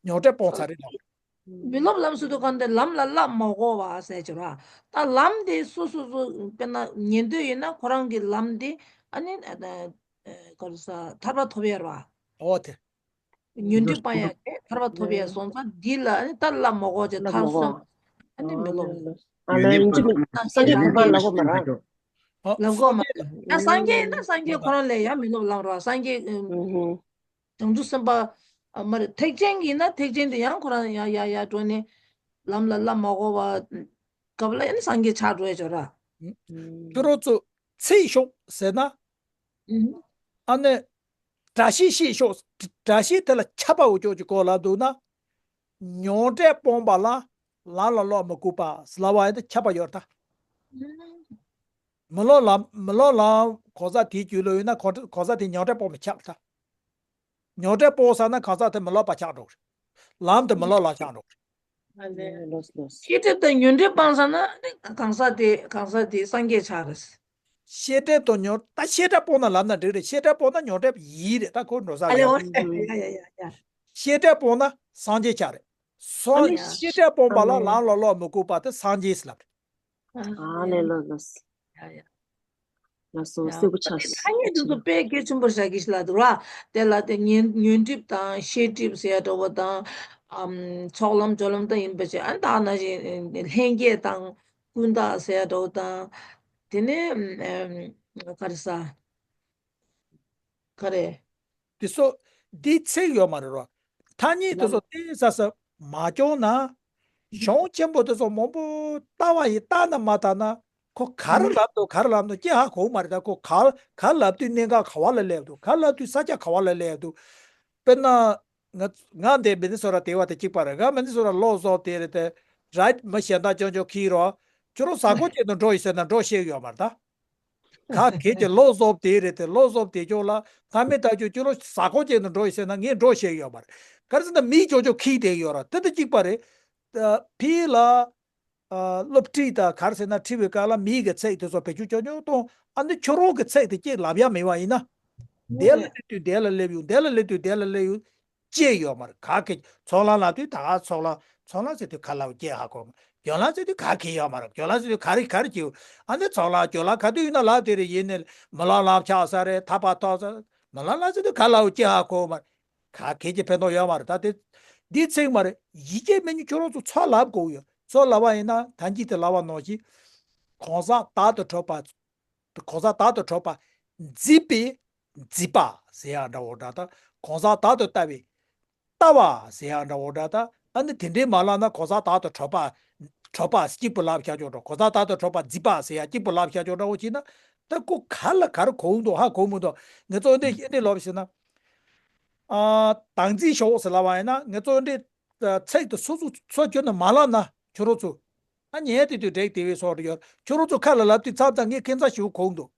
ཉོན་སྒྲིབ་སྤོང་ཚར་རེད་ལབ་པ་རེད། མི་སློབ་ལམ་ཟེར་དུས་གང་དེ་ལམ་ལ་བསླབ་མ་དགོས་པ་ཟེར་གྱི་ར། ད་ལམ་དེ་སོ་སོ་སོ་དཔེར་ན་ཉན་ཐོས་ཡིན་ན་ཁོ་རང་གི་ལམ་དེ་ཨ་ནི་ཨ་ཨ་ག་རེ་ཟ་ཐར་པ་ཐོབ་ཡ་ར། ཨོ་དེ། ཉོན་སྒྲིབ་སྤང་ཡ་དེ་ཐར་པ་ཐོབ་ཡ་སོང་ཙང་འདི་ལ་ཨ་ནི་ད་བསླབ་མ་དགོས་ཅེས་ཐར་སོང་། ཨ་ནི་མི་སློབ་ལ། ཨ་ལ་ཡིན་གཅིག་མིན་སངས་རྒྱས་གོ་འཕང་ལ་གོ་མ་ར། ཨ། ལབ་དགོས་མ་རེད། ཡང་སངས་རྒྱས་ཡིན་ན་སངས་རྒྱས་ཁོ་རང་ལས་ཡང་མི་སློབ་ལམ་ར་སངས་རྒྱས། ཨུ་ཧུ། བྱང་ཆུབ་སེམས་དཔའ། ཨ་མ་རེད། ཐེག་ཆེན་གྱི་ཡིན་ན་ཐེག་ཆེན་དེ་ཡང་ཁོ་རང་ཡ་ཡ་ཡ་འགྲོ་ནས་ལམ་ལ་བསླབ་མ་དགོས་པ། སྐབས་ལ་ཡང་སངས་རྒྱས་ཆགས་འགྲོ་ཡ་ཅོ་ར། ཁྱོད་རང་ཚོ་ཚིག་ཤོག་ཟེར་ན། ཨ་ནི། སྒྲ་བཤད་བཤད་ཤོག་སྒྲ་བཤད་དེ་ལ་ཁྱབ་པ་འོ་ཅོག་ཅིག་གོ་ལ་འདུག་ན། མྱང་འདས་སྤངས་པ་ལ་ལམ་ལ་ལོག་མི་དགོས་པ་ཟེར་ལབ་པ་ཡིན་ད་ཁྱབ་པ་ཡོད་ད། མི་སློབ་ལམ་མི་སློབ་ལམ་གང་ཟག་དེའི་རྒྱུད་ལ་ཡོད་ན་གང་གང་ཟག་དེ་མྱང་འདས་སྤངས་པ་ཆགས་ད། མྱང་འདས་སྤོང་ས་ན་གང་ཟག་དེ་མི་སློབ་པ་ཆགས་འགྲོ་གི་རེད། ལམ་དེ་མི་སློབ་ལ་ཆགས་འགྲོ་གི་རེད། ལོས་ལོས། ཤེས་སྒྲིབ་དང་ཉོན་སྒྲིབ་སྤངས་ས་ན་ནི་གང་ཟག་དེ་གང་ཟག་དེ་སངས་རྒྱས་ཆགས་རེད། ཤེས་སྒྲིབ་དང་ཉོན་ད་ཤེས་སྒྲིབ་སྤོང་ན་ལབ་ན་འགྲིག་རེད། ཤེས་སྒྲིབ་སྤོང་ན་ཉོན་སྒྲིབ་ཡིད་རེད། ད་ཁོ་འགྲོ་ས་ཨ་ལེ་རེད། འོ་ཡ་ཡ་ཡ་ཡ། ཤེས་སྒྲིབ་སྤོང་ན་སངས་རྒྱས་ཆགས་རེད། སོ་ཨ་ལེ། ཤེས་སྒྲིབ་སྤོང་པ་ལ་ཨ་ལེ། ལམ་ལ་ལོག་མི་དགོས་པ་དེ་སངས་རྒྱས་ཟེར་ལབ་རེད། ཨ་ལེ་ལོས་ལོས། ཡ་ཡ། ལགས་སོ། ཡ། གསལ་པོ་ཆགས་སོང་། ཐ་སྙད་དེ་ཚོ་དཔེ་གལ་ཆེན་པོ་བཞག་གི་ཞིག་ལ་འདུག་ར། དེ་ལ་དེ་ཉོན་ཉོན་སྒྲིབ་དང་ཤེས་སྒྲིབ་ཟེར་ཡ་འདྲ་བོ་དང་། ཨམ། ཚོགས་ལམ་སྦྱོར་ལམ་དང་ཡིན་པ་བྱས་ཨ་ད་ནང་བཞིན་ལྷན་སྐྱེས་དང་ཀུན་བརྟགས་ཟེར་ཡ་འདྲ་བོ་དང་། དེ་ནས་ཨམ། ག་རེ་ཟ། ག་རེ། དེ་སོ། འདི་ཚིག་ཡོད་མ་རེད་རོ། ཐ་སྙད་དེ་ཚོ་གཏན་ས་ས་མ་སྐྱོང་ན། གཞུང་ཆེན་པོ་དེ་ཚོ་མང་པོ་ལྟ་བ་ཡིས་ལྟ་ན་མ་ལྟ་ན། ཁོ་ག་རེ་ལབ་འདུག་ག་རེ་ལབ་འདུག་ཅི་ཧ་གོ་མ་རེད། ད་ཁོ་ག་ག་ལབ་དུས་གནད་འགག་ག་བ་ལ་སླེབས་འདུག་ག་ལབ་དུས་ས་ཆ་ག་བ་ལ་སླེབས་འདུག་དཔེར་ན། ང་ང་འདི་མི་ནི་སོ་ར་དེ་བ་དེ་གཅིག་པ་རེད། ང་མི་ནི་སོ་ར་ལོ་ཟོབ་དེ་རེད་དེ། རའི་མི་གཞན་དག་ཅོ་ཅོ་ཁི་རོ། ཁྱོད་རང་ས་གོ་ཅན་དུ་འགྲོ་ཡི་ཟེར་ན་འགྲོ་ཤེས་ཡོད་མ་རེད་ད། ག་གེ་ཀྱི་ལོ་ཟོབ་དེ་རེད་དེ། ལོ་ཟོབ་དེ་ཅོག་ལ་ཐ་མི་ད་ཅོ་ཅོ་ལོ་ས་གོ་ཅན་དུ་འགྲོ་ཡི་ཟེར་ན་ངས་འགྲོ་ཤེས་ཡོད་མ་རེད། ག་རེ་ཟེར་ན་མིའི་ཅོ་ཅོ་ཁི་དེ་ཡོད་ར་དེ་དེ་གཅིག་པ་རེད། ཕི་ལ། སློབ་ཁྲིད་དང་ག་རེ་ཟེར་ན་ཁྲིད་པའི་སྐབས་ལ་མིའི་གི་ཚིག་དེ་ཚོ་བེད་སྤྱོད་ཅོ་ཅོ་གཏོང་། ཨ་ནི་ཁྱོད་རང་གི་ཚིག་དེ་གཅིག་ལབ་ཡ་མེད་པ་ཡིན་ན། དེ་ལ་སླེབས་དུས་དེ་ལ་སླེབས་ཡོང་། དེ་ལ་སླེབས་དུས་དེ་ལ་སླེབས་ཡོང་། ཅེས་ཡོད་མ་རེད། ག་གེ་ཚོགས་ལམ་ལབ་དུས་ད་ག་ཚོགས་ལམ། ཚོགས་ལམ་ཟེར་དུས་ག་ལབ་ཅེས་ཧ་གོ་མ། སྦྱོར་ལམ་ཟེར་དུས་ག་གེ་ཡོད་མ་རེད། སྦྱོར་ལམ་ཟེར་དུས་ག་རེ་ག་རེ་ཅེས་ཡོད། ཨ་ནི་ཚོགས་ལམ་སྦྱོར་ལམ་ག་དུས་ཡིན་ན་ལབ་དེ་རེད། ཡིན་ནི་མི་ལམ་ལམ་ཆགས་ས་རེད། ཐར་པ་ཐོབ་ས་རེད། མི་ལམ་ལམ་ཟེར་དུས་ག་ལབ་ཅེས་ཧ་གོ་མ་རེད། ག་གེ་ཅི་ཕན་ཐོགས་ཡོད་མ་རེད། ད་དེ་འདི་ཚིག་མ་རེད། ཡི་གེ་མེད་ཉིན་ཁྱོད་རང་ཚོ་ཚོགས་ལམ་དགོས་ཡོད། ཚོགས་ལམ་པ་ཡིན་ན་ད་འཇིག་དེ་ལབ་པ་ནང་བཞིན། གང་ཟག་བདག་ཏུ་གྲུབ་པ། གང་ཟག་བདག་ཏུ་གྲུབ་པ། མཛེས་པའི་མཛེས་པ་ཟེར་ཡ་འདྲ་བོ་འདྲ་ད། གང་ཟག་བདག་ཏུ་ལྟ་བའི་ལྟ་བ་ཟེར་ཡ་འདྲ་བོ་འདྲ་ད། ཨ་ནི་དེ་འདྲའི་མ་ལབ་ན་གང་ཟག་བདག་ཏུ་གྲུབ་པ། གྲུབ་པ་གཅིག་པུ་ལབ་བཞག་ཆོག་འགྲོ། གང་ཟག་བདག་ཏུ་གྲུབ་པ་མཛེས་པ་ཟེར་ཡ་གཅིག་པུ་ལབ་བཞག་ཆོག་འདྲ་བོ་བྱས་ན། ད་ཁོ་ག་ལ་ག་རེ་གོ་འདུག་ཧ་གོ་མི་འདུག་ངས་ཚོ་འདི་འདི་ལབ་ཟེར་ན། ཨ། བདག་འཛིན་ཞོག་ཟེར་ལབ་པ་ཡིན་ན་ངས་ཚོ་འདི། ཚིག་དེ་སོ་སོ་སོ་ཁྱོན་ནས་མ་ལབ་ན་ཁྱོད་རང་ཚོ། ཨ་ཉལ་དེ་དུས་འགྲིག་དེ་བས་སོགས་རེ་ཡོད། ཁྱོད་རང་ཚོ་ཁ་ལ་ལབ་དུས་ཚབ་ཚ་ངས་ཁྱད་མཚར་ཞིག་གོ་འདུག་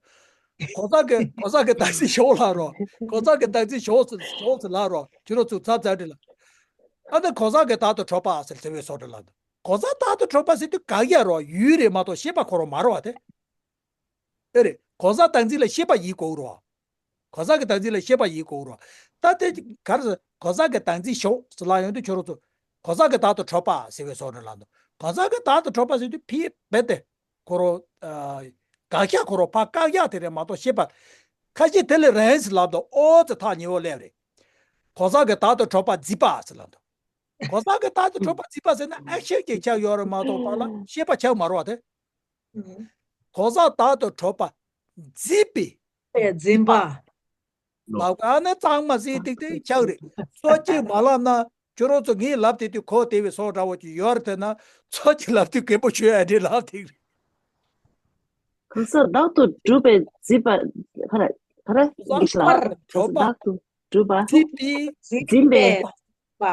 གོ་ས་གི་གོ་ས་གི་བདག་འཛིན་ཞོག་ལབ་རོགས། གོ་ས་གི་བདག་འཛིན་ཞོག་ཟེར་ཞོག་ཟེར་ལབ་རོགས། ཁྱོད་རང་ཚོ་ཚབ་ཚ་འདྲི་ལ། ཨ་ནི་གོ་ས་གི་བདག་ཏུ་གྲུབ་པ་ཟེར་དེ་བས་སོགས་རེ་ལབ་འདུག་གོ་ས་བདག་ཏུ་གྲུབ་པ་ཟེར་དུས་ག་ཡ་རོ་ཡུལ་རེད་མ་གཏོགས་ཤེས་པ་ཁོ་རང་མ་རོ་བ་དེ། ཨེ་རེད། གོ་ས་བདག་འཛིན་ལ་ཤེས་པ་ཡིན་དགོས་རོ། གོ་ས་གི་བདག་འཛིན་ལ་ཤེས་པ་ཡིན་དགོས་རོ། ད་དེ་ག་རེ་ཟེར་གོ་ས་གི་བདག་འཛིན་ཞོག་ཟེར་ལབ་ཡོང་དུས་ཁྱོད་རང་ཚོ། གོ་ས་གི་བདག་ཏུ་གྲུབ་པ་ཟེར་བའི་སོགས་ནས་ལབ་འདུག་གོ་ས་གི་བདག་ཏུ་གྲུབ་པ་ཟེར་དུས་ཕི་རྦད་དེ། ཁོ་རང་། དགག་བཞག་ཁོ་རང་ཕར་བཀག་བཞག་དེ་རེད་མ་གཏོགས་ཤེས་པ། ཁ་ཤས་དེ་ལས་རིང་ཟེར་ལབ་འདུག་ཨོ་ཙི་ཐག་ཉེ་བོ་སླེབས་རེད། གོ་ས་གི་བདག་ཏུ་གྲུབ་པ་མཛེས་པ་ཟེར་ལབ་འདུག་གོ་ས་གི་བདག་ཏུ་གྲུབ་པ་མཛེས་པ་ཟེར་ན་ཨེག་ཤན་ཅིག་ཆགས་ཡོད་རེད་མ་གཏོགས་པ་ལ་ཤེས་པ་ཆགས་མ་རེད་བ་དེ། གང་ཟག་བདག་ཏུ་གྲུབ་པ་མཛེས་པའི་འཛིན་པ། ལབ་ཀ་ནི་གཙང་མ་ཟེར་ཏིག་ཏིག་ཆགས་རེད། སོ་གཅིག་མ་ལབ་ན་ཁྱོད་རང་ཚོ་ངས་ལབ་དེ་དུས་གོ་བདེ་བའི་སོགས་འདྲ་བོ་ཅིག་ཡོད་རེད་དེ་ན་སོ་གཅིག་ལབ་དུས་རྒན་པོ་ཆོས་ཨ་འདྲེ་ལབ་ཐིག་རེད། གང་ཟག་བདག་ཏུ་གྲུབ་པའི་མཛེས་པ། ག་རེ་ག་རེ་གང་ཟག་གི་ལ་བདག་ཏུ་གྲུབ་པ། མཛེས་པའི་འཛིན་པའི། པ།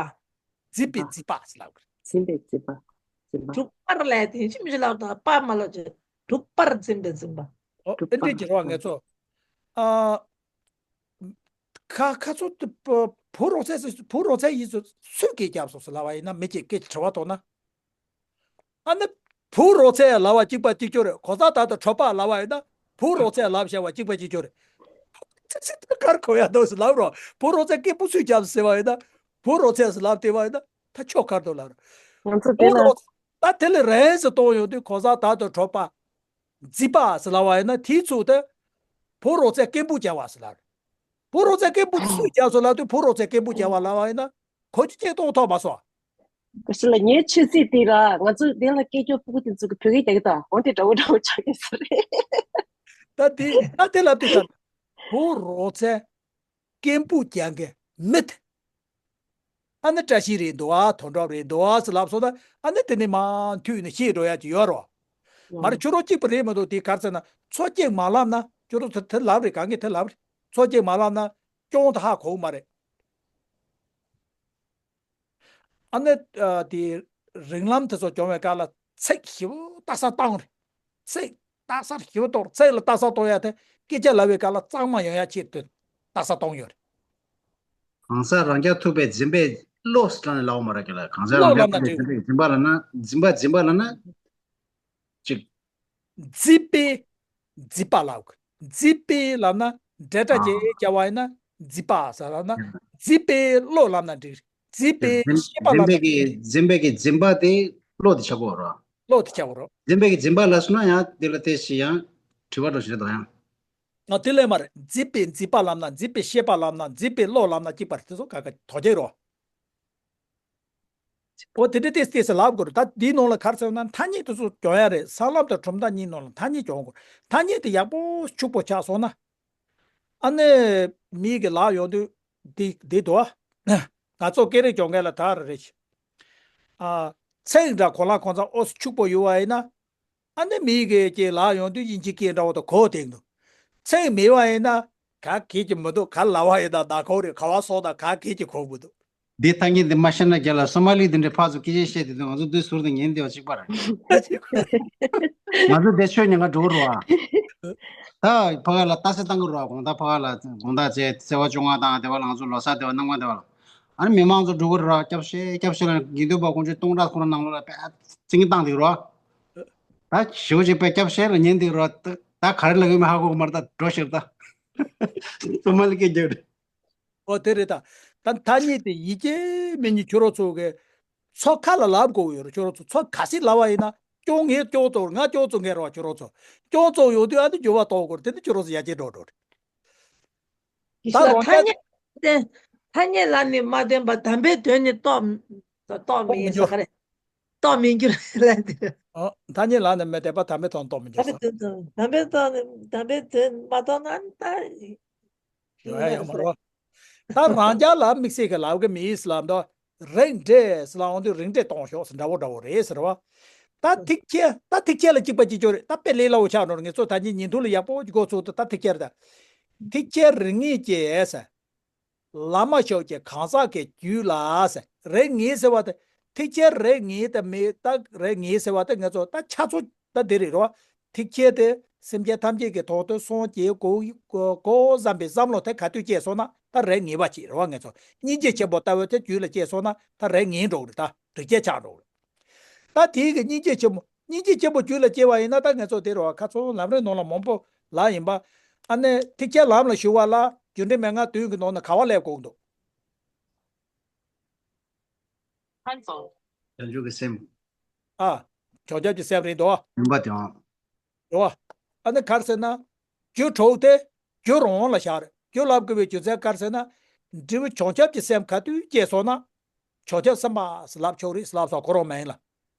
མཛེས་པའི་མཛེས་པ་ཟེར་ལབ་ཀྱི་རེད། མཛེས་པའི་མཛེས་པ། མཛེས་པ། གྲུབ་པར་ལས་དེ་ཅི་མི་ལབ་དང་པ་མ་ལབ་ཅེས་གྲུབ་པར་འཛིན་པའི་འཛིན་པ། ཨོ་གྲུབ་ཨེ་འདྲས་པ་ཀྱི་རོགས་ངེད་ཚོ། ཨ། ཁ་ཁ་ཚོ་དེ་བུ་བུ་རོགས་ཚད་སུ་བུ་རོགས་ཚད་ཡིན་ཚོ་སུས་སྐད་རྒྱབ་སོང་ཟེར་ལབ་པ་ཡིན་ན་མི་གཅིག་སྐད་དྲི་བ་གཏོང་ན། ཨ་ནི། བུ་རོགས་ཚད་ལབ་པ་གཅིག་པ་གཅིག་ཅོ་རེད། གོ་ས་ད་ལྟ་གྲོད་པ་ལབ་པ་ཡིན་ན། བུ་རོགས་ཚད་ལབ་བྱ་བ་གཅིག་པ་གཅིག་ཅོ་རེད། ཚིག་ཚིག་ད་གར་གོ་ཡ་འདུག་ཟེར་ལབ་རོགས། བུ་རོགས་ཚད་སྐད་སྤུ་སུས་རྒྱབ་ཟེར་བ་ཡིན་ན། བུ་རོགས་ཚད་ཟེར་ལབ་དེ་བ་ཡིན་ན། ད་ཆོག་གར་འདུག་ལབ་རོགས། ང་ཚོ་དེ་བུ་ལ་རོགས་ད་དེ་ལས་རིང་ཟེར་གཏོང་ཡོང་དུས་གོ་ས་ད་ལྟ་གྲོད་པ། མཛེས་པ་ཟེར་ལབ་པ་ཡིན་ན་དེའི་ཚུལ་དུ། བུ་རོགས་ཚད་སྐད་སྤུ་རྒྱབ་པ་ཟེར་ལབ་རོགས། བུ་རོགས་ཚད་སྐད་སྤུ་སུས་རྒྱབ་ཟེར་ལབ་དུས་བུ་རོགས་ཚད་སྐད་སྤུ་རྒྱབ་པ་ལབ་པ་ཡིན་ན། གོ་ཅི་ཅི་གཏོང་ཐོག་མ་སོང་། ག་ཞིག་ལ་ངའི་ཆོས་སྲིད་དེ་ལ་ང་ཚོ་དེ་ལ་སྐད་སྐྱོ་ཕྲུ་གུ་དེ་ཚོ་གི་བོད་སྐད་རྒྱག་གི་དང་འོན་ཏེ་འདྲ་བོ་འདྲ་བོ་ཆགས་ཀྱི་ས་རེད། ད་དེ་ད་དེ་ལབ་དུས་ད་བུ་རོགས་ཚད་སྐད་སྤུ་རྒྱག་མཁན་མི་དེ། ཨ་ནི་བཀྲ་ཤིས་རེད་འདུག་ཨ་དོན་གྲུབ་རེད་འདུག་ཨ་ཟེར་ལབ་སོང་ན་ཨ་ནི་དེ་ནི་མ་མཐུད་ནས་ཤེས་འགྲོ་ཡ་ཅིག་ཡོད་རོ། མ་རེད། ཁྱོད་རང་གཅིག་པ་རེད་མ་གཏོགས། དེ་ག་རེ་ཟེར་ན། མཚོ་སྐྱེས་མ་ལབ་ན། ཁྱོད་རང་དེ་དེ་ལབ་རེད། གང་གིས་དེ་ལབ་རེད། མཚོ་སྐྱེས་མ་ལབ་ན་སྐྱོང་དེ་ཧ་གོ་གི་མ་རེད། ཨ་ནི་ཨ་དེ་རིགས་ལམ་དེ་ཚོ་སྦྱོང་བའི་སྐབས་ལ་ཚིག་ཞིབ་ལྟ་ས་བཏང་རེད། ཚིག་ལྟ་སར་ཞིབ་གཏོང་། ཚིག་ལ་ལྟ་ས་གཏོང་ཡ་དེ་སྐད་ཆ་ལབ་པའི་སྐབས་ལ་གཙང་མ་ཡོང་ཡ་ཆེད་དུ་ལྟ་ས་གཏོང་ཡོད་རེད། གང་ཟག་རང་རྐྱ་ཐུབ་པའི་འཛིན་པའི་བློ་ཟེར་ནས་ལབ་པ་མ་རེད་ཀྱི་ལ། གང་ཟག་རང་བློ་རྐྱ་ལབ་ན་ཐུབ་པའི་འགྲིག་འཛིན་པའི་འཛིན་པ་ལབ་ན། འཛིན་པ་འཛིན་པ་ལབ་ན་ཅིག་འཛིན་པའི་འཛིན་པ་ལབ་དགོས། འཛིན་པའི་ལབ་ན་འབྲེལ་སྒྲ་ཅིག་བརྒྱབ་པ་ཡིན་ན། འཛིན་པ་ཟེར་ལབ་ན། འཛིན་པའི་བློ་ལབ་ན་འགྲིག་འཛིན་པའི་ཤེས་པ་ལབ་ན། འཛིན་པའི་གི་འཛིན་པའི་གི་འཛིན་པ་དེ་བློ་དེ་ཆགས་ཀྱི་ཡོད་རེད། བློ་དེ་ཆགས་ཀྱི་ཡོད་རེད། འཛིན་པའི་གི་འཛིན་པ་ལབ་སོང་ན་ཡང་དེ་ལ་དེ་ཞིག་ཡང་དྲི་བ་འདྲ་ཞིག་རེད་དོ་ཡང་། ང་དེ་ལས་མ་རེད། འཛིན་པའི་འཛིན་པ་ལབ་ན། འཛིན་པའི་ཤེས་པ་ལབ་ན། འཛིན་པའི་བློ་ལབ་ན་གཅིག་པ་རེད། དེ་ཚོ་ག་ག་དོ་རྒྱལ་རོ། འོ་དེ་འདྲ་ཏེས་ཏེས་ལབ་དགོས་རེད། ད་འདིའི་ནང་ལ་ག་རེ་ཟེར་ན། ཐ་སྙད་དེ་ཚོ་སྦྱོང་ཡ་རེད། ས་ལམ་དང་གྲུབ་མཐའ་གཉིས་ནང་ལ་ཐ་སྙད་སྦྱོང་དགོས། ཐ་སྙད་དེ་ཡག་པོ་ཕྱུག་པོ་ཆགས་སོང་ན། ཨ་ནི་མིའི་གི་ལག་ཡོང་དུས་འདི་འདི་འདུག་ཨ། ང་ཚོ་སྐད་རིགས་སྦྱོང་མཁན་ལ་ད་རེ་རེ་བྱེད། ཨ། ཚེག་འདྲ་གོ་ལ་གོང་ཚ་ཨོ་སི་ཕྱུག་པོ་ཡོད་པ་ཡིན་ན། ཨ་ནི་མིའི་གི་ཀྱི་ལག་ཡོང་དུས་དབྱིན་ཇི་སྐད་འདྲ་བོ་དང་གོ་བསྡད་འདུག་ཚེག་མེད་པ་ཡིན་ན་ག་གེ་ཅིག་མི་འདུག་ག་ལ་བ་ཡིན་ད་ད་གོ་རེད། ག་བ་སོགས་ད་ག་གེ་ཅིག་གོ་མི་འདུག་འདི་ཐ་སྙད་འདི་མ་ཤེས་ན་རྒྱ་ལ་སོ་མ་ལི་འདི་འདྲའི་ཕར་ཚུར་སྐད་ཆ་བཤད་དེ་དུས་ང་ཚོ་འདི་ཟུར་དུ་ཉན་བདེ་བ་གཅིག་པ་རེད། ང་ཚོ་འདི་ཆོས་ཉན་ག་འགྲོ་གི་རེད་བ། ད་ཕ་ག་ལ་ལྟ་ཚེ་བཏང་གི་རེད་བ། དགོང་དག་ཕ་ག་ལ་དགོང་དག་ཚེ་ཚེས་པ་བཅོ་ལྔ་དང་དེ་བ་ལ་ང་ཚོ་ལོ་གསར་དེ་བ་གནམ་གང་དེ་བ་ལ། ཨ་ནི་མི་མང་ཚོ་འགྲོ་གི་རེད་བ། སྐྱབས་བཤད་སྐྱབས་བཤད་ལ་དགེ་འདུན་པ་དཀོན་མཆོག་སྟོང་ཕྲག་ཁོ་རང་ནང་ལོགས་ལ་པད་ཚིག་བཏང་དེ་རེད་བ། ད་ཞེ་པོ་ཅིག་པའི་སྐྱབས་བཤད་ལ་ཉན་དེ་རོ། ད་ད་ག་རེ་ལབ་ཡོད་མེད་ཧ་གོ་གི་མ་རེད། ད་འགྲོ་ཤེར་ད། སོ་མ་ལི་སྐད་རྒྱག་རེད། ཨོ་དེ་རེད་ད། ད་ཐ་སྙད་དེ་ཡི་གེ་མེད་ཉིད་ཁྱོད་རང་ཚོ་གི་མཚོ་ཁ་ལ་ལབ་དགོས་ཡོད་རེད། ཁྱོད་རང་ཚོ་མཚོ་ག་སྲིད་ལབ་པ་ཡིན་ན། སྐྱོང་ངས་སྐྱོང་ཚོ་ང་སྐྱོང་ཚོ་ངས་རོ། ཁྱོད་རང་ཚོ་སྐྱོང་ཚོ་ཡོང་དུས་ཨ་ནི་འགྱུར་བ་གཏོང་དགོས་རེད། དེ་ནི་ཁྱོད་རང་ཚོ་ཡ་གྱལ་འགྲོ་འགྲོ་རེད། ད་ཡིན་ལ་རོང་ཐ་རྒྱ་སྙད་བསྟན། ཐ་སྙད་ལ་ནི་མ་བསྟན་པ་དམ་པའི་དོན་ནི་རྟོགས་རྟོགས་མི་ཡིན་ས་ག་རེད། རྟོགས་མི་འགྱུར་ལབ་དེ། ཨོ། ཐ་སྙད་ལ་ནི་མི་བསྟན་པ་དམ་པའི་དོན་རྟོགས་མི་འགྱུར་ས། དམ་པའི་དོན་དམ་པའི་དོན་མ་རྟོགས་ན་ད། ཡོང་ཡ་ཡོད་མ་རེད། ད་རང་རྒྱ་ལ་དམིགས་བསལ་གྱི་ལབ་གི་མི་ཡིན་ལབ་འདུག་རིགས་འགྲེ་ཟེར་ལ་འོང་དུས་རིགས་འགྲེ་གཏོང་ཤོག་ཟེར་འདྲ་བོ་འདྲ་བོ་རེད་ཟེར་བ། ད་ཐིག་ཁྱད་ད་ཐིག་ཁྱད་ལ་གཅིག་པ་གཅིག་ཆོད་རེད། ད་དཔེ་ལས་སླ་བོ་ཆགས་འགྲོ་རེད། ངེད་ཚོ་ད་ཉིན་ཉིན་ཐོ་ལ་ཡག་པོ་འགོ་ཚུགས་ཏེ་ད་ཐིག་ཁྱད་རེད་ད། ཐིག་ཁྱད་རིགས་ངེས་ཀྱི་ཟེར། བླ་མ་མཆོག་གི་གང་ཟག་གི་རྒྱུད་ལ་ཟེར། རིགས་ངེས་ཟེར་བ་དེ། ཐིག་ཁྱད་རིགས་ངེས་དེ་མེད་ད། རིགས་ངེས་ཟེར་བ་དེ་ངེད་ཚོ་ད་ཆ་ཚོ་ད་འདི་རེད་རོ། ཐིག་ཁྱད་དེ་སེམས་ཅན་ཐམས་ཅད་ཀྱི་ཐོག་ཏུ་སངས་རྒྱས་གོ་གོ་གོ་བསམ་པའི་བསམ་བློ་དེ་ག་དུས་སྐྱེས་སོང་ན་ད་རིགས་ངེས་པ་ཅིག་རེད་བ། ངེད་ཚོ་སྙིང་རྗེ་ཆེན་པོ་ལྟ་བུ་དེ་རྒྱུད་ལ་སྐྱེས་སོང་ན་ད་རིགས་ངེས་འགྲོ་གི་རེད། ད་རིགས་ཁྱད་ཆགས་འགྲོ་གི་རེད། ད་དེའི་གི་སྙིང་རྗེ་ཆེན་པོ་སྙིང་རྗེ་ཆེན་པོ་རྒྱུད་ལ་སྐྱེས་པ་ཡིན་ན་ད་ངེད་ཚོ་དེ་རེད་བ། ཁ་ཚོ་ལམ་རིམ་ནང་ལ་མང་པོ་ལ་ཡིན་པ། ཨ་ནི་ཐིག་ཁྱད་ལམ་ལ་ཞུགས་པ་ལ་རྒྱུ་འབྲས་མན་ངག་བདུན་གྱི་ནང་ན་ག་བ་སླེབས་དགོས་འདུག་བྱང་ཆུབ་ཀྱི་སེམས། ཨ། བྱང་ཆུབ་ཀྱི་སེམས་རེད་འདུག་བ། ཡིན་པ་དེའང་། རེད་བ། ཨ་ནི་ག་རེ་ཟེར་ན། རྒྱུ་དྲུག་དེ་རྒྱུ་རང་ལ་བཞག་རེད། རྒྱུ་ལབ་དགོས་པའི་རྒྱུ་མཚན་ག་རེ་ཟེར་ན། འབྲས་བུ་བྱང་ཆུབ་ཀྱི་སེམས་ག་དུས་སྐྱེས་སོང་ན། བྱང་ཆུབ་སེམས་དཔའ་ལབ་ཆོག་རེད་ལབ་སོགས་ཁོ་རང་མ་ཡིན་ལ།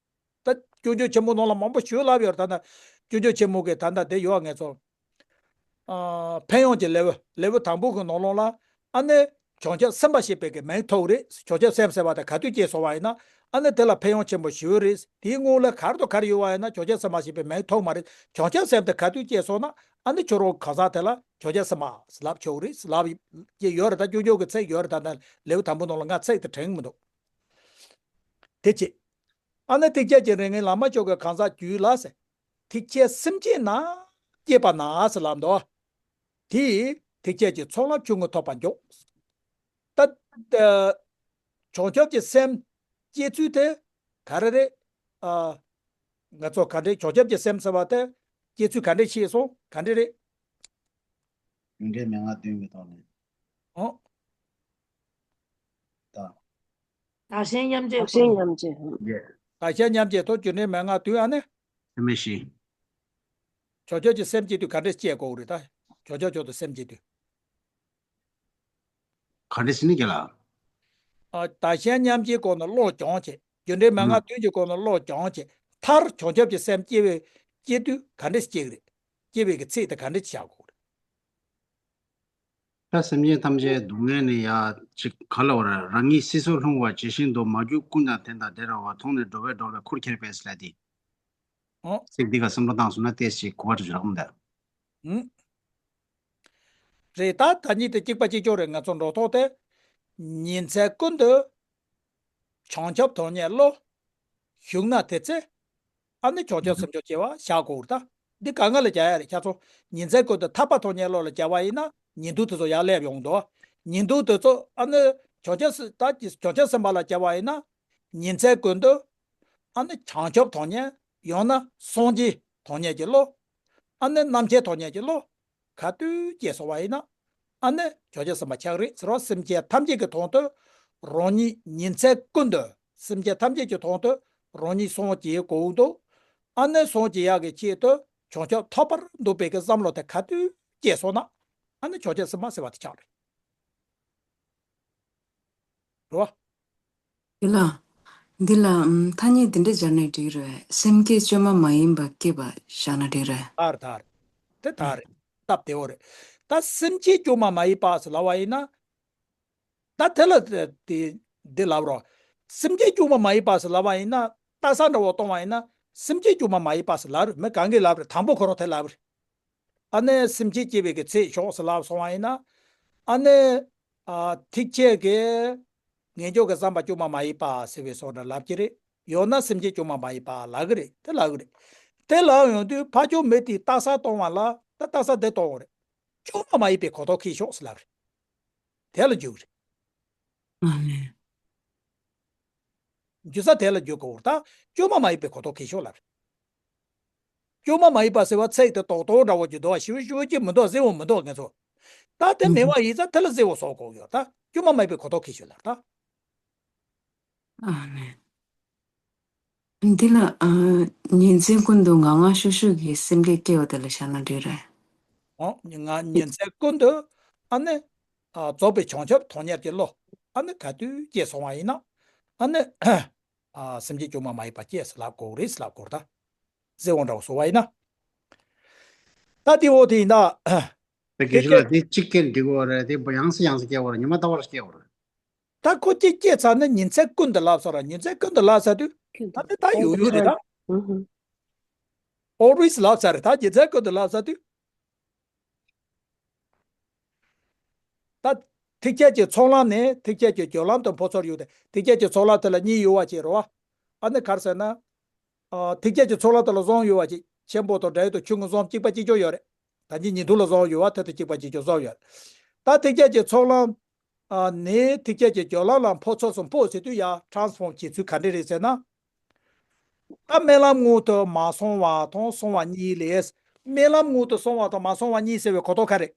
ད་སྐྱབས་འཇུག་ཆེན་མོ་ནང་ལ་མང་པོ་ཞིག་ལབ་ཡོད་རེད། ད་ལྟ་སྐྱབས་འཇུག་ཆེན་མོ་གི་ད་ལྟ་དེ་ཡོད་ངེད་ཚོ། ཨ། ཕན་ཡོན་གྱི་ལེའུ་ལེའུ་དང་པོ་གི་ནང་ལོགས་ལ་ཨ་ནི་བྱང་ཆུབ་སེམས་དཔའ་ཞེས་པའི་གི་མིང་ཐོགས་རེད། བྱང་ཆུབ་སེམས་ཟེར་བ་དེ་ག་དུས་སྐྱེས་སོང་བ་ཡིན་ན་ཨ་ནི་དེ་ལ་ཕན་ཡོན་ཆེན་པོ་ཞེ་པོ་རེད། དེའི་སྔོན་ལ་ག་རེ་དང་ག་རེ་ཡོད་པ་ཡིན་ན་བྱང་ཆུབ་སེམས་དཔའ་ཞེས་པའི་མིང་ཐོགས་མ་རེད། བྱང་ཆུབ་སེམས་དེ་ག་དུས་སྐྱེས་སོང་ན་ཨ་ནི་ཁྱོད་རང་གང་ཟག་དེ་ལ་བྱང་ཆུབ་སེམས་དཔའ་ལབ་ཆོག་རེད་ལབ་ཀྱི་ཡོད་རེད། ད་སྐྱབས་འཇུག་གི་ཚིག་ཡོད་རེད། ད་ལྟ་ལེའུ་དང་པོ་ནང་ལ་ང་ཚིག་དེ་དྲན་གྱི་མི་འདུག་དེ་ཅི། ཨ་ནི་ཐིག་ཁྱད་ཀྱི་རིགས་ངེས་བླ་མ་མཆོག་གི་གང་ཟག་རྒྱུད་ལ་ཟེར། ཐིག་ཁྱད་སེམས་བསྐྱེད་ན་སྐྱེས་པ་ན་ཟེར་ལབ་འདུག་དེས་ཐིག་ཁྱད་ཀྱི་ཚོགས་ལ་ཆུང་ངུ་ཐོབ་པར་འཇོག་ད་ལྟ་བྱང་ཆུབ་ཀྱི་སེམས་སྐྱེ་ཚུལ་དེ་ག་རེ་རེད། ཨ། ང་ཚོ་ག་འདྲའི་བྱང་ཆུབ་ཀྱི་སེམས་ཟེར་བ་དེ་སྐྱེ་ཚུལ་ག་འདྲས་ཤེས་སོང་། ག་འདྲས་རེད། རྒྱུ་འབྲས་མན་ངག་བདུན་གྱི་ཐོག་ནས། ཨོ། ད། བདག་གཞན་མཉམ་བརྗེའི་བདག་གཞན་སྒོ་ནས། མཉམ་བརྗེ། ཡེ། བདག་གཞན་མཉམ་བརྗེ་ཐོག་རྒྱུ་འབྲས་མན་ངག་བདུན། ཨ་ནི། ཚད་མེད་བཞི། བྱང་ཆུབ་ཀྱི་སེམས་སྐྱེ་དུས་ག་འདྲས་སྐྱེ་དགོས་རེད་ད། བྱང་ཆུབ་མཆོག་ཏུ་སེམས་སྐྱེ་དུས། ག་འདྲས་ཟེར་ན་རྒན་ལགས། ཨ། བདག་གཞན་མཉམ་བརྗེའི་སྒོ་ནས་བློ་སྦྱོང་བྱེད། རྒྱུ་འབྲས་མན་ངག་ཨུ། བདུན་གྱི་སྒོ་ནས་བློ་སྦྱོང་བྱེད། མཐར་བྱང་ཆུབ་ཀྱི་སེམས་སྐྱེ་བའི་སྐྱེ་དུས་ག་འདྲས་སྐྱེ་གི་རེད། སྐྱེ་བའི་གི་ཚིག་དེ་ག་འདྲས་བྱ་དགོས་རེད། ད་སེམས་ཅན་ཐམས་ཅད་སྡུག་བསྔལ་ནས་ཡར་ཅིག་ག་ལ་བར་རང་ཉིད་སྲིད་མཚོར་ལྷུང་བ་ཇི་བཞིན་དུ། མ་གྱུར་ཀུན་དང་དེ་དང་དེ་འདྲ་བ། མཐོང་ནས་འགྲོ་བས་སྒྲོལ་བའི་ཁུར་ཁྱེར་བས་ལབ་དེ། ཨོ། ཚིག་འདི་ག་བསམ་བློ་བཏང་སོང་ན་ཏོག་ཙམ་གོ་བ་འདྲ་ཞིག་རག་གི་མི་འདུག་ཨང་། རེད། ད་ད་གཉིས་དེ་གཅིག་པ་གཅིག་རྐྱང་རེད། ང་ཚོ་འགྲོ་ཐོག་དེ་ཉིན་མཚན་ཀུན་ཏུ་བྱང་ཆུབ་མཐོང་ནས་བློ་ཞུགས་ན་དེ་ཚེ། ཨ་ནི་བྱང་ཆུབ་སེམས་མཆོག་སྐྱེ་བ་བཞག་དགོས་རེད། ད་འདི་ག་ང་ལ་རྒྱག་ཡ་རེད། ཁྱེད་ཚོ་ཉིན་མཚན་ཀུན་ཏུ་ཐར་པ་མཐོང་ནས་བློ་ལ་སྦྱར་བ་ཡིན་ན་ཉིན་དུ་དེ་ཚོ་ཡར་སླེབས་ཡོང་འདུག་ཉིན་དུ་དེ་ཚོ་ཨ་ནི་བྱང་ཆུབ་སེ་ད་བྱང་ཆུབ་སེམས་དཔའ་ལ་སྦྱར་བ་ཡིན་ན། ཉིན་མཚན་ཀུན་ཏུ། ཨ་ནི་བྱང་ཆུབ་མཐོང་ནས་ཡང་ན་སངས་རྒྱས་མཐོང་ནས་ཀྱི་བློ། ཨ་ནི་རྣམ་མཁྱེན་མཐོང་ནས་ཀྱི་བློ། ག་དུས་སྐྱེས་སོང་བ་ཡིན་ན། ཨ་ནི་བྱང་ཆུབ་སེམས་དཔའ་ཆགས་རེད་ཟེར་བ། སེམས་ཅན་ཐམས་ཅད་ཀྱི་དོན་དུ། རང་ཉིད་ཉིན་མཚན་ཀུན་ཏུ་སེམས་ཅན་ཐམས་ཅད་ཀྱི་དོན་དུ། རང་ཉིད་སངས་རྒྱས་དགོས་འདུག་ཨ་ནི་སངས་རྒྱས་ཡག་གི་ཆེད་དུ་བྱང་ཆུབ་ཐོབ་པར་འདོད་པའི་གི་བསམ་བློ་དེ་ག་དུས་སྐྱེས་སོང་ན། ཨ་ནི་བྱང་ཆུབ་སེམས་དཔའ་ཟེར་བ་དེ་ཆགས་རེད། རེད་བ། འདི་ལ། འདི་ལ་ཨམ། ཐ་སྙད་འདི་འདྲ་སྦྱར་ནས་འགྲིག་རེད། སེམས་བསྐྱེད་བཅོས་མ་མ་ཡིན་པ་སྐྱེས་པ་བཞག་ན་འགྲིག་རེད། ད་རེད་ད་རེད། དེ་ད་རེད། སྟབས་བདེ་བོ་རེད། ད་སེམས་བསྐྱེད་བཅོས་མ་མ་ཡིན་པ་ཟེར་ལབ་པ་ཡིན་ན། ད་དེ་ལ་དེ་འདི་ལབ་རོགས། སེམས་བསྐྱེད་བཅོས་མ་མ་ཡིན་པ་ཟེར་ལབ་པ་ཡིན་ན། ལྟ་ས་འདྲ་བོ་གཏོང་བ་ཡིན་ན། སེམས་བསྐྱེད་བཅོས་མ་མ་ཡིན་པ་ཟེར་ལབ་རེད། མི་གང་གིས་ལབ་རེད། དང་པོ་ཁོ་རང་དེ་ལབ་རེད། ཨ་ནི་སེམས་བསྐྱེད་སྐྱེ་བའི་གི་ཚེ་ཞོག་ཟེར་ལབ་སོང་བ་ཡིན་ན། ཨ་ནི། ཨ། ཐེག་ཆེན་གྱི་ངེས་འབྱུང་གི་བསམ་པ་བཅོས་མ་མ་ཡིན་པ་ཟེར་བའི་སོགས་ལ་ལབ་ཀྱི་རེད། ཡང་ན་སེམས་བསྐྱེད་བཅོས་མ་མ་ཡིན་པ་ལབ་ཀྱི་རེད། དེ་ལབ་ཀྱི་རེད། དེ་ལབ་ཡོང་དུས་ཕར་ཕྱོགས་མི་དེས་ལྟ་ས་གཏོང་བ་ལ་ད་ལྟ་ས་དེ་གཏོང་བ་རེད། བཅོས་མ་མ་ཡིན་པའི་གོ་རྟོགས་འཁེལ་ཤོག་ཟེར་ལབ་རེད། དེ་ལ་འཇུག་རེད། ཨ་ནི། འཇུག་ས་དེ་ལ་འཇུག་དགོས་རེད། ད་བཅོས་མ་མ་ཡིན་པའི་གོ་རྟོགས་འཁེལ་ཤོག་ལབ་རེད། བཅོས་མ་མ་ཡིན་པ་ཟེར་བ་ཚིག་དེ་རྡོག་རྡོག་འདྲ་བོ་ཅིག་འདུག་བ། ཞེ་པོ་ཞེ་པོ་ཅིག་མི་འདུག་གཟེར་བོ་མི་འདུག་ང་ཚོ། ད་དེ་མེད་པ་ཡིན་ཙང་དེ་ལ་གཟེར་བོ་བཟོ་དགོས་ཡོད། ད་བཅོས་མ་མ་ཡིན་པའི་གོ་རྟོགས་འཁེལ་ཤོག་ལབ་རེད་ད། ཨ་ནི། འདི་ལ་ཨ། ཉིན་མཚན་ཀུན་ཏུ་ངང་ངང་ཤུགས་ཤུགས་ཀྱིས་སེམས་བསྐྱེད་སྐྱེ་བ་དེ་ལ་བཞག་ན་འགྲིག་རེད། འོ། ང་ཉིན་མཚན་ཀུན་ཏུ་ཨ་ནི། ཨ། རྫོགས་པའི་བྱང་ཆུབ་མཐོང་ཉེར་གྱི་བློ། ཨ་ནི་ག་དུས་སྐྱེས་སོང་བ་ཡིན་ན། ཨ་ནི། ཨ། སེམས་བསྐྱེད་བཅོས་མ་མ་ཡིན་པ་སྐྱེས་ཟེར་ལབ་དགོས་རེད་ཟེར་ལབ་དགོས་རེད་ད། གཟེར་བོ་འདྲ་བོ་བཟོ་བ་ཡིན་ན། ད་དེ་འོ་དེ་ཡིན་ད། དེ་དགེ་ཞུ་ལ་དེ་གཅིག་སྐྱེས་འགྲིག་གི་རེད། དེ་ཡང་སེ་ཡང་སེ་སྐྱེ་བ་རེད། ཉི་མ་ལྟ་བར་སྐྱེ་བ་རེད། ད་ཁོ་གཅིག་སྐྱེས་ཚར་ན་ཉིན་མཚན་ཀུན་ཏུ་ལབ་ས་ར། ཉིན་མཚན་ཀུན་ཏུ་ལབ་ས་དུས། ད་དེ་ད་ཡོད་ཡོད་རེད་ད། ཨོལ་ཝེས་ལབ་ས་རེད། ད་ཉིན་མཚན་ཀུན་ཏུ་ལབ་ས་དུས། ད་ཐེག་ཆེན་གྱི་ཚོགས་ལམ་ནས་ཐེག་ཆེན་གྱི་སྦྱོར་ལམ་དུ་འཕོ་ཚུལ་ཡོད་དེ། ཐེག་ཆེན་གྱི་ཚོགས་ལམ་དེ་ལ་གཉིས་ཡོད་པ་ཅིག་རེད་བ། ཨ་ནི་ག་རེ་ཟེར་ན། ཨ། ཐེག་ཆེན་གྱི་ཚོགས་ལམ་དེ་ལ་གསུམ་ཡོད་པ་ཅིག་ཆེན་པོ་དང་འབྲེལ་ཡོད་དུ་ཆུང་ངུ་གསུམ་གཅིག་པ་གཅིག་རྐྱང་ཡོད་རེད། ད་གིན་ཉིན་ཐོ་ལ་གསུམ་ཡོད་པ་དེ་དང་གཅིག་པ་གཅིག་རྐྱང་གསུམ་ཡོད་རེད། ད་ཐེག་ཆེན་གྱི་ཚོགས་ལམ། ཨ། ནས་ཐེག་ཆེན་གྱི་སྦྱོར་ལམ་ལ་འཕོ་ཚུལ་སོང་། འཕོ་ཟེར་དུས་ཡ་ཊ་རན་སི་ཕོརམ་བྱེད་ཚུལ་ག་འདྲ་རེད་ཟེར་ན། ད་རྨི་ལམ་སྔོན་དུ་མ་སོང་བ་དང་སོང་བ་གཉིས་ལས། རྨི་ལམ་སྔོན་དུ་སོང་བ་དང་མ་སོང་བ་གཉིས་ཟེར་བའི་གོ་རྟོགས་ག་རེ།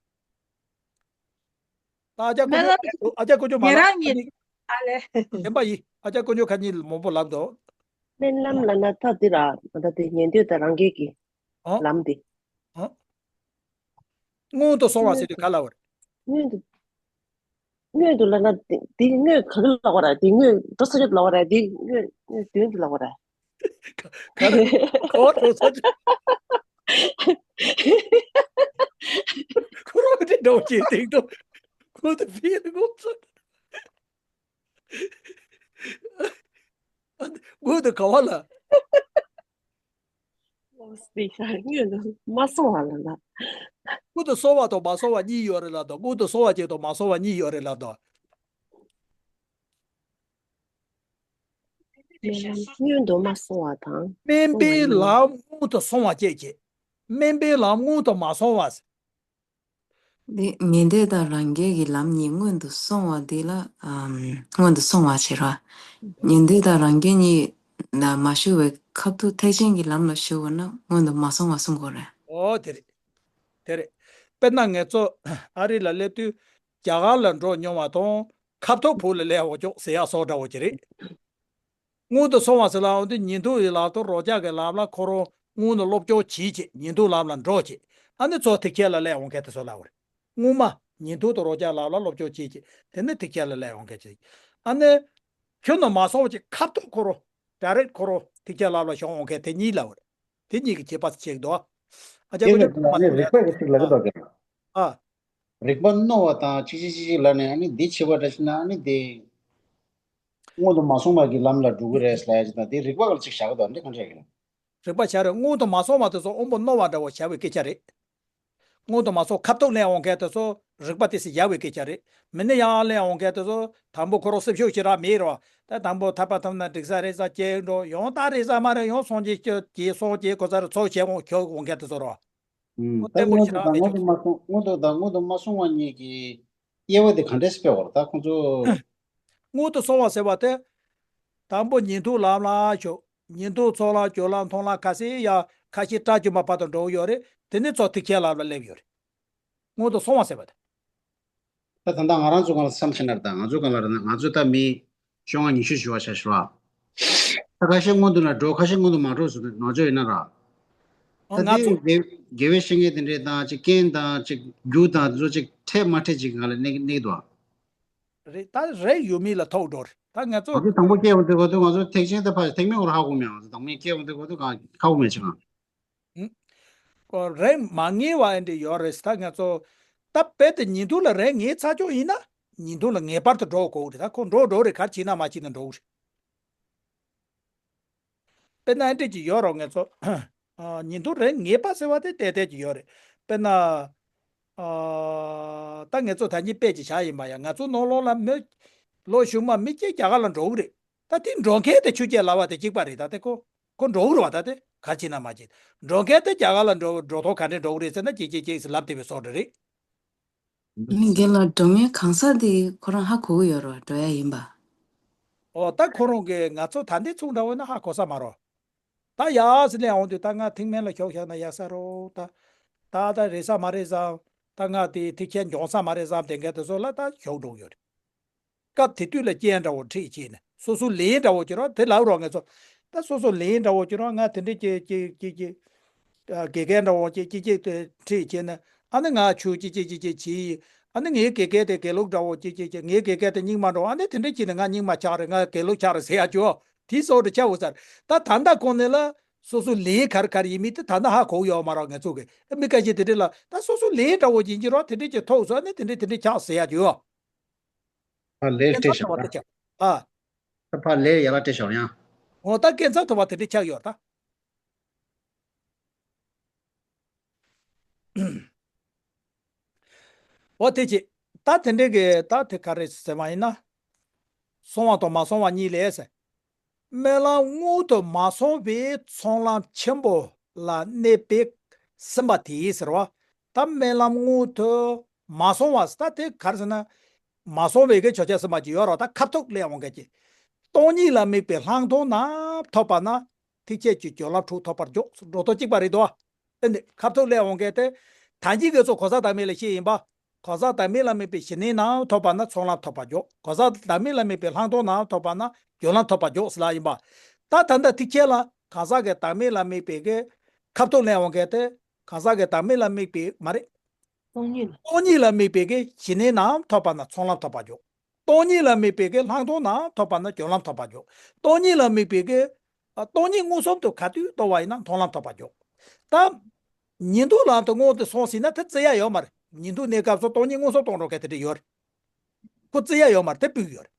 ད་ཨ་ཅག་དཀོན་མཇུག་རྨི་ལམ་ཨ་ཅག་དཀོན་མཇུག་མ་ཉན་རང་ལབ་ཉན། ཨ་ལས། བདེན་པ་ཡིན། ཨ་ཅག་དཀོན་མཇུག་ཁ་གཉིས་མང་པོ་ལབ་འདུག་རྨི་ལམ་ལབ་ན་ད་འདི་ར། ད་དེ་ཉན་དུས་ད་རང་རྒྱལ་གྱི་ཨོ། ལམ་འདི། ཨོ། སྔོན་དུ་སོང་བ་ཟེར་དུས་ག་ལབ་པ་རེད། སྔོན་དུ། སྔོན་དུ་ལབ་ན་དེ་དེ་སྔོན་ག་གི་ལབ་པ་རེད། དེ་སྔོན་འགྲོ་ས་ཆ་དུ་ལབ་པ་རེད། དེ་སྔོན་སྔོན་དོན་དུ་ལབ་པ་རེད། ག་ག་རེ། ག་བ་འགྲོ་ས་ཆ། ཁོ་རང་དེ་འདྲ་བོ་ཅིག་སྟེང་དུ་ཁོ་དེ་ཕི་ལ་ངོ་ཚ། ཨ། སྔོན་དུ་ག་བ་ལ། སྔོན་དུ་མ་སོང་བ་ལ་ལ། སྔོན་དུ་སོང་བ་དང་མ་སོང་བ་གཉིས་ཡོད་རེད་ལབ་དང་། སྔོན་དུ་སོང་བ་ཅིག་དང་མ་སོང་བ་གཉིས་ཡོད་རེད་ལབ་དང་། སྨོན་ལམ་སྔོན་དུ་མ་སོང་བ་དང་། སྨོན་པའི་ལམ་སྔོན་དུ་སོང་བ་བཅས་ཀྱི། སྨོན་པའི་ལམ་སྔོན་དུ་མ་སོང་བ། འདི་ཉན་ཐོས་དང་རང་རྒྱལ་གྱི་ལམ་གཉིས་སྔོན་དུ་སོང་བ་འདི་ལ། ཨམ། སྔོན་དུ་སོང་བ་བྱེད་རོགས། ཉན་ཐོས་དང་རང་རྒྱལ་གཉིས་ལ་མ་ཞུགས་པའི་ཁ་ཐུག་ཐེག་ཆེན་གྱི་ལམ་ལ་ཞུགས་པ་ན་སྔོན་དུ་མ་སོང་བ་གསུང་དགོས་རེད། ཨོ་དེ་རེད། དེ་རེད། དཔེར་ན་ང་ཚོ་ཨ་རི་ལ་སླེབས་དུས་རྒྱ་གར་ལ་འགྲོ་མྱོང་བ་དང་ཁ་ཐུག་བོད་ལ་སླེབས་འོང་ཆོག་ཟེར་ཡག་བཟོ་འདྲ་བོ་ཅིག་རེད། སྔོན་དུ་སོང་བ་ཟེར་ལབ་འོང་དུས་ཉན་ཐོས་ཀྱི་ལམ་དང་རང་རྒྱལ་གྱི་ལམ་ལ་ཁོ་རང་སྔོན་ལ་སློབ་སྦྱོང་བྱེད་བྱེད། ཉན་ཐོས་ལམ་ལ་འགྲོ་བྱེད། ཨ་ནི་ཚོ་ཐེག་ཆེན་ལ་སླེབས་འོང་མཁན་དེ་ཚོ་ལབ་པ་རེད། སྔོན་མ་ཉན་ཐོས་དང་རང་རྒྱལ་ལམ་ལ་སློབ་སྦྱོང་བྱེད་བྱེད། དེ་ནས་ཐེག་ཆེན་ལ་སླེབས་འོང་མཁན་ཅིག་ཨ་ནི་ཁྱོན་ནས་མ་སོང་བ་ཅིག་ཁ་ཐུག་ཁོ་རང་ཌའི་རེག་ཁོ་རང་ཐེག་ཆེན་ལམ་ལ་ཞུགས་འོང་མཁན་དེ་གཉིས་ལབ་པ་རེད། དེ་གཉིས་ཀྱི་ཁྱད་པར་ཕྱེ་གི་འདུག་ཨ་ཅག་དེ་ཀུན་ལ་ཅིག་ཨ་ནི་རིགས་པ་གི་ཚིག་ལབ་ཀྱི་འདུག་ཨ། རིགས་པ་རྣོ་བ་དང་གཅིག་གཅིག་གཅིག་གཅིག་ལབ་ནས་ཨ་ནི་འདི་བྱེད་པ་འདྲ་ཞིག་ན་ཨ་ནི་དེ། སྔོན་དུ་མ་སོང་བ་གི་ལམ་ལ་འགྲོ་གི་རེད་ལབ་ཡ་ཅིག་དང་། དེ་རིགས་པ་ག་ལ་ཅིག་བཞག་གི་འདུག་འདི་གང་འདྲ་ཡིན། རིག་པ་བྱ་རེད། སྔོན་དུ་མ་སོང་བ་དེ་ཚོ་དབང་པོ་རྣོ་བ་འདྲ་བོ་བྱ་བའི་སྐད་ཆ་རེད། སྔོན་དུ་མ་སོང་ཁ་ཐུག་ལེན་འོང་མཁན་དེ་ཚོ་རིག་པ་དེ་སྲིད་བྱ་བའི་སྐད་ཆ་རེད། མི་ནི་ཡང་ལེན་འོང་མཁན་དེ་ཚོ་དང་པོ་ཁོ་རང་སེམས་ཤུགས་ཞེ་དྲག་མེད་རེད་བ། ད་དང་པོ་ཐར་པ་ཐོབ་ན་འགྲིག་ས་རེད་ས་སྐྱེ་འགྲོ་ཡང་ད་རེད་ས་མ་རེད། ཡང་སངས་རྒྱས་སྐྱེ་སྐྱེ་སངས་རྒྱས་གོ་ས་རུ་ཚོགས་བྱས་འོང་ཁྱོད་འོང་མཁན་དེ་ཚོ་རེད་བ། ཨུམ། ཁོ་ད་བརྟན་པོ་སྔོན་ཞེ་དྲག་དུ་མེད་སྔོན་ཆོག་དུ་མ་སོང་སྔོན་དུ་དང་སྔོན་དུ་མ་སོང་བ་གཉིས་ཀྱི་དབྱེ་བ་དེ་ག་འདྲས་སྤེལ་བར་ད་ཁོང་ཚོ། སྔོན་དུ་སོང་བ་ཟེར་བ་དེ། དང་པོ་ཉིན་ཐོ་ལམ་ལ་ཞོག་ཉིན་ཐོ་ཚོགས་ལམ་སྦྱོར་ལམ་མཐོང་ལམ་ཁ་སེ་ཡ་ཁ་ཤས་སྐྲ་བཅུ་མ་བར་དུ་འགྲོ་གི་ཡོད་རེད། དེ་ནི་ཚོགས་ཐིག་ཁྱེད་ལ་སླེབས་ཡོད་རེད། སྔོན་དུ་སོང་བ་ཟེར་བ་དེ། ད་ད་ལྟ་ང་རང་ཚོ་གང་ལ་བསམ་ཤེས་ན་རེད། ད་ང་ཚོ་གང་ལ་རེད་ན་ང་ཚོ་ད་མི་བཅོ་ལྔ་ཉི་ཤུ་ཞུ་བ་བྱ་ཞུ་བ། ད་ཁ་ཤས་སྔོན་དུ་ན་འགྲོ་ཁ་ཤས་སྔོན་དུ་མ་འགྲོ་ཟེར་ནོར་བཅོས་ཡིན་ན་ར། ཨོ་ད་ང་དེ་ཚོ་དགེ་དགེ་བའི་བཤེས་གཉེན་དེ་འདྲས་དང་ཅིག་རྐྱེན་དང་ཅིག་རྒྱུ་དང་དེ་ཚོ་ཅིག་འཕྲད་མ་འཕྲད་ཅིག་གང་ལ་གནས་གནས་འདུག་ཨ། རེད། ད་རེད་ཡོད་མེད་ལ་ཐོགས་འགྲོ་རེད། ད་ང་ཚོ། ང་ཚོ་དང་པོ་སྐྱེ་བ་དེ་གོ་དུས་ང་ཚོ་ཐེག་ཆེན་དེ་ཕ་ཐེག་དམན་སྐོར་ཧ་གོ་མེད། ང་ཚོ་དང་པོ་སྐྱེ་བ་དེ་གོ་དུས་གང་ཧ་གོ་མེད་ཅིག་ཨ། ཧུམ། ཁོ་རེད་མ་ངེས་བ་ཨེ་འདྲ་ཡོད་རེད། ད་ང་ཚོ་ད་རྦད་དེ་ཉིན་ཐོ་ལ་རེད་ངེས་ཚར་ཆོག་ཡིན་ན་ཉིན་ཐོ་ལ་ངེས་པར་དུ་འགྲོ་དགོས་རེད། ད་ཁོ་འགྲོ་འགྲོ་རེད། གར་བྱེད་ན་མ་བྱེད་ན་འགྲོ་གི་རེད། དཔེར་ན་ཨེ་འདྲ་ཅིག་ཡོད་རོགས་ང་ཚོ། ཨ། ཉིན་ཐོ་རེད་ངེས་པ་ཟེར་བ་དེ་ཏན་ཏན་ཅིག་ཡོད་རེད། དཔེར་ན། ཨ། ད་ང་ཚོ་ད་གིན་དཔེ་ཅིག་བཞག་ཡིན་པ་ཡ། ང་ཚོ་ནང་ལོགས་ལ་མི་ལོ་གཞུག་མ་མི་གཅིག་རྒྱ་གར་ལ་འགྲོ་གི་རེད། ད་དེ་འགྲོ་མཁན་དེ་ཆོས་རྒྱལ་ལགས་པ་དེ་གཅིག་པ་རེད། ད་དེ་ཁོ་ཁོ་འགྲོ་གི་རེད་བ། ད་དེ་ག་རེ་བྱས་ན་མ་བྱེད། འགྲོ་མཁན་དེ་རྒྱ་གར་ལ་འགྲོ་འགྲོ་ཐོག་ག་འདྲས་འགྲོ་གི་རེད་ཟེར་ན་གཅིག་གཅིག་གཅིག་ཟེར་ལབ་བསྡད་པའི་བཟོ་འདྲ་རེད། མི་སྒེར་ལ་འགྲོ་མཁན་གང་ཟག་དེ་ཁོ་རང་ཧ་གོ་གི་ཡོད་རེད་བ། འགྲོ་ཡ་ཡིན་པ། ཨོ་ད་ཁོ་རང་གིས་ང་ཚོ་ད་འདི་ཚུགས་འདྲ་བོ་ན་ཧ་གོ་ས་མ་རོ། ད་ཡག་ཟེར་ནས་འོང་དུས་ད་ང་ཐེག་དམན་ལ་ཞོག་བཞག་ན་ཡག་ས་རོ། ད་ད་ད་རེད་ས་མ་རེད་ས། ད་ང་དེ་ཐེག་ཆེན་འབྱོངས་ས་མ་རེད་བསམ་དེ་འགའ་དེ་ཚོ་ལ་ད་ཞོག་འགྲོ་གི་ཡོད་རེད། སྐབས་དེ་དུས་ལ་རྐྱེན་འདྲ་བོ་འཁྲིད་བྱས་ནས་སོ་སོ་ལས་འདྲ་བོ་བྱེད་རོགས་དེ་ལབ་རོགས་ང་ཚོ། ད་སོ་སོ་ལས་འདྲ་བོ་བྱེད་རོགས་ང་དེ་འདྲས་ཀྱི་ཀྱི་ཀྱི་ཀྱི། དགེ་རྒན་འདྲ་བོ་ཅིག་ཅིག་ཅིག་ཏུ་ཁྲིད་བྱས་ནས་ཨ་ནི་ང་ཆོས་ཅིག་ཅིག་ཅིག་ཅིག་བྱས་ཡིན། ཨ་ནི་ངའི་དགེ་རྒན་དེ་དགེ་ལུགས་འདྲ་བོ་ཅིག་ཅིག་ཅིག་ངའི་དགེ་རྒན་དེ་རྙིང་མ་འདྲ་བོ་ཨ་ནི་དེ་འདྲས་བྱས་ནས་ང་རྙིང་མ་ཆགས་རེད། ང་དགེ་ལུགས་ཆགས་རེད་ཟེར་ཡ་ཅོ་དེ་སོགས་དུ་ཆགས་འོ་ཟེར། ད་ད་ལྟ་གོང་ནས་ལ་སོ་སོ་ལས་ག་རེ་ག་རེ་ཡིན་མིན་དེ་ད་ལྟ་ཧ་གོ་ཡོད་མ་རེད། ང་ཚོ་གི་མི་ཁ་ཤས་དེ་འདྲས་ལ་ད་སོ་སོ་ལས་འདྲ་བོ་ཡིན་གྱི་རོགས་དེ་འདྲས་ཀྱི་ཐོག་སོ་ཨ་ནི་དེ་འདྲས་དེ་འདྲས་ཆགས་ཟེར་ཡ་ཅོ། ཕར་ལས་སྐད་འཕྲད་ཆགས་ཤོར་ན། ཨ། ད་ཕར་ལས་ཡར་ལ་སྐད་འཕྲད་ཤོར་ཡང་། འོ་ད་སྐད་འཕྲིན་ཐོབ་པ་དེ་འདྲ་ཆགས་ཡོད་ད། འོ་དེ་ཅི། ད་དེ་འདྲའི་གི་ད་དེ་ག་རེ་ཟེར་བ་ཡིན་ན། སོང་བ་དང་མ་སོང་བ་གཉིས་ལས་ཟེར། སྨོན་ལམ་སྔོན་དུ་མ་སོང་བའི་ཚོགས་ལམ་ཆེན་པོ་ལ་གནས་པའི་སེམས་པ་དེས་ཟེར་བ། ད་སྨོན་ལམ་སྔོན་དུ་མ་སོང་བ་ཟེར་ད་དེ་ག་རེ་ཟེར་ན། མ་སོང་བའི་གི་ཆོས་ཅན་སེམས་པ་ཅིག་ཡོད་རོགས་ད་ཁ་ཐུག་ལས་འོང་མཁན་ཅིག་སྟོང་ཉིད་ལ་དམིགས་པའི་ལྷག་མཐོང་རྣམས་ཐོབ་པ་ན་ཐེག་ཆད་ཀྱི་སྦྱོར་ལམ་དྲུག་ཐོབ་པར་འཇོག་འགྲོ་ཐོག་གཅིག་པ་རེད་དོ། ཨེ་འདི་ཁ་ཐུག་ལས་འོང་མཁན་དེ། ད་གིན་གི་ཚོ་གོ་ས་བདག་མེད་ལ་བཤད་ཡིན་པ། གོ་ས་བདག་མེད་ལ་དམིགས་པའི་ཞི་གནས་རྣམས་ཐོབ་པ་ན་ཚོགས་ལམ་ཐོབ་པར་འཇོག་གོ་ས་བདག་མེད་ལ་དམིགས་པའི་ལྷག་མཐོང་རྣམས་ཐོབ་པ་ན་སྦྱོར་ལམ་ཐོབ་པར་འཇོག་ཟེར་ལ་ཡིན་པ། ད་ད་ལྟ་ཐེག་ཆད་ལ་གང་ཟག་གི་བདག་མེད་ལ་དམིགས་པའི་གི་ཁ་ཐུག་ལས་འོང་མཁན་དེ། གང་ཟག་གི་བདག་མེད་ལ་དམིགས་པའི་མ་རེད། སྟོང་ཉིད་ལ། སྟོང་ཉིད་ལ་དམིགས་པའི་གི་ཞི་གནས་རྣམས་ཐོབ་པ་ན་ཚོགས་ལམ་ཐོབ་པར་འཇོག་སྟོང་ཉིད་ལ་དམིགས་པའི་གི་ལྷག་མཐོང་རྣམས་ཐོབ་པ་ན་སྦྱོར་ལམ་ཐོབ་པར་འཇོག་སྟོང་ཉིད་ལ་དམིགས་པའི་གི། ཨ། སྟོང་ཉིད་མངོན་སུམ་དུ་ག་དུས་རྟོགས་པ་ཡིན་ན་མཐོང་ལམ་ཐོབ་པར་འཇོག་ད། ཉིན་ཐོ་ལམ་དུ་སྔོན་དུ་སོང་ཟིན་ན་དེ་བརྩི་ཡ་ཡོད་མ་རེད། ཉིན་ཐོ་གནས་སྐབས་སུ་སྟོང་ཉིད་མངོན་སུམ་གཏོང་རོགས་མཁན་དེ་འདྲ་ཡོད་རེད། ཁོ་བརྩི་ཡ་ཡོད་མ་རེད། དེ་སྤུས་ཡོད་རེད།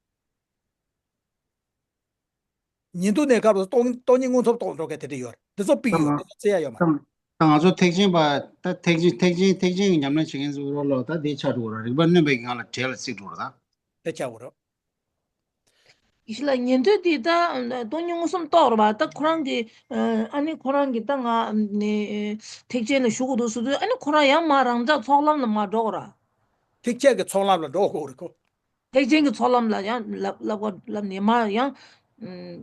ཉིན་ཐོ་གནས་སྐབས་སུ་སྟོང་སྟོང་ཉིད་མངོན་སུམ་གཏོང་རོགས་མཁན་དེ་འདྲ་ཡོད་རེད། དེ་ཚོ་སྤུས་ཡོད་རེད། དེ་ཚོ་བརྩི་ཡ་ཡོད་མ་རེད། ད་ང་ཚོ་ཐེག་ཆེན་པ་ད་ཐེག་ཆེན་ཐེག་ཆེན་ཐེག་ཆེན་གྱི་ཉམས་ལེན་བྱེད་མཁན་ཚོ་རོགས་ལ་ད་དེ་ཆགས་འགྲོ་གི་རེད། རིག་པ་སྣོན་པའི་ངང་ལ་བྲེལ་ལ་ཚིག་འགྲོ་གི་རེད་ད། དེ་ཆགས་འགྲོ་གི་རེད། ཡེ་ཤེས་ལགས་ཉན་ཐོས་དེ་ད་སྟོང་ཉིད་མངོན་སུམ་རྟོགས་རེད་པ། ད་ཁོ་རང་གི་ཨ་ནི་ཁོ་རང་གི་ད་ང་ནི་ཐེག་ཆེན་ལ་ཞུགས་དགོས་འདུག་ཟེར་དུས་ཨ་ནི་ཁོ་རང་ཡང་མ་རང་ཅག་ཚོགས་ལམ་ལ་མ་འགྲོ་གི་རེད། ཐེག་ཆེན་གྱི་ཚོགས་ལམ་ལ་འགྲོ་དགོས་རེད་ཁོ། ཐེག་ཆེན་གྱི་ཚོགས་ལམ་ལ་ཡང་ལབ་ལབ་གོ་ལབ་ནས་མ་ཡང་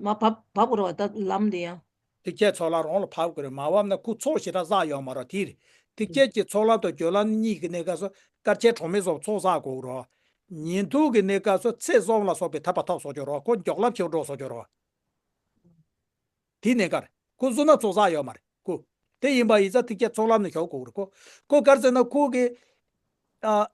མ་བབ་བབ་དགོས་རེད་པ། ད་ལམ་དེ་ཡང་། ཐེག་ཆེན་ཚོགས་ལམ་རང་ལ་བབ་དགོས་རེད། མ་བབ་ན་ཁོ་ཚོགས་ཞེ་དྲག་བསགས་ཡོད་མ་རེད། དེ་རེད། ཐེག་ཆེན་གྱི་ཚོགས་ལམ་དང་སྦྱོར་ལམ་གཉིས་ཀྱི་གནས་སྐབས་སུ་དཀར་ཆའི་གྲངས་མེད་སོགས་ཚོགས་བསགས་དགོས་རེད། ཉན་ཐོས་ཀྱི་གནས་སྐབས་སུ་ཚེ་གསུམ་ལ་སོགས་པའི་ཐར་པ་ཐོབ་སོགས་ཀྱི་རེད། ཁོ་མགྱོགས་ལམ་ཕྱིར་འགྲོ་སོགས་ཀྱི་རེད། དེའི་གནས་སྐབས་ཁོ་བསོད་ནམས་ཚོགས་བསགས་ཡོད་མ་རེད་ཁོ། དེ་ཡིན་པ་ཡིན་ཙང་ཐེག་ཆེན་ཚོགས་ལམ་ནས་ཞུགས་དགོས་རེད་ཁོ། ཁོ་ག་རེ་ཟེར་ན་ཁོ་གི། ཨ།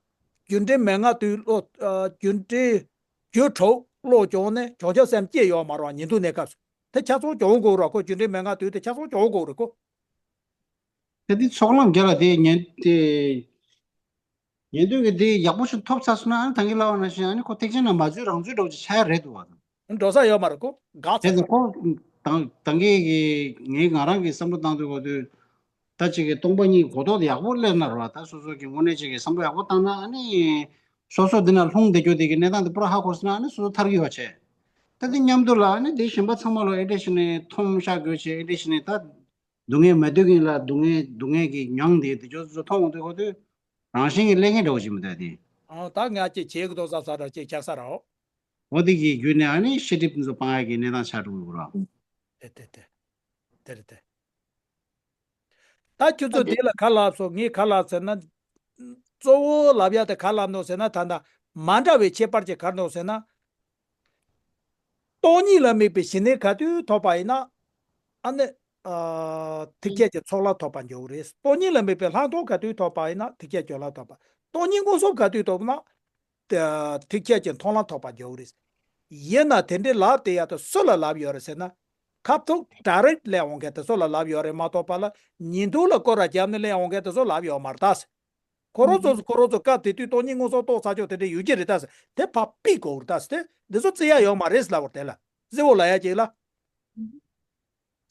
རྒྱུ་འབྲས་མན་ངག་དུས་བློ། ཨ། རྒྱུ་འབྲས། རྒྱུ་དྲུག་བློ་སྦྱོང་ནས་བྱང་ཆུབ་སེམས་སྐྱེས་ཡོད་མ་རེད་པ། ཉན་ཐོས་གནས་སྐབས་སུ་དེ་ཆ་ཚང་སྦྱོང་དགོས་རེད་ཁོ། རྒྱུ་འབྲས་མན་ངག་དུས་དེ་ཆ་ཚང་སྦྱོང་དགོས་རེད་ཁོ། དེ་དེ་ཚོགས་ལམ་རྒྱ་ལ་དེ་ཉན་དེ། ཉན་ཐོས་ཀྱི་དེ་ཡག་པོ་ཞིག་ཐོབ་ཚར་སོང་ན་ཨ་ནི་ད་གིན་ལབ་པ་ནང་བཞིན་ཨ་ནི་ཁོ་ཐེག་ཆེན་ནང་མ་འཛུལ་རང་འཛུལ་འདྲ་བོ་ཅིག་ཆགས་ཡ་རེད་འདུག་པ། འགྲོ་ས་ཡོད་མ་རེད་ཁོ། འགག་ཚར། དེ་ཚོ་ཁོ་ད་ ད་གིན་གི་ངས་ང་རང་གི་བསམ་བློ་བཏང་དུས་གོ་དུས། ད་ཅིག་གི་སྟོང་པ་ཉིད་གོ་རྟོགས་ཡག་པོ་སླེབས་ན་རེད་བ། ད་སོ་སོ་གི་དངོས་གནས་ཅིག་གི་བསམ་བློ་ཡག་པོ་བཏང་ན། ཨ་ནི་སོ་སོ་འདི་ན་ལྷུང་བསྡད་རྒྱུ་དེ་གི་གནས་སྟངས་དེ་པུ་ར་ཧ་གོ་སོང་ན། ཨ་ནི་སོ་སོ་ཐར་གི་ཡོད་བྱས། ད་དེ་མཉམ་དུ་ལ་ཨ་ནི་དེ་གཞན་པ་ཚང་མ་ལ་ཨེ་འདྲ་ཞིག་ནས་འཐོམ་བཞག་དགོས་བྱས། ཨེ་འདྲ་ཞིག་ནས་ད་སྡུག་བསྔལ་མ་འདོད་མཁན་ལ་སྡུག་བསྔལ་སྡུག་བསྔལ་གྱི་མྱོང་དེ་དེ་ཚོ་མཐོང་འོང་དུས་གོ་དུས། རང་བཞིན་གྱི་ལས་ངན་འདྲ་བོ་ཞིག་མི་འདུག་དེ། ཨ་ད་ང་ཅིག་བྱེད་ཀྱི་འདུག་ས་ས་ར་ཅིག་ཆགས་ས་ར། འོ་དེ་གི་བརྒྱུད་ནས་ཨ་ནི་ཤེས་སྒྲིབ་འདི་ཚོ་སྤང་ཡག་གི་གནས་སྟངས་ཆགས་འགྲོ་གི་ར། དེ་དེ་དེ། དེ་རེད་དེ། ད་ཁྱོད་ཚོ་དེ་ལ་ག་ལབ་སོང་། ངས་ག་ལབ་ཟེར་ན། གཙོ་བོ་ལབ་ཡག་དེ་ག་ལབ་ནོ་ཟེར་ན། ད་ལྟ་མ་འདྲ་བའི་ཁྱད་པར་ཅིག་ག་རེ་འདུག་ཟེར་ན། སྟོང་ཉིད་ལ་དམིགས་པའི་ཞི་གནས་ག་དུས་ཐོབ་པ་ཡིན་ན། ཨ་ནི། ཨ། ཐེག་ཆད་ཀྱི་ཚོགས་ལ་ཐོབ་པ་འགྱུར་རེད། སྟོང་ཉིད་ལ་དམིགས་པའི་ལྷག་མཐོང་ག་དུས་ཐོབ་པ་ཡིན་ན་ཐེག་ཆད་སྦྱོར་ལམ་ཐོབ་པ། སྟོང་ཉིད་མངོན་སུམ་ག་དུས་ཐོབ་ན། ཐེག་ཆད་ཀྱི་མཐོང་ལམ་ཐོབ་པ་འགྱུར་རེད། ཡིན་ན་དེ་འདྲའི་ལབ་དེ་ཡག་ཏུ་སུ་ལ་ལབ་ཡོད་རེད་ཟེར་ན། ཁ་ཐུག་ཌའི་རེག་སླེབས་འོང་མཁན་དེ་ཚོ་ལ་ལབ་ཡོད་རེད་མ་གཏོགས་པ་ལ། ཉིན་ཐོ་ལ་སྐོར་ར་བརྒྱབ་ནས་སླེབས་འོང་མཁན་དེ་ཚོ་ལབ་ཡོད་མ་རེད་ད། ཁོ་རང་ཚོ་ཁོ་རང་ཚོ་སྐབས་དེ་དུས་སྟོང་ཉིད་མངོན་སུམ་རྟོགས་ཚར་ཆོག་དེ་འདྲ་ཡོད་ཀྱི་རེད་ད་ཟེར། དེ་ཕར་ཕུད་དགོས་རེད་ད་ཟེར། དེ་འདི་ཚོ་བརྩི་ཡག་ཡོད་མ་རེད་ཟེར་ལབ་པ་རེད་དེ་ལ། གཟི་བོ་ལབ་ཡག་ཅིག་ལ།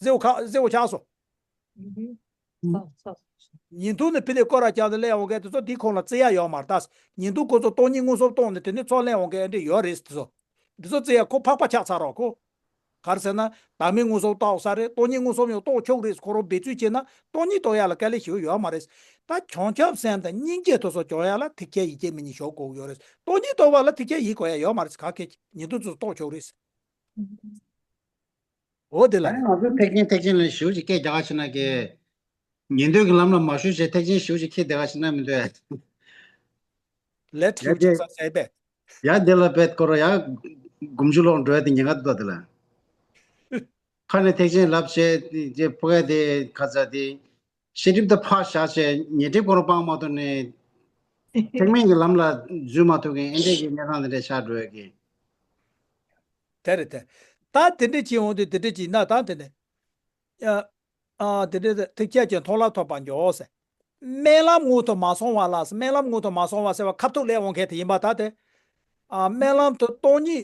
གཟི་བོ་ཁ་གཟི་བོ་ཆགས་སོང་། ཉིན་ཐོ་ནས་ཕུད་དེ་སྐོར་ར་བརྒྱབ་ནས་སླེབས་འོང་མཁན་དེ་ཚོ་དེ་ཁོང་ལ་བརྩི་ཡག་ཡོད་མ་རེད་ད། ཉིན་ཐོ་ཁོ་ཚོ་སྟོང་ཉིད་མངོན་སུམ་རྟོགས་ནས་དེ་ནས་ཚུར་སླེབས་འོང་མཁན་འདྲ་ཡོད་རེད་དེ་ཚོ། འདི་ཚོ་བརྩི་ཡག་ཁོ་ཕག་པ་ཆགས་ཚར་རོགས་ཁོ། ག་རེ་ཟེར་ན། བདག་མེད་མངོན་སུམ་རྟོགས་ས་རེད། སྟོང་ཉིད་མངོན་སུམ་ཡང་རྟོགས་ཆོག་རེད། ཁོ་རང་འབད་རྩོལ་བྱས་ན་སྟོང་ཉིད་རྟོགས་ཡག་ལ་དཀའ་ལས་ཞེ་པོ་ཡོད་མ་རེད། ད་བྱང་ཆུབ་སེམས་དང་སྙིང་རྗེ་དེ་ཚོ་སྦྱོང་ཡག་ལ་ཐེག་ཆད་ཡིད་ཆེས་མི་ཉན་ཞོག་དགོས་ཡོད་རེད། སྟོང་ཉིད་རྟོགས་པ་ལ་ཐེག་ཆད་ཡིད་དགོས་ཡག་ཡོད་མ་རེད། ག་གེ་ཉིན་ཐོ་ཚོ་རྟོགས་ཆོག་རེད། འོ་དེ་ལ། ཨ་ནི་ང་ཚོ་ཐེག་ཆེན་ཐེག་ཆེན་ལ་ཞེ་པོ་ཅིག་སྐད་རྒྱག་ག་ཕྱིན་ན་གི། ཉན་ཐོས་ཀྱི་ལམ་ལ་མ་ཞུགས་བྱས་ཐེག་ཆེན་ཞེ་པོ་ཅིག་ཁྱེར་བསྡད་ག་ཕྱིན་ན་མི་འདོད། ལས་ཡ་ཐིག་དེ། ཅིག་ས་ཟད་པས། ཡ་དེ་ལ་བེད་ཀོ་རོ་ཡ། དགུ་བཅུ་ལོག་འགྲོ་ཡ་དེ་ཉེན་ཁ་འདུག་དེ་ལ། ཁ་ནས་ཐེག་ཆེན་ལབ་བྱས་ཏེ་ཕོ་ཡ་དེ་ཁ་ཚ་དེ། ཤེས་སྒྲིབ་དེ་ཕར་བཞག་བྱས་ཉེས་སྒྲིབ་ཁོ་རང་སྤང་མ་ཐུབ་ནས། ཐེག་དམན་གྱི་ལམ་ལ་འཛུལ་མ་ཐུབ་མཁན་ཨེ་འདྲས་ཀྱི་གནས་སྟངས་དེ་འདྲས་ཆགས་འགྲོ་ཡ་གི། དེ་རེད་དེ། ད་དེ་འདྲས་བྱེད་འོང་དུས་དེ་འདྲས་བྱེད་ན་ད་དེ་ནས། ཨ། ཨ། དེ་འདྲས་ཐེག་ཆད་ཀྱི་མཐོང་ལམ་ཐོབ་པར་འགྱུར་ཟེར། དམན་ལམ་སྔོན་དུ་མ་སོང་བ་ལ་ཟེར། དམན་ལམ་སྔོན་དུ་མ་སོང་བ་ཟེར་བ་ཁ་ཐུག་སླེབས་འོང་མཁན་དེ་ཡིན་པ་ད་དེ། ཨ། དམན་ལམ་དུ་སྟོང་ཉིད་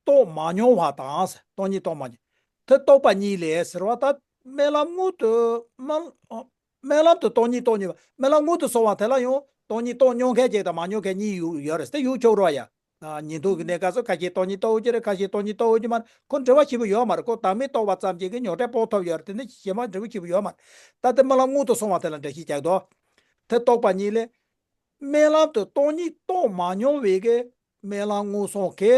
རྟོགས་མ་མྱོང་བ་དང་ཟེར། སྟོང་ཉིད་རྟོགས་མ་མྱོང་། དེ་རྟོགས་པ་གཉིས་ལས་ཟེར་བ་ད་དམན་ལམ་སྔོན་དུ་མ། དམན་ལམ་དུ་སྟོང་ཉིད་རྟོགས་མྱོང་བ། དམན་ལམ་སྔོན་དུ་སོང་བ་དེ་ལ་ཡང་སྟོང་ཉིད་རྟོགས་མྱོང་མཁན་ཅིག་དང་མ་མྱོང་མཁན་གཉིས་ཡོད་ཡོད་རེད་དེ། ཡོད་ཆོག་རོགས་ཡ། ཉིན་ཐོ་གི་གནས་སྐབས་སུ་ཁ་ཤས་སྟོང་ཉིད་རྟོགས་ཀྱི་རེད། ཁ་ཤས་སྟོང་ཉིད་རྟོགས་ཀྱི་མ་རེད། ཁོ་འབྲེལ་བ་ཞེ་པོ་ཡོད་མ་རེད། ཁོ་བདག་མེད་རྟོགས་པ་ཙམ་གྱིས་ཀྱི་མྱོང་འཕྲད་སྤོང་ཐུབ་ཡོད་རེད། དེ་ནི་གཞན་མ་འབྲེལ་བ་ཞེ་པོ་ཡོད་མ་རེད། ད་དེ་དམན་ལམ་སྔོན་དུ་སོང་བ་དེ་ལ་འགྲེལ་བཤད་རྒྱག་དོ། དེ་རྟོགས་པ་གཉིས་ལས། དམན་ལམ་དུ་སྟོང་ཉིད་རྟོགས་མ་མྱོང་བའི་གི་དམན་ལམ་སྔོན་སོང་གི་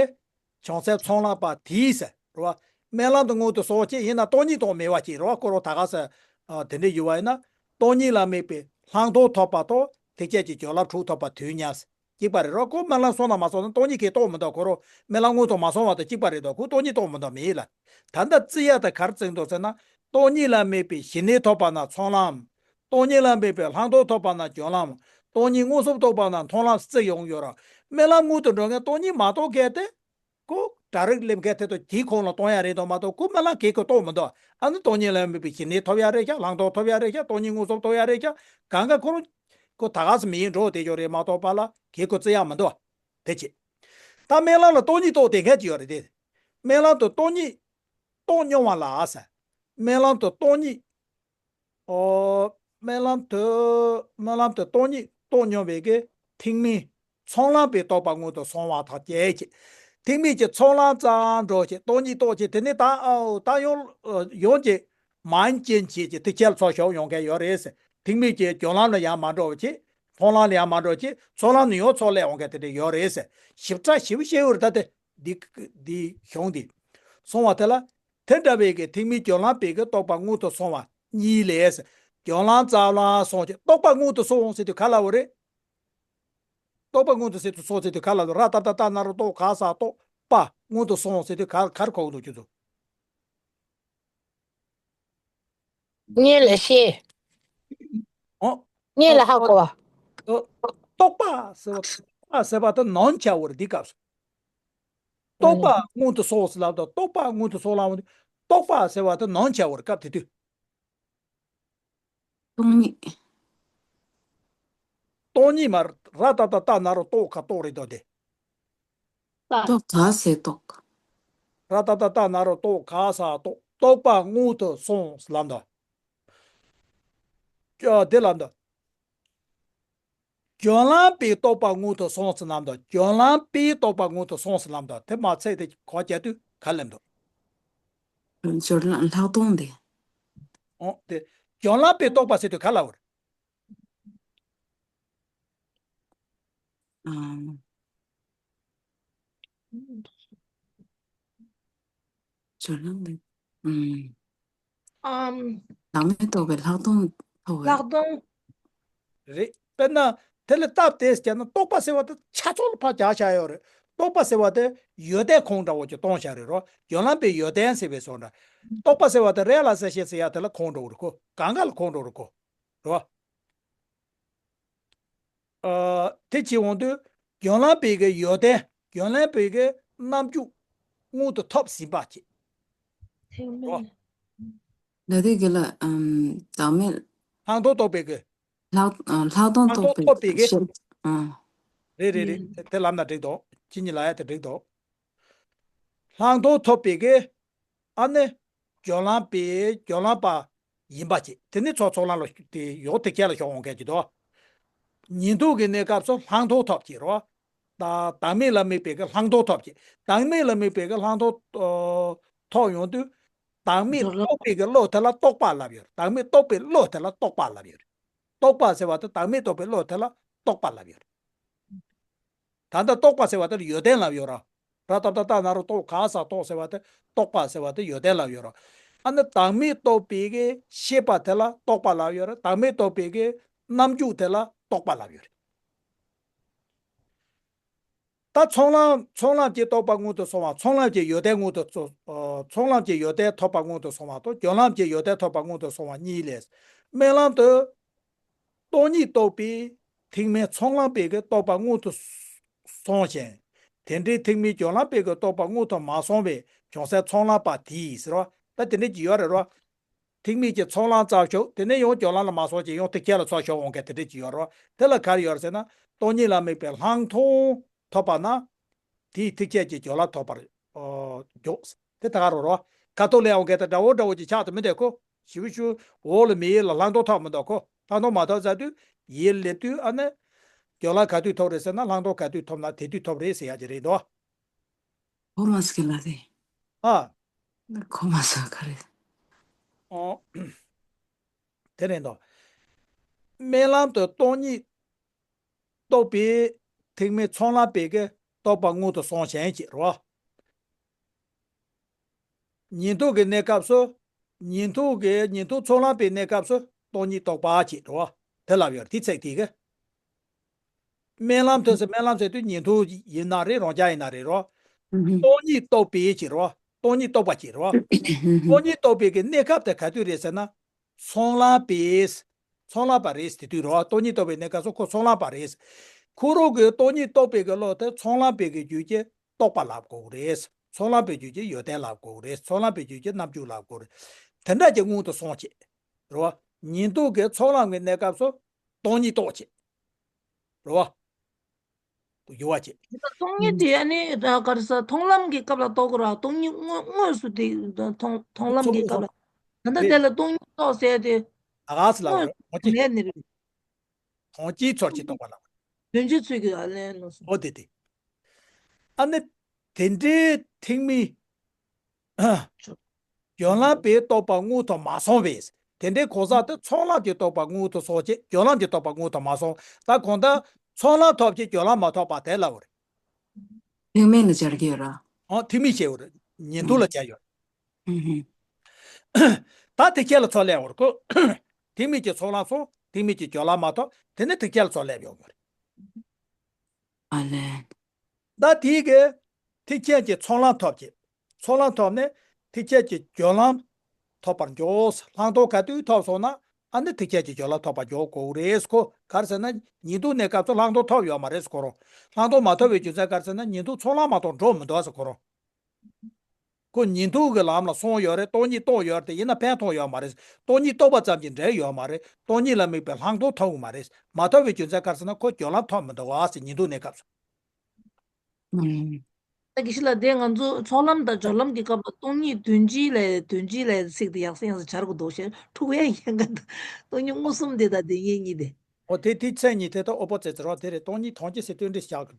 བྱང་སེམས་ཚོགས་ལམ་པ་དེས་ཟེར་རོ། དམན་ལམ་དུ་སྔོན་དུ་སོང་བ་ཅིག་ཡིན་ན་སྟོང་ཉིད་རྟོགས་མེད་པ་ཅིག་རོ། ཁོ་རང་ད་ག་ས། ཨ། དེ་འདྲ་ཡོད་པ་ཡིན་ན། སྟོང་ཉིད་ལ་དམིགས་པའི་ལྷག་མཐོང་ཐོབ་པ་དང་ཐེག་ཆད་ཀྱི་སྦྱོར་ལམ་དྲུག་ཐོབ་པ་དུས་མཉམ་ཟེར། གཅིག་པ་རེད་རོ། ཁོ་དམན་ལམ་སོང་ན་མ་སོང་ན་སྟོང་ཉིད་ཀྱིས་རྟོགས་མི་འདུག་ཁོ་རང་དམན་ལམ་སྔོན་དུ་མ་སོང་བ་དང་གཅིག་པ་རེད་དོ། ཁོ་སྟོང་ཉིད་རྟོགས་མི་འདུག་མི་ཡིན་ལ། ད་ལྟ་བརྩི་ཡག་དེ་ག་རེ་བརྩི་འདུག་ཟེར་ན། སྟོང་ཉིད་ལ་དམིགས་པའི་ཞི་གནས་ཐོབ་པ་ན་ཚོགས་ལམ། སྟོང་ཉིད་ལ་དམིགས་པའི་ལྷག་མཐོང་ཐོབ་པ་ན་སྦྱོར་ལམ། སྟོང་ཉིད་མངོན་སུམ་རྟོགས་པ་ན་མཐོང་ལམ་བརྩི་ཡོང་ཡོད་ར། དམན་ལམ་སྔོན་དུ་འགྲོ་མཁན་སྟོང་ཉིད་མ་རྟོགས་མཁན་དེ། ཁོ་ཌའི་རེག་སླེབས་མཁན་དེ་དང་དེའི་ཁོངས་ལ་གཏོང་ཡ་རེད་དོ་མ་གཏོགས་ཁོ་དམན་ལམ་གིས་ཁོ་རྟོགས་མི་འདུག་ཨ་ནི་སྟོང་ཉིད་ལ་དམིགས་པའི་ཞི་གནས་ཐོབ་ཡ་རེད་ཤག་ལྷག་མཐོང་ཐོབ་ཡ་རེད་ཤག་སྟོང་ཉིད་མངོན་སུམ་རྟོགས་ཡ་རེད་ཤག་གང་ག་ཁོ་རང་། ཁོ་ད་ག་སེ་མི་ཡིན་འགྲོ་བསྡད་ཀྱོག་རེད་མ་གཏོགས་པ་ལ་གིས་ཁོ་བརྩི་ཡ་མི་འདུག་དེ་བྱས། ད་དམན་ལམ་ལ་སྟོང་ཉིད་རྟོགས་བསྡད་མཁན་ཅིག་ཡོད་རེད་དེ། དམན་ལམ་དུ་སྟོང་ཉིད་རྟོགས་མྱོང་བ་ལ་ཟེར། དམན་ལམ་དུ་སྟོང་ཉིད། ཨོ། དམན་ལམ་དུ། དམན་ལམ་དུ་སྟོང་ཉིད་རྟོགས་མྱོང་བའི་གི་ཐེག་དམན། ཚོགས་ལམ་པའི་རྟོགས་པ་སྔོན་དུ་སོང་བ་དང་བཅས་ཀྱི། ཐེག་དམན་གྱི་ཚོགས་ལམ་ཙམ་འགྲོ་ཞིང་སྟོང་ཉིད་རྟོགས་ཀྱི་དེ་ནི་ད་ཨོ་ད་ཡོང་ཡོང་གི་མན་ཅན་བྱེད་ཀྱི་ཐེག་ཆེན་ཚོགས་ཞུགས་ཡོང་མཁན་ཡོད་རེད་ཟེར། ཐེག་དམན་གྱི་སྦྱོར་ལམ་ལ་ཡང་མ་འགྲོ་བ་བྱེད། ཚོགས་ལམ་ལ་ཡང་མ་འགྲོ་བྱེད། ཚོགས་ལམ་ནས་ཡང་ཚོགས་སླེབས་འོང་མཁན་དེ་འདྲ་ཡོད་རེད་ཟེར། ཞིབ་ཕྲ་ཞིབ་བཤད་འོར་ད་དེ། འདི་འདི་གཞུང་འདི། སོང་བ་དེ་ལ། དེ་འདྲ་བའི་གི་ཐེག་དམན་སྦྱོར་ལམ་པའི་གི་རྟོགས་པ་སྔོན་དུ་སོང་བ་གཉིས་ལས། སྦྱོར་ལམ་རྩ་ལམ་སོང་ཅིག་རྟོགས་པ་སྔོན་དུ་སོང་ཟེར་དུས་ག་ལ་འོ་རེད། རྟོགས་པ་སྔོན་དུ་ཟེར་དུས་སོང་ཟེར་དུས་ག་ལ་འོ། ར་ཏ་ཏ་ཏ་ན་རོ་རྟོགས་ག་ས་རྟོགས་པ་སྔོན་དུ་སོང་ཟེར་དུས་ག་གར་གོ་འདུག་ཁྱོད་ཚོ། སྔོན་ལ་ཤེས། ཨོ། སྔོན་ལ་ཧ་གོ་བ། རྟོགས་པ་ཟེར་བ་རྟོགས་པ་ཟེར་བ་དེ་ནོན་བྱ་བར་འདི་སྐབས་སུ། རྟོགས་པ་སྔོན་དུ་སོང་ཟེར་ལབ་དང་རྟོགས་པ་སྔོན་དུ་སོང་ལབ་དང་། རྟོགས་པ་ཟེར་བ་དེ་ནོན་བྱ་བར་སྐབས་དེ་དུས། སྟོང་ཉིད། སྟོང་ཉིད་མ་ར་ཏ་ཏ་ཏ་ན་རོ་རྟོགས་ག་རྟོགས་རེད་དོ་དེ། རྟོགས་ག་ཟེར་རྟོགས། ར་ཏ་ཏ་ཏ་ན་རོ་རྟོགས་ག་ས་རྟོགས། རྟོགས་པ་སྔོན་དུ་སོང་ལབ་འདུག་ཨ། དེ་ལབ་འདུག་སྦྱོར་ལམ་པའི་རྟོགས་པ་སྔོན་དུ་སོང་ཟེར་ལབ་འདུག་སྦྱོར་ལམ་པའི་རྟོགས་པ་སྔོན་དུ་སོང་ཟེར་ལབ་འདུག་དེ་མ་ཚད་དེ་གོ་རྒྱག་དུས་ག་ལབ་འདུག་སྦྱོར་ལམ་ལྷག་མཐོང་དེ། ཨོ་དེ། སྦྱོར་ལམ་པའི་རྟོགས་པ་ཟེར་དུས་ག་ལབ་པ་རེད། ཨང་། སྦྱོར་ལམ་དེ། ཨང་། ཨམ། བདག་མེད་རྟོགས་པའི་ལྷག་མཐོང་ཐོབ་པ། ལྷག་མཐོང་། རེད། དཔེར་ན། དེ་ལ་སྟབས་བདེ་ཟེར་ན་རྟོགས་པ་ཟེར་བ་དེ་ཆ་ཚང་ལ་ཕར་རྒྱག་བཞག་ཡོད་རེད། རྟོགས་པ་ཟེར་བ་དེ་ཡོན་ཏན་ཁོངས་འདྲ་བོ་ཅིག་གཏོང་བཞག་རེད་རོ། སྦྱོར་ལམ་པའི་ཡོན་ཏན་ཟེར་བའི་བཟོ་འདྲ། རྟོགས་པ་ཟེར་བ་དེ་རེད་ལ་ཟེར་ཤེས་ཟེར་ཡ་དེ་ལ་ཁོངས་འགྲོ་གི་རེད་ཁོ། གང་ག་ལ་ཁོངས་འགྲོ་གི་རེད་ཁོ། རེད་བ། ཨ། དེ་བྱེད་འོང་དུས། སྦྱོར་ལམ་པའི་གི་ཡོན་ཏན། སྦྱོར་ལམ་པའི་གི་རྣམ་འཇུག་སྔོན་དུ་ཐོབ་ཟིན་པ་བྱེད། ཐེག་དམན། ལ་དེ་གི་ལ་ཨམ་བདག་མེད། ལྷག་མཐོང་རྟོགས་པའི་གི། ལྷག་ཨ་ལྷག་མཐོང་ལྷག་མཐོང་རྟོགས་པའི་རྟོགས་པའི་གི། ཤེས། ཨ། རེད་རེད་རེད། དེ་དེ་ལབ་ན་འགྲིག་འདུག་ཁྱེད་གཉིས་ལ་ཡ་དེ་འགྲིག་འདུག་ལྷག་མཐོང་ཐོབ་པའི་གི། ཨ་ནི། སྦྱོར་ལམ་པའི་སྦྱོར་ལམ་པ་ཡིན་པ་བྱེད། དེ་ནི་ཚོགས་ཚོགས་ལམ་ལ་དེ་ཡོག་ཐེག་ཆེན་ལ་ཞོག་འོང་མཁན་གྱི་དོ། ཉན་ཐོས་ཀྱི་གནས་སྐབས་སུ་ལྷག་མཐོང་ཐོབ་ཀྱི་རོ། ད་བདག་མེད་ལ་དམིགས་པའི་གི་ལྷག་མཐོང་ཐོབ་ཀྱི། བདག་མེད་ལ་དམིགས་པའི་གི་ལྷག་མཐོང་ཨ་ཐོབ་ཡོང་དུས། བདག་མེད་རྟོགས་པའི་གི་བློ་དེ་ལ་རྟོགས་པ་ལབ་ཡོད། བདག་མེད་རྟོགས་པའི་བློ་དེ་ལ་རྟོགས་པ་ལབ་ཡོད། རྟོགས་པ་ཟེར་བ་དེ་བདག་མེད་རྟོགས་པའི་བློ་དེ་ལ་རྟོགས་པ་ལབ་ཡོད། ད་ལྟ་རྟོགས་པ་ཟེར་བ་དེ་ལ་ཡོན་ཏན་ལབ་ཡོད་ར། ར་ཏ་བཏགས་རྟ་ན་རོ་རྟོགས། ག་ས་རྟོགས་ཟེར་བ་དེ་རྟོགས་པ་ཟེར་བ་དེ་ཡོན་ཏན་ལབ་ཡོད་ར། ཨ་ནི་བདག་མེད་རྟོགས་པའི་གི་ཤེས་པ་དེ་ལ་རྟོགས་པ་ལབ་ཡོད་ར། བདག་མེད་རྟོགས་པའི་གི་རྣམ་འཇུག་དེ་ལ་རྟོགས་པ་ལབ་ཡོད་རེད། ད་ཚོགས་ལམ་ཚོགས་ལམ་གྱི་རྟོགས་པ་སྔོན་དུ་སོང་བ། ཚོགས་ལམ་གྱི་ཡོན་ཏན་སྔོན་དུ་སོ། ཨ། ཚོགས་ལམ་གྱི་ཡོན་ཏན་ཐོབ་པ་སྔོན་དུ་སོང་བ་དང་། སྦྱོར་ལམ་གྱི་ཡོན་ཏན་ཐོབ་པ་སྔོན་དུ་སོང་བ་གཉིས་ལས། སྨོན་ལམ་དུ། སྟོང་ཉིད་རྟོགས་པའི་ཐེག་དམན་ཚོགས་ལམ་པའི་གི་རྟོགས་པ་སྔོན་དུ་སོང་ཞིང་། དེ་འདྲའི་ཐེག་དམན་སྦྱོར་ལམ་པའི་གི་རྟོགས་པ་སྔོན་དུ་མ་སོང་བའི་བྱང་སེམས་ཚོགས་ལམ་པ་དེས་ཟེར་བ། ད་དེ་འདྲའི་ཅིག་ཡོད་རེད་རོ། ཐེག་དམན་གྱི་ཚོགས་ལམ་རྩ་ཆོག་དེ་ནས་ཡང་སྦྱོར་ལམ་ལ་མ་སོང་ཅིག་ཡང་ཐེག་ཆེན་ལ་ཚོགས་ཞོག་འོང་མཁན་དེ་འདྲའི་ཅིག་ཡོད་རོ། དེ་ལ་ག་རེ་ཡོད་རེད་ཟེར་ན། སྟོང་ཉིད་ལ་དམིགས་པའི་ལྷག་མཐོང་ཐོབ་པ་ན། དེས་ཐེག་ཆེན་གྱི་སྦྱོར་ལམ་ཐོབ་པར། ཨོ། འཇོག་དེ་ད་ག་རོ་རོ། ཁ་ཐོག་ལ་འོང་མཁན་དེ་འདྲ་བོ་འདྲ་བོ་ཅིག་ཆགས་དུ་མི་འདུག་གོ། ཞིབ་ཞུ། འོག་ལ་མི་ཡུལ་ལ་ལྷག་མཐོང་ཐོབ་མི་འདུག་གོ། ལྷག་མཐོང་མ་ཐོབ་ཟེར་དུས། ཡིད་སླེབས་དུས་ཨ་ནི། སྦྱོར་ལམ་ག་དུས་ཐོབ་རེད་ཟེར་ན། ལྷག་མཐོང་ག་དུས་ཐོབ་ན་དེ་དུས་ཐོབ་རེད་ཟེར་ཡག་ཅིག་རེད་འདུག་གོ་མ་སོང་གི་ལ་རེད། ཨ། གོ་མ་སོང་ག་རེད། ཨོ། དེ་རེད་འདུག་སྨོན་ལམ་དུ་སྟོང་ཉིད་རྟོགས་པའི་ཐེག་དམན་ཚོགས་ལམ་པའི་གི་རྟོགས་པ་སྔོན་དུ་སོང་ཞིང་བྱེད་རོ། ཉན་ཐོས་ཀྱི་གནས་སྐབས་སུ། ཉན་ཐོས་ཀྱི་ཉན་ཐོས་ཚོགས་ལམ་པའི་གནས་སྐབས་སུ་སྟོང་ཉིད་རྟོགས་པ་བྱེད་རོ། དེ་ལབ་ཡོད་རེད་དེ་ཚིག་དེ་གི། སྨོན་ལམ་དུ་ཟེར། སྨོན་ལམ་ཟེར་དུས་ཉན་ཐོས་ཡིན་ན་རེད། རང་རྐྱ་ཡིན་ན་རེད་རོ། ཨུ་ཧུ། སྟོང་ཉིད་རྟོགས་པའི་བྱེད་རོ། སྟོང་ཉིད་རྟོགས་པ་བྱེད་རོ། ཨུ་ཧུ། སྟོང་ཉིད་རྟོགས་པའི་གི་གནས་སྐབས་དེ་ག་དུས་རེད་ཟེར་ན། ཚོགས་ལམ་པས། ཚོགས་ལམ་པ་རེད་དེ་དུས་རོ། སྟོང་ཉིད་རྟོགས་པའི་གནས་སྐབས་སུ་ཁོ་ཚོགས་ལམ་པ་རེད། ཁོ་རང་གི་སྟོང་ཉིད་རྟོགས་པའི་གི་བློ་དེ་ཚོགས་ལམ་པའི་གི་རྒྱུད་ཀྱི་རྟོགས་པ་ལབ་དགོས་རེད། ཚོགས་ལམ་པའི་རྒྱུད་ཀྱི་ཡོན་ཏན་ལབ་དགོས་རེད། ཚོགས་ལམ་པའི་རྒྱུད་ཀྱི་རྣམ་འགྱུར་ལབ་དགོས་རེད། དེ་འདྲ་ཅིག་སྔོན་དུ་སོང་བྱེད། རེད་བ། ཉན་ཐོས་ཀྱི་ཚོགས་ལམ་གྱི་གནས་སྐབས་སུ་སྟོང་ཉིད་རྟོགས་བྱེད། རེད་བ། འགྱུར་བ་བྱེད། སྟོང་ཉིད་དེ་ཨ་ནི་ག་རེ་ཟེར། མཐོང་ལམ་གྱི་སྐབས་ལ་རྟོགས་དགོས་ར། སྟོང་ཉིད་དངོས་དངོས་སུ་དེ་མཐོང་མཐོང་ལམ་གྱི་སྐབས་ལ། ད་ལྟ་རེད། དེ་ལ་སྟོང་ཉིད་རྟོགས་ཟེར་དེ། ཨ་ག་ས་ལ་དངོས་སུ་ལབ་ཀྱི་མེད་ནི་རེད། དོན་སྤྱིའི་ཚུལ་གྱིས་རྟོགས་པ་ལ། དོན་སྤྱིའི་ཚུལ་གྱིས་ཨ་ལན་ནོ་སོ། ཨོ་དེ་དེ། ཨ་ནི། དེ་འདྲའི་ཐེག་དམན། སྦྱོར་ལམ་པའི་རྟོགས་པ་སྔོན་དུ་མ་སོང་བས། དེ་འདྲའི་གོ་ས་དེ་ཚོགས་ལམ་གྱི་རྟོགས་པ་སྔོན་དུ་སོང་བྱས། སྦྱོར་ལམ་གྱི་རྟོགས་པ་སྔོན་དུ་མ་སོང་། ད་གང་ལྟར་ཚོགས་ལམ་ཐོབ་ཀྱི་སྦྱོར་ལམ་མ་ཐོབ་པ་དེ་ལབ་པ་རེད། ཐེག་དམན་ལ་སྦྱར་གྱི་ཡོད་ར། ཨོ་ཐེག་དམན་བྱས་པ་རེད། ཉན་ཐོས་ལ་སྦྱར་ཡོད། ཨུ་ཧུ། ད་ཐེག་ཆེན་ལ་ཚོགས་ལེན་པ་རེད་ཁོ། ཐེག་དམན་གྱི་ཚོགས་ལམ་སོང་། ཐེག་དམན་གྱི་སྦྱོར་ལམ་མ་ཐོབ། དེ་ནས་ཐེག་ཆེན་ལ་ཚོགས་ལེན་པ་ཡོང་གི་རེད། ཨ་ལན། ད་དེའི་གི་ཐེག་ཆེན་གྱི་ཚོགས་ལམ་ཐོབ་ཀྱི། ཚོགས་ལམ་ཐོབ་ནས་ཐེག་ཆེན་གྱི་སྦྱོར་ལམ་ཐོབ་པར་འགྱུར། ལྷག་མཐོང་ག་དུས་ཐོབ་སོང་ན་ཨ་ནི་ཐེག་ཆེན་གྱི་སྦྱོར་ལམ་ཐོབ་པར་འགྱུར་དགོས་རེད་ཁོ། ག་རེ་ཟེར་ན་ཉན་ཐོས་གནས་སྐབས་སུ་ལྷག་མཐོང་ཐོབ་ཡོད་མ་རེད་ཁོ་རང་། ལྷག་མཐོང་མ་ཐོབ་པའི་རྒྱུ་མཚན་ག་རེ་ཟེར་ན་ཉན་ཐོས་ཚོགས་ལམ་མ་ཐོབ་འགྲོ་མི་འདུག་ཟེར་ཁོ་རང་། ཁོ་ཉན་ཐོས་ཀྱི་ལམ་ལ་སོང་ཡོད་རེད། སྟོང་ཉིད་རྟོགས་ཡོད་རེད། དེ་ཡིན་ན་ཕན་ཐོགས་ཡོད་མ་རེད། སྟོང་ཉིད་རྟོགས་པ་ཙམ་གྱིས་འབྲེལ་ཡོད་མ་རེད། སྟོང་ཉིད་ལ་དམིགས་པའི་ལྷག་མཐོང་ཐོབ་ཀྱི་མ་རེད། མ་ཐོབ་པའི་རྒྱུ་མཚན་ག་རེ་ཟེར་ན་ཁོ་སྦྱོར་ལམ་ཐོབ་མི་འདུག་བ་ཟེར། ཉན་ཐོས་གནས་སྐབས་སུ། ཨུམ། དགེ་བཤེས་ལགས། དེ་ང་ཚོ་ཚོགས་ལམ་དང་སྦྱོར་ལམ་གྱི་སྐབས་ལ་སྟོང་ཉིད་དོན་སྤྱིའི་ལས། དོན་སྤྱིའི་ལས་ཚིག་དེ་ཡང་སེ་ཡང་སེ་སྦྱར་དགོས་འདུག་ཞེས། འཁྲུག་པའི་ཡན་ག་དང་སྟོང་ཉིད་མངོན་སུམ་དེ་དང་དེ་ཉིད་གཉིས་དེ། འོ་དེ་དེ་མཚན་ཉིད་དེ་ད་ཨོ་པོ་ཙེ་ཙེ་རོ། དེ་རེད། སྟོང་ཉིད་དོན་སྤྱི་ཟེར་སྟོན་འབྲི་བཞག་གི་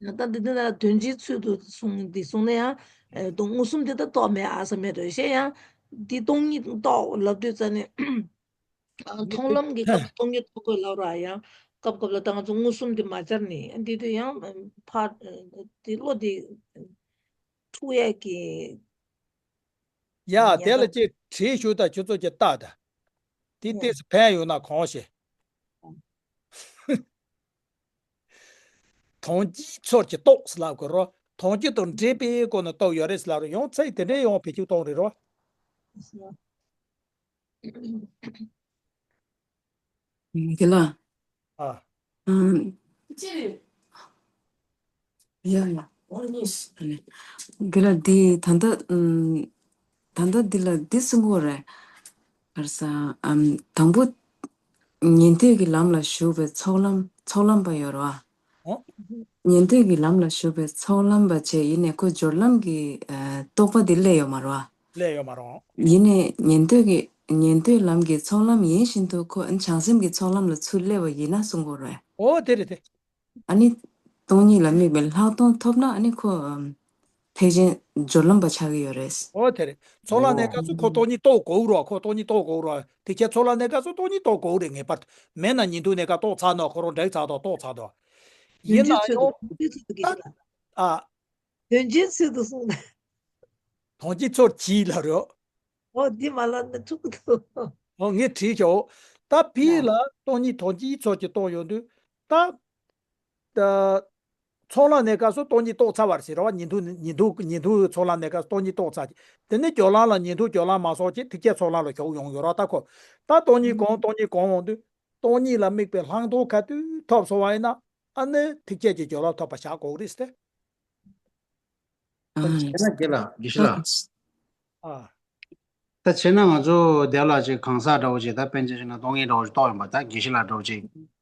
ད། ད་འདི་འདི་ན་དོན་སྤྱིའི་ཚུལ་དུ་གསུངས་འདི་གསུངས་ན་ཡང་། ཨེ། དོན་མངོན་སུམ་དེ་ད་རྟོགས་མེད་ཨ་ས་མེད་རེད། ཞེས་ཡང་འདི་སྟོང་ཉིད་རྟོགས་ལབ་དུས་ཙ་ནས། ཨ། མཐོང་ལམ་གྱི་སྐབས་སྟོང་ཉིད་རྟོགས་དགོས་ལབ་ར། ཡང་སྐབས་སྐབས་ལ་ད་ང་ཚོ་མངོན་སུམ་དེ་མ་སྦྱར་ནས་འདི་དུས་ཡང་ཕར་དེ་བློ་དེ་འཁྲུག་ཡས་ཀྱི་ཡ། དེ་ལ་ཅིག་དྲིས་ཞུ་དང་། ཁྱོད་ཚོ་ཅིག་ལྟ་དང་། དེ་ཏོག་ཙམ་ཕན་ཡོང་ན་གང་ཤེས། དོན་སྤྱིའི་ཚུལ་གྱིས་རྟོགས་ཟེར་ལབ་དགོས་རོ། དོན་སྤྱི་དང་འབྲེལ་བའི་སྒོ་ནས་རྟོགས་ཡོད་རེད་ཟེར་ལབ་རོ། ཡང་ཚིག་དེ་འདྲའི་ཡང་བེད་སྤྱོད་གཏོང་རེད་རོ། དགེ་ལགས། ཨ། ཨམ། ཡ་ཡ། དགེ་ལགས་འདི་ད་ལྟ། ཨམ། ད་ལྟ་འདི་ལ་འདི་གསུང་གི་ཡོད་རེད། ག་རེ་ཟ། ཨམ། དང་པོ་ཉན་ཐོས་ཀྱི་ལམ་ལ་ཞུགས་པའི་ཚོགས་ལམ། ཚོགས་ལམ་པ་ཡོད་རེད་བ། ཨོ། ཉན་ཐོས་ཀྱི་ལམ་ལ་ཞུགས་པའི་ཚོགས་ལམ་པ་བྱས། ཡིན་ནའི་ཁོ་སྦྱོར་ལམ་གྱི། ཨ། རྟོགས་པ་དེ་སླེབས་ཡོད་མ་རེད་བ། སླེབས་ཡོད་མ་རེད། ཡིན་ནའི་ཉན་ཐོས་ཀྱི། ཉན་ཐོས་ལམ་གྱི་ཚོགས་ལམ་ཡིན་བཞིན་དུ་ཁོ་བྱང་སེམས་ཀྱི་ཚོགས་ལམ་ལ་ཚུར་སླེབས་པ་ཡིན་ན་གསུང་གི་ཡོད་རེད། ཨོ་དེ་རེད་དེ། ཨ་ནི་སྟོང་ཉིད་ལ་དམིགས་པའི་ལྷག་མཐོང་ཐོབ་ན། ཨ་ནི་ཁོ་ཐེག་ཆེན་སྦྱོར་ལམ་པ་ཆགས་ཀྱི་ཡོད་རེད། ཨོ་དེ་རེད། ཚོགས་ལམ་གནས་སྐབས་སུ་ཁོ་སྟོང་ཉིད་རྟོགས་དགོས་རོ། ཁོ་སྟོང་ཉིད་རྟོགས་དགོས་རོ། ཐེག་ཆེན་ཚོགས་ལམ་གནས་སྐབས་སུ་སྟོང་ཉིད་རྟོགས་དགོས་རེད། ངེས་པར་དུ། མེད་ན་ཉན་ཐོས་གནས་སྐབས་རྟོགས་ཚར་ན་ཁོ་རང་འགྲིག་ཚར་དང་། རྟོགས་ཚར་དང་། ཡིན་ན་ཡང་། ཨ། དོན་སྤྱིའི་ཚུལ་དུ་གསུངས་ན། དོན་སྤྱིའི་ཚུལ་དུ་གསུངས་ན། དོན་སྤྱིའི་ཚུལ་གྱིས་ལབ་རོ། ཨོ་འདི་མ་ལབ་ན་འཁྲུག་གི་འདུག་ཨོ་ངས་དྲིས་ཤོག་ད་ཕི་ཡ། ལ་སྟོང་ཉིད་དོན་སྤྱིའི་ཚུལ་གྱིས་རྟོགས་ཡོང་དུས། ད། ད། ཚོགས་ལམ་གནས་སྐབས་སུ་སྟོང་ཉིད་རྟོགས་ཚར་བ་རེད་ཟེར་བ། ཉན་ཐོས་ཉན་ཐོས་ཉན་ཐོས་ཚོགས་ལམ་གནས་སྐབས་སུ་སྟོང་ཉིད་རྟོགས་ཚར་ཅིག་དེ་ནས་སྦྱོར་ལམ་ལ། ཉན་ཐོས་སྦྱོར་ལམ་མ་སོང་ཅིག་ཐེག་ཆེན་ཚོགས་ལམ་ལ་ཞུགས་ཡོང་ཡོད་ར། ད་ཁོ། ད་སྟོང་ཉིད་གང་། སྟོང་ཉིད་གང་འོང་དུས། སྟོང་ཉིད་ལ་དམིགས་པའི་ལྷག་མཐོང་ག་དུས་ཐོབ་སོང་བ་ཡིན་ན། ཨ་ནི་ཐེག་ཆེན་གྱི་སྦྱོར་ལམ་ཐོབ་པ་བཞག་དགོས་རེད་ཟེར། ད་བྱས་ན་དགེ་ལགས། དགེ་བཤེས་ལགས། ཨ། ད་བྱས་ན་ང་ཚོ་དེ་ལ་ཅིག་གང་ཟག་འདྲ་བོ་ཅིག་ད་དཔེ་ཆ་བཞག་ན་སྟོང་ཉིད་འདྲ་བོ་ཅིག་རྟོགས་ཡོང་པ། ད་དགེ་བཤེས་ལགས་འདྲ་བོ་ཅིག་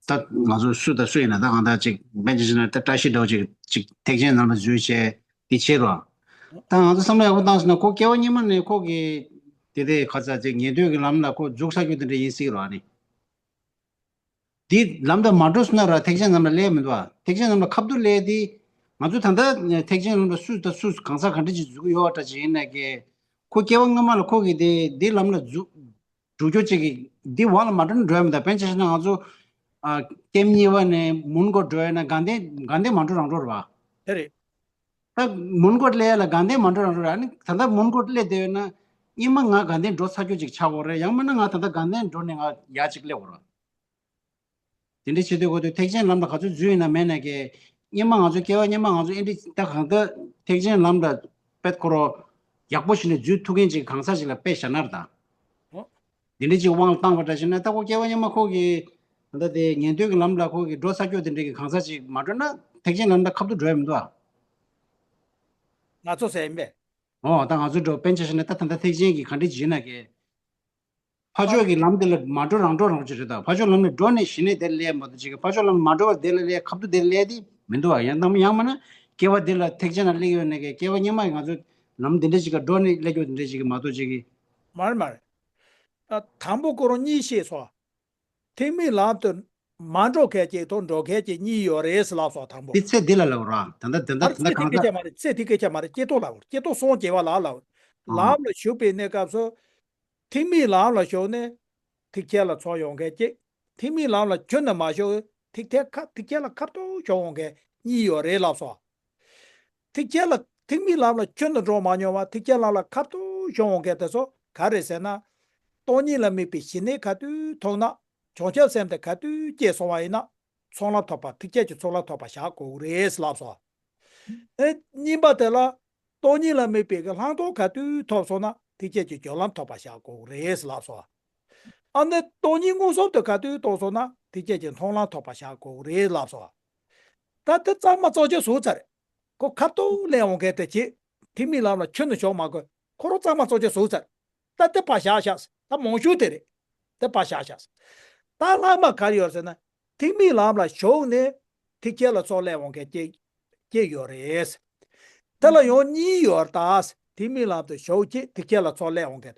ད་ང་ཚོ་སུ་དང་སུ་ཡིན་ན། ད་གང་ལྟར་ཅིག་དཔེ་ཆ་བཞག་ན་ད་བཀྲ་ཤིས་འདྲ་བོ་ཅིག་ཅིག་ཐེག་ཆེན་ལམ་ལ་འཛུལ་བྱས་དེ་བྱེད་རོགས། ད་ང་ཚོ་བསམ་བློ་ཡག་པོ་བཏང་ཟེར་ན། ཁོ་སྐྱེ་བ་སྔོན་མ་ནས་ཁོ་གི་དེ་དེ་ག་ཚ་ཅིག་ཉན་ཐོས་ཀྱི་ལམ་ལ་ཁོ་འཛུལ་ཚར་རྒྱུ་དེ་འདྲ་ཡིན་སྲིད་རོགས་ཨ་ནི། འདི་ལམ་དུ་མ་འགྲོ་སོང་ན་ར་ཐེག་ཆེན་ལམ་ལ་སླེབས་མི་འདུག་ཨ། ཐེག་ཆེན་ལམ་ལ་ཁ་ཐུག་སླེབས་དེ། ང་ཚོ་ད་ལྟ་ཐེག་ཆེན་ལམ་ལ་སུ་དང་སུ་གང་ཟག་ག་འདྲ་ཅིག་འཛུལ་གྱི་ཡོད་པ་འདྲ་ཅིག་ཡིན་ན་ཀྱེ། ཁོ་སྐྱེ་བ་སྔོན་མ་ལ་ཁོ་གིས་དེ་འདི་ལམ་ལ་འཛུལ་འགྲོ་རྒྱུ་ཅིག་གི་འདི་འོག་ལ་མ་འགྲོ་ན་འགྲོ་ཡ་མི་འདུག་དཔེ་ཆ་བཞག་ན་ང་ཚོ། ཨ། ཀེམ་གཉིས་པ་ནས་མོན་གྷོ་འགྲོ་ཡ་ན་དགའ་ལྡན་དགའ་ལྡན་མ་འགྲོ་རང་འགྲོ་རེད་པ། དེ་རེད། ད་མོན་གྷོ་སླེབས་ཡ་ལ་དགའ་ལྡན་མ་འགྲོ་རང་འགྲོ་རེད། ཨ་ནི་ད་ལྟ་མོན་གྷོ་སླེབས་བསྡད་ཡོད་ན་སྔོན་མ་ང་དགའ་ལྡན་འགྲོ་ཚར་རྒྱུ་ཅིག་ཆགས་ཡོད་རེད། ཡང་མིན་ན་ང་ད་ལྟ་དགའ་ལྡན་འགྲོ་ནས་ང་ཡར་ཅིག་སླེབས་ཡོད་རེད། དེ་འདྲ་བྱེད་དུས་གོ་དུས་ཐེག་ཆེན་ལམ་ལ་ག་ཚོད་འཛུལ་ཡིན་ན་མེད་ན་ཀྱེ། སྔོན་མ་ང་ཚོ་སྐྱེ་བ་སྔོན་མ་ང་ཚོ་ཨེ་འདྲ་ད་གང་ལྟར་ཐེག་ཆེན་ལམ་ལ་དཔེ་ཁོ་རང་ཡག་པོ་ཞིག་ནས་འཛུལ་ཐུབ་མཁན་ཅིག་གང་ཟག་ཅིག་ལ་དཔེ་བཞག་ན་རེད་ད། ཨོ། འདི་འདྲ་ཅིག་དབང་ལ་བཏང་བ་འདྲ་བྱས་ན། ད་ཁོ་སྐྱེ་བ་སྔོན་མ་ཁོ་གི་ད་ལྟ་དེ་ཉན་ཐོས་ཀྱི་ལམ་ལ་ཁོ་གི་འགྲོ་ཚར་རྒྱུ་དེ་འདྲ་གི་གང་ཟག་ཅིག་མ་འགྲོ་ན་ཐེག་ཆེན་ལམ་ལ་ཁ་ཐུག་འགྲོ་ཡ་མི་འདུག་ཨ། ང་ཚོ་ཟེར་ཡིན་པས། ཨོ། ད་ང་ཚོ་འགྲོ་དཔེ་ཆ་བཞག་ན་ད་ད་ལྟ་ཐེག་ཆེན་གྱི་ག་འདྲ་ཅིག་ཡིན་ན་ཀྱེ། ཕར་ཕྱོགས་ཀྱི་ལམ་དེ་ལ་མ་འགྲོ་རང་འགྲོ་རང་ཅིག་རེད་ད། ཕར་ཕྱོགས་ལམ་ལ་འགྲོ་ནས་གཞི་ནས་དེ་སླེབས་མ་གཏོགས་ཅིག་གི། ཕར་ཕྱོགས་ལམ་མ་འགྲོ་བར་དེ་ལ་སླེབས་ཁ་ཐུག་དེ་ལ་སླེབས་དེ་མི་འདུག་ཨ། ཡང་ནམ་ཡང་མིན་ན་སྐྱེ་བ་འདི་ལ་ཐེག་ཆེན་ལ་སླེབས་ཡོད་ནས་ཀྱེ། སྐྱེ་བ་སྔོན་མ་ང་ཚོ་ལམ་འདི་འདྲ་ཅིག་ག་འགྲོ་ནས་སླེབས་ཡོད་འདི་འདྲ་ཅིག་གི་མ་གཏོགས་ཅིག་གི། མ་རེད་མ་རེད། ད་དང་པོ་ཁོ་རང་གཉིས་བཤད་སོང་། ཐེག་དམན་ལམ་དུ་མ་འགྲོ་མཁན་གཅིག་དང་འགྲོ་མཁན་གཅིག་གཉིས་ཡོད་རེད་ཟེར་ལབ་སོང་། དང་པོ། དེ་ཚེ་འདི་ལ་ལབ་ར། ད་ལྟ་དེ་འདྲ་ཨ་དེ་འདྲ་ཚེ་དེ་གང་སྐད་ཆ་ཟ། མ་རེད། ཚེ་དེ་སྐད་ཆ་མ་རེད། སྐྱེ་ལྡོག་ལབ། སྐྱེ་ལྡོག་སངས་རྒྱས་པ་ལ་ལབ། ཨ། ལམ་ལ་ཞུགས་པའི་གནས་སྐབས་སུ། ཐེག་དམན་ལམ་ལ་ཞུགས་ནས་ཐེག་ཆེན་ལ་ཚུར་ཡོང་མཁན་གཅིག་ཐེག་དམན་ལམ་ལ་ཁྱོན་ནས་མ་ཞུགས། ཐེག་ཐེག་ཁ་ཐེག་ཆེན་ལ་ཁ་ཐུག་ཞུགས་འོང་མཁན་གཉིས་ཡོད་རེད་ལབ་སོང་། ཐེག་ཆེན་ལ། ཐེག་དམན་ལམ་ལ་ཁྱོན་ནས་འགྲོ་མ་མྱོང་བ་ཐེག་ཆེན་ལམ་ལ་ཁ་ཐུག་ཞུགས་འོང་མཁན་དེ་ཚོ་ག་རེ་ཟེར་ན། སྟོང་ཉིད་ལ་དམིགས་པའི་ཞི་གནས་ག་དུས་ཐོབ་ན། བྱང་ཆུབ་སེམས་དེ་ག་དུས་སྐྱེས་སོང་བ་ཡིན་ན། ཚོགས་ལམ་ཐོབ་པ། ཐེག་ཆེན་གྱི་ཚོགས་ལམ་ཐོབ་པ་བཞག་དགོས་རེད་ལབ་སོང་། ཨེ། གཉིས་པ་དེ་ལ། སྟོང་ཉིད་ལ་དམིགས་པའི་གི་ལྷག་མཐོང་ག་དུས་ཐོབ་སོང་ན་ཐེག་ཆེན་གྱི་སྦྱོར་ལམ་ཐོབ་པ་བཞག་དགོས་རེད་ལབ་སོང་། ཨ་ནི་སྟོང་ཉིད་མངོན་སུམ་དུ་ག་དུས་རྟོགས་སོང་ན་ཐེག་ཆེན་གྱི་མཐོང་ལམ་ཐོབ་པ་བཞག་དགོས་རེད་ལབ་སོང་། ད་དེ་གཙང་མ་གཙང་རྐྱང་བཟོས་ཚར། ཁོ་ཁ་ཐུག་སླེབས་འོང་མཁན་དེ་བྱེད། ཐེག་དམན་ལམ་ལ་ཁྱོན་ནས་ཞུགས་མ་དགོས། ཁོ་རང་གཙང་མ་གཙང་རྐྱང་བཟོས་ཚར། ད་དེ་ཕར་བཞག་བཞག་ད་མང་ཤོས་དེ་རེད། དེ་ཕར་བཞག་བཞག་ད་ལྷག་མ་ག་རེ་ཡོད་ཟེར་ན། ཐེག་དམན་ལམ་ལ་ཞུགས་ནས་ཐེག་ཆེན་ལ་ཚུར་སླེབས་འོང་མཁན་གཅིག་གཅིག་ཡོད་རེད། དེ་ལ་ཡང་གཉིས་ཡོད་ད། ཐེག་དམན་ལམ་དུ་ཞུགས་ཀྱི་ཐེག་ཆེན་ལ་ཚོགས་ལེན་འོང་མཁན།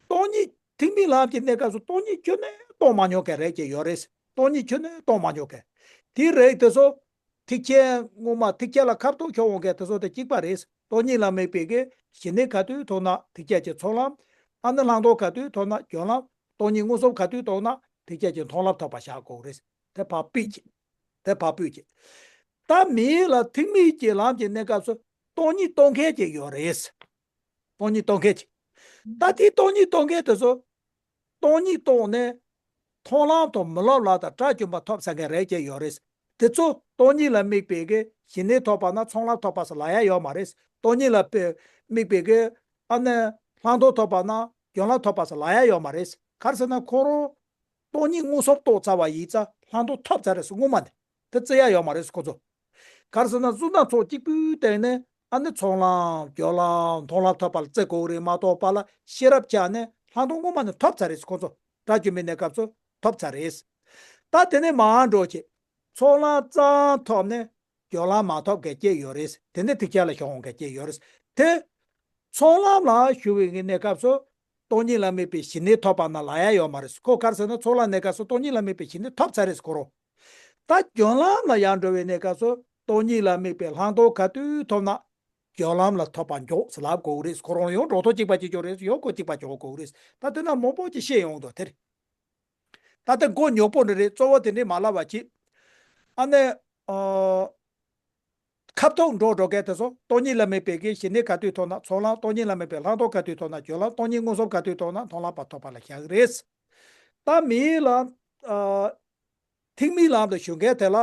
སྟོང་ཉིད་ཐེག་དམན་ལམ་གྱི་གནས་སྐབས་སུ་སྟོང་ཉིད་ཁྱོན་ནས་རྟོགས་མ་མྱོང་མཁན་རེད་ཅེས་ཡོད་རེད། སྟོང་ཉིད་ཁྱོན་ནས་རྟོགས་མ་མྱོང་མཁན། དེ་རེད་དེ་ཚོ། ཐེག་ཆེན་སྔོན་མ་ཐེག་ཆེན་ལ་ཁ་ཐོག་ཁྱོད་འོང་མཁན་དེ་ཚོ་དང་གཅིག་པ་རེད། སྟོང་ཉིད་ལ་དམིགས་པའི་གི་ཞི་གནས་ག་དུས་ཐོབ་ན་ཐེག་ཆེན་གྱི་ཚོགས་ལམ། ཨ་ནི་བླང་དོར་ག་དུས་ཐོབ་ན་སྦྱོར་ལམ། སྟོང་ཉིད་མངོན་སུམ་ག་དུས་ཐོབ་ན་ཐེག་ཆེན་གྱི་མཐོང་ལམ་ཐོབ་པ་བཞག་དགོས་རེད། དེ་ཕར་ཕུད་ཅིག་དེ་ཕར་ཕུད་ཅིག་ད་མིའི་ལ་ཐེག་དམན་གྱི་ལམ་གྱི་གནས་སྐབས་སུ་སྟོང་ཉིད་རྟོགས་མཁན་ཅིག་ཡོད་རེད། སྟོང་ཉིད་རྟོགས་མཁན་ཅིག་ད་དེ་སྟོང་ཉིད་རྟོགས་མཁན་དེ་ཚོ་སྟོང་ཉིད་རྟོགས་ནས་མཐོང་ལམ་དང་མི་སློབ་ལམ་དང་དགྲ་བཅོམ་པ་ཐོབ་ཚར་མཁན་རེད་ཅེས་ཡོད་རེད། དེ་ཚོ་སྟོང་ཉིད་ལ་དམིགས་པའི་གི་ཞི་གནས་ཐོབ་པ་ན་མཐོང་ལམ་ཐོབ་པ་ཟེར་ལབ་ཡ་ཡོད་མ་རེད། སྟོང་ཉིད་ལ་དཔེ་དམིགས་པའི་གི་ཨ་ནི་བླང་དོར་ཐོབ་པ་ན་སྦྱོར་ལམ་ཐོབ་པ་ཟེར་ལབ་ཡ་ཡོད་མ་རེད། ག་རེ་ཟེར་ན་ཁོ་རང་སྟོང་ཉིད་མངོན་སུམ་རྟོགས་ཚར་བ་ཡིན་ཙང་བླང་དོར་ཐོབ་ཚར་རེད་ཟེར་སྔོན་མ་ནས་དེ་བརྩི་ཡ་ཡོད་མ་རེད་ཁོ་ཚོ། ག་རེ་ཟེར་ན་བསོད་ནམས་ཚོགས་གཅིག་པུའི་སྟེང་ནས་ཨ་ནི་ཚོགས་ལམ་སྦྱོར་ལམ་མཐོང་ལམ་ཐོབ་པ་ལ་བརྩི་དགོས་རེད་མ་གཏོགས་པ་ལ་ཤེས་རབ་བཅངས་ནས་བླང་དོར་སྔོན་མ་ནས་ཐོབ་ཚར་རེད་ཁོ་ཚོ། དགྲ་བཅོམ་པའི་གནས་སྐབས་སུ་ཐོབ་ཚར་རེད། ད་དེ་ནས་མར་འགྲོ་ཅིག་ཚོགས་ལམ་ཙམ་ཐོབ་ནས་སྦྱོར་ལམ་མ་ཐོབ་མཁན་སྐྱེས་ཡོད་རེད། དེ་ནས་ཐེག་ཆེན་ལ་ཞུགས་འོང་མཁན་སྐྱེས་ཡོད་རེད། དེ་ཚོགས་ལམ་ལ་ཞུགས་པའི་གནས་སྐབས་སུ་སྟོང་ཉིད་ལ་དམིགས་པའི་ཞི་གནས་ཐོབ་པ་ན་ལབ་ཡ་ཡོད་མ་རེད། ཁོ་ག་རེ་ཟེར་ན་ཚོགས་ལམ་གནས་སྐབས་སུ་སྟོང་ཉིད་ལ་དམིགས་པའི་ཞི་གནས་ཐོབ་ཚར་རེད་ཁོ་རང་། ད་སྦྱོར་ལམ་ལ་ཡར་འགྲོ་བའི་གནས་སྐབས་སུ་སྟོང་ཉིད་ལ་དམིགས་པའི་བླང་དོར་ག་དུས་ཐོབ་ན་སྦྱོར་ལམ་ལ་ཐོབ་པ་མགྱོགས་ཟེར་ལབ་དགོས་རེད། ཁོ་རང་ཡང་འགྲོ་ཐོག་གཅིག་པ་གཅིག་ཆོད་རེད། ཡང་ཁོ་གཅིག་པ་ཆོད་དགོས་རེད། ད་དེ་ན་མང་པོ་ཅིག་བཤད་ཡོང་འདུག་དེ་རེད། ད་ལྟ་མགོ་ཉོག་པོ་འདྲ་རེད། གཙོ་བོ་དེ་འདྲས་མ་ལབ་པ་གྱིས། ཨ་ནི། ཨ། ཁ་ཐོག་འགྲོ་འགྲོ་མཁན་དེ་ཚོ་སྟོང་ཉིད་ལ་དམིགས་པའི་གི་ཞི་གནས་ག་དུས་ཐོབ་ན་ཚོགས་ལམ། སྟོང་ཉིད་ལ་དམིགས་པའི་བླང་དོར་ག་དུས་ཐོབ་ན་སྦྱོར་ལམ། སྟོང་ཉིད་མངོན་སུམ་ག་དུས་ཐོབ་ན་མཐོང་ལམ་པ་ཐོབ་པ་ལ་བཞག་གི་རེད། ད་མིའི་ལ། ཨ། ཐེག་དམན་ལམ་དུ་ཞུགས་མཁན་དེ་ལ།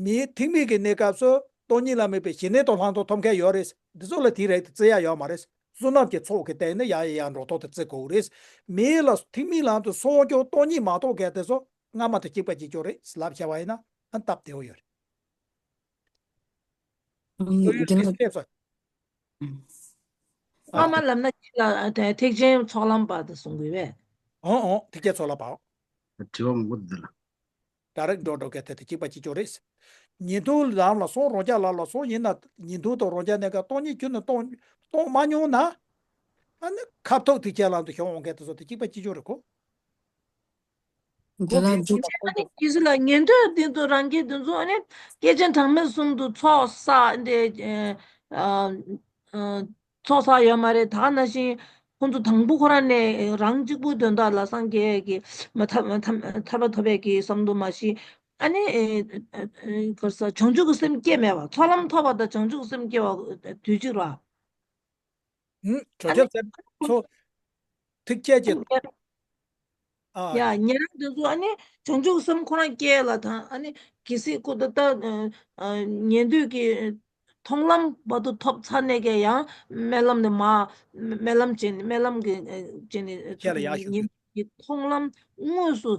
མིའི་ཐེག་དམན་གྱི་གནས་སྐབས་སུ་སྟོང་ཉིད་ལ་དམིགས་པའི་ཞི་གནས་དང་བླང་དོར་ཐོབ་མཁན་ཡོད་རེད། འདི་ཚོ་ལ་དེ་རེད་དེ་བརྩི་ཡ་ཡོད་མ་རེད། བསོད་ནམས་ཀྱི་ཚོགས་ཀྱི་སྟེང་ནས་ཡང་ཡང་ཡང་འགྲོ་ཐོག་དེ་བརྩི་དགོས་རེད། མིའི་ལ་ཐེག་དམན་ལམ་དུ་སོང་ཀྱང་སྟོང་ཉིད་མ་རྟོགས་མཁན་དེ་ཚོ་སྔ་མ་དང་གཅིག་པ་གཅིག་ཆོད་རེད་ལབ་བྱས་པ་ཡིན་ན་ཨ་སྟབས་བདེ་བོ་ཡོད་རེད། ཨུམ། སོ་ཡོད་དེ་ལ། སྐད་ཚོད། ཨ། སྔ་མ་ལབ་ན་ཅི་ལ་ཐེག་ཆེན་ཚོགས་ལམ་པ་དེ་གསུང་དགོས་པས། ཨོ་ཨོ་ཐེག་ཆེན་ཚོགས་ལམ་པའོ། དྲི་བ་མང་པོ་འདུག་ལ། ད་རེས་འགྲོ་འགྲོ་གལ་ཏེ་དེ་གཅིག་པ་གཅིག་ཆོད་རེད། ཉན་ཐོས་ལམ་ལ་སོང་རང་རྒྱལ་ལམ་ལ་སོང་ཡིན་ན་ཉན་ཐོས་དང་རང་རྒྱལ་གནས་སྐབས་སྟོང་ཉིད་ཁྱོན་ནས་སྟོང་སྟོང་མ་མྱོང་ན། ཨ་ནི་ཁ་ཐོག་ཐེག་ཆེན་ལམ་དུ་ཞུགས་འོང་མཁན་དེ་ཚོ་དེ་གཅིག་པ་གཅིག་ཆོད་རེད་གོ། དེ་ལ་འཇུག་ཨ་ནི་གལ་སྲིད་ལ་ཉན་ཐོས་དེ་ཚོ་རང་རྒྱལ་དེ་ཚོ་ཨ་ནི་སྐྱེས་ཆེན་གྲངས་མེད་གསུམ་དུ་ཚོགས་བསགས་ཏེ། ཨ། ཨ། ཚོགས་བསགས་ཡོད་མ་རེད། ད་ག་ནང་བཞིན་ཁོང་ཚོ་དང་པོ་ཁོ་རང་ནས་རང་གཅིག་པུའི་དོན་དག་ལ་སངས་རྒྱས་ཀྱི་མ་ཐར་མ་ཐར་ཐར་པ་ཐོབ་པའི་གི་བསམ་དུ་མ་ཤི། ཨ་ནི། ཨེ། ཨེ། ག་རེ་ཟེར། བྱང་ཆུབ་ཀྱི་སེམས་སྐྱེས་མེད་པ། ཚོགས་ལམ་ཐོབ་པ་དང་བྱང་ཆུབ་ཀྱི་སེམས་སྐྱེས་པ་དུས་གཅིག་ར། ཨུམ། བྱང་ཆུབ་སེམས་ཚོགས་ཐིག་སྐྱེས་ཀྱི། ཨ། ཡ། ཉན་རང་དེ་ཚོ་ཨ་ནི་བྱང་ཆུབ་སེམས་ཁོ་རང་སྐྱེས་ལ་དང་ཨ་ནི་གལ་སྲིད་ཁོ་ད་ལྟ་ཨ་ཉན་ཐོས་ཀྱི་མཐོང་ལམ་བར་དུ་ཐོབ་ཚར་ནས་ཀྱང་ཡང་སྨོན་ལམ་ནས་མ་སྨོན་ལམ་བྱས་ནས་སྨོན་ལམ་གྱི་བྱས་ནས་ཁྱེད་ལ་ཡང་ཞུ་ཉན་རྒྱུ། ཐོས་ཀྱི་མཐོང་ལམ་དངོས་སུ་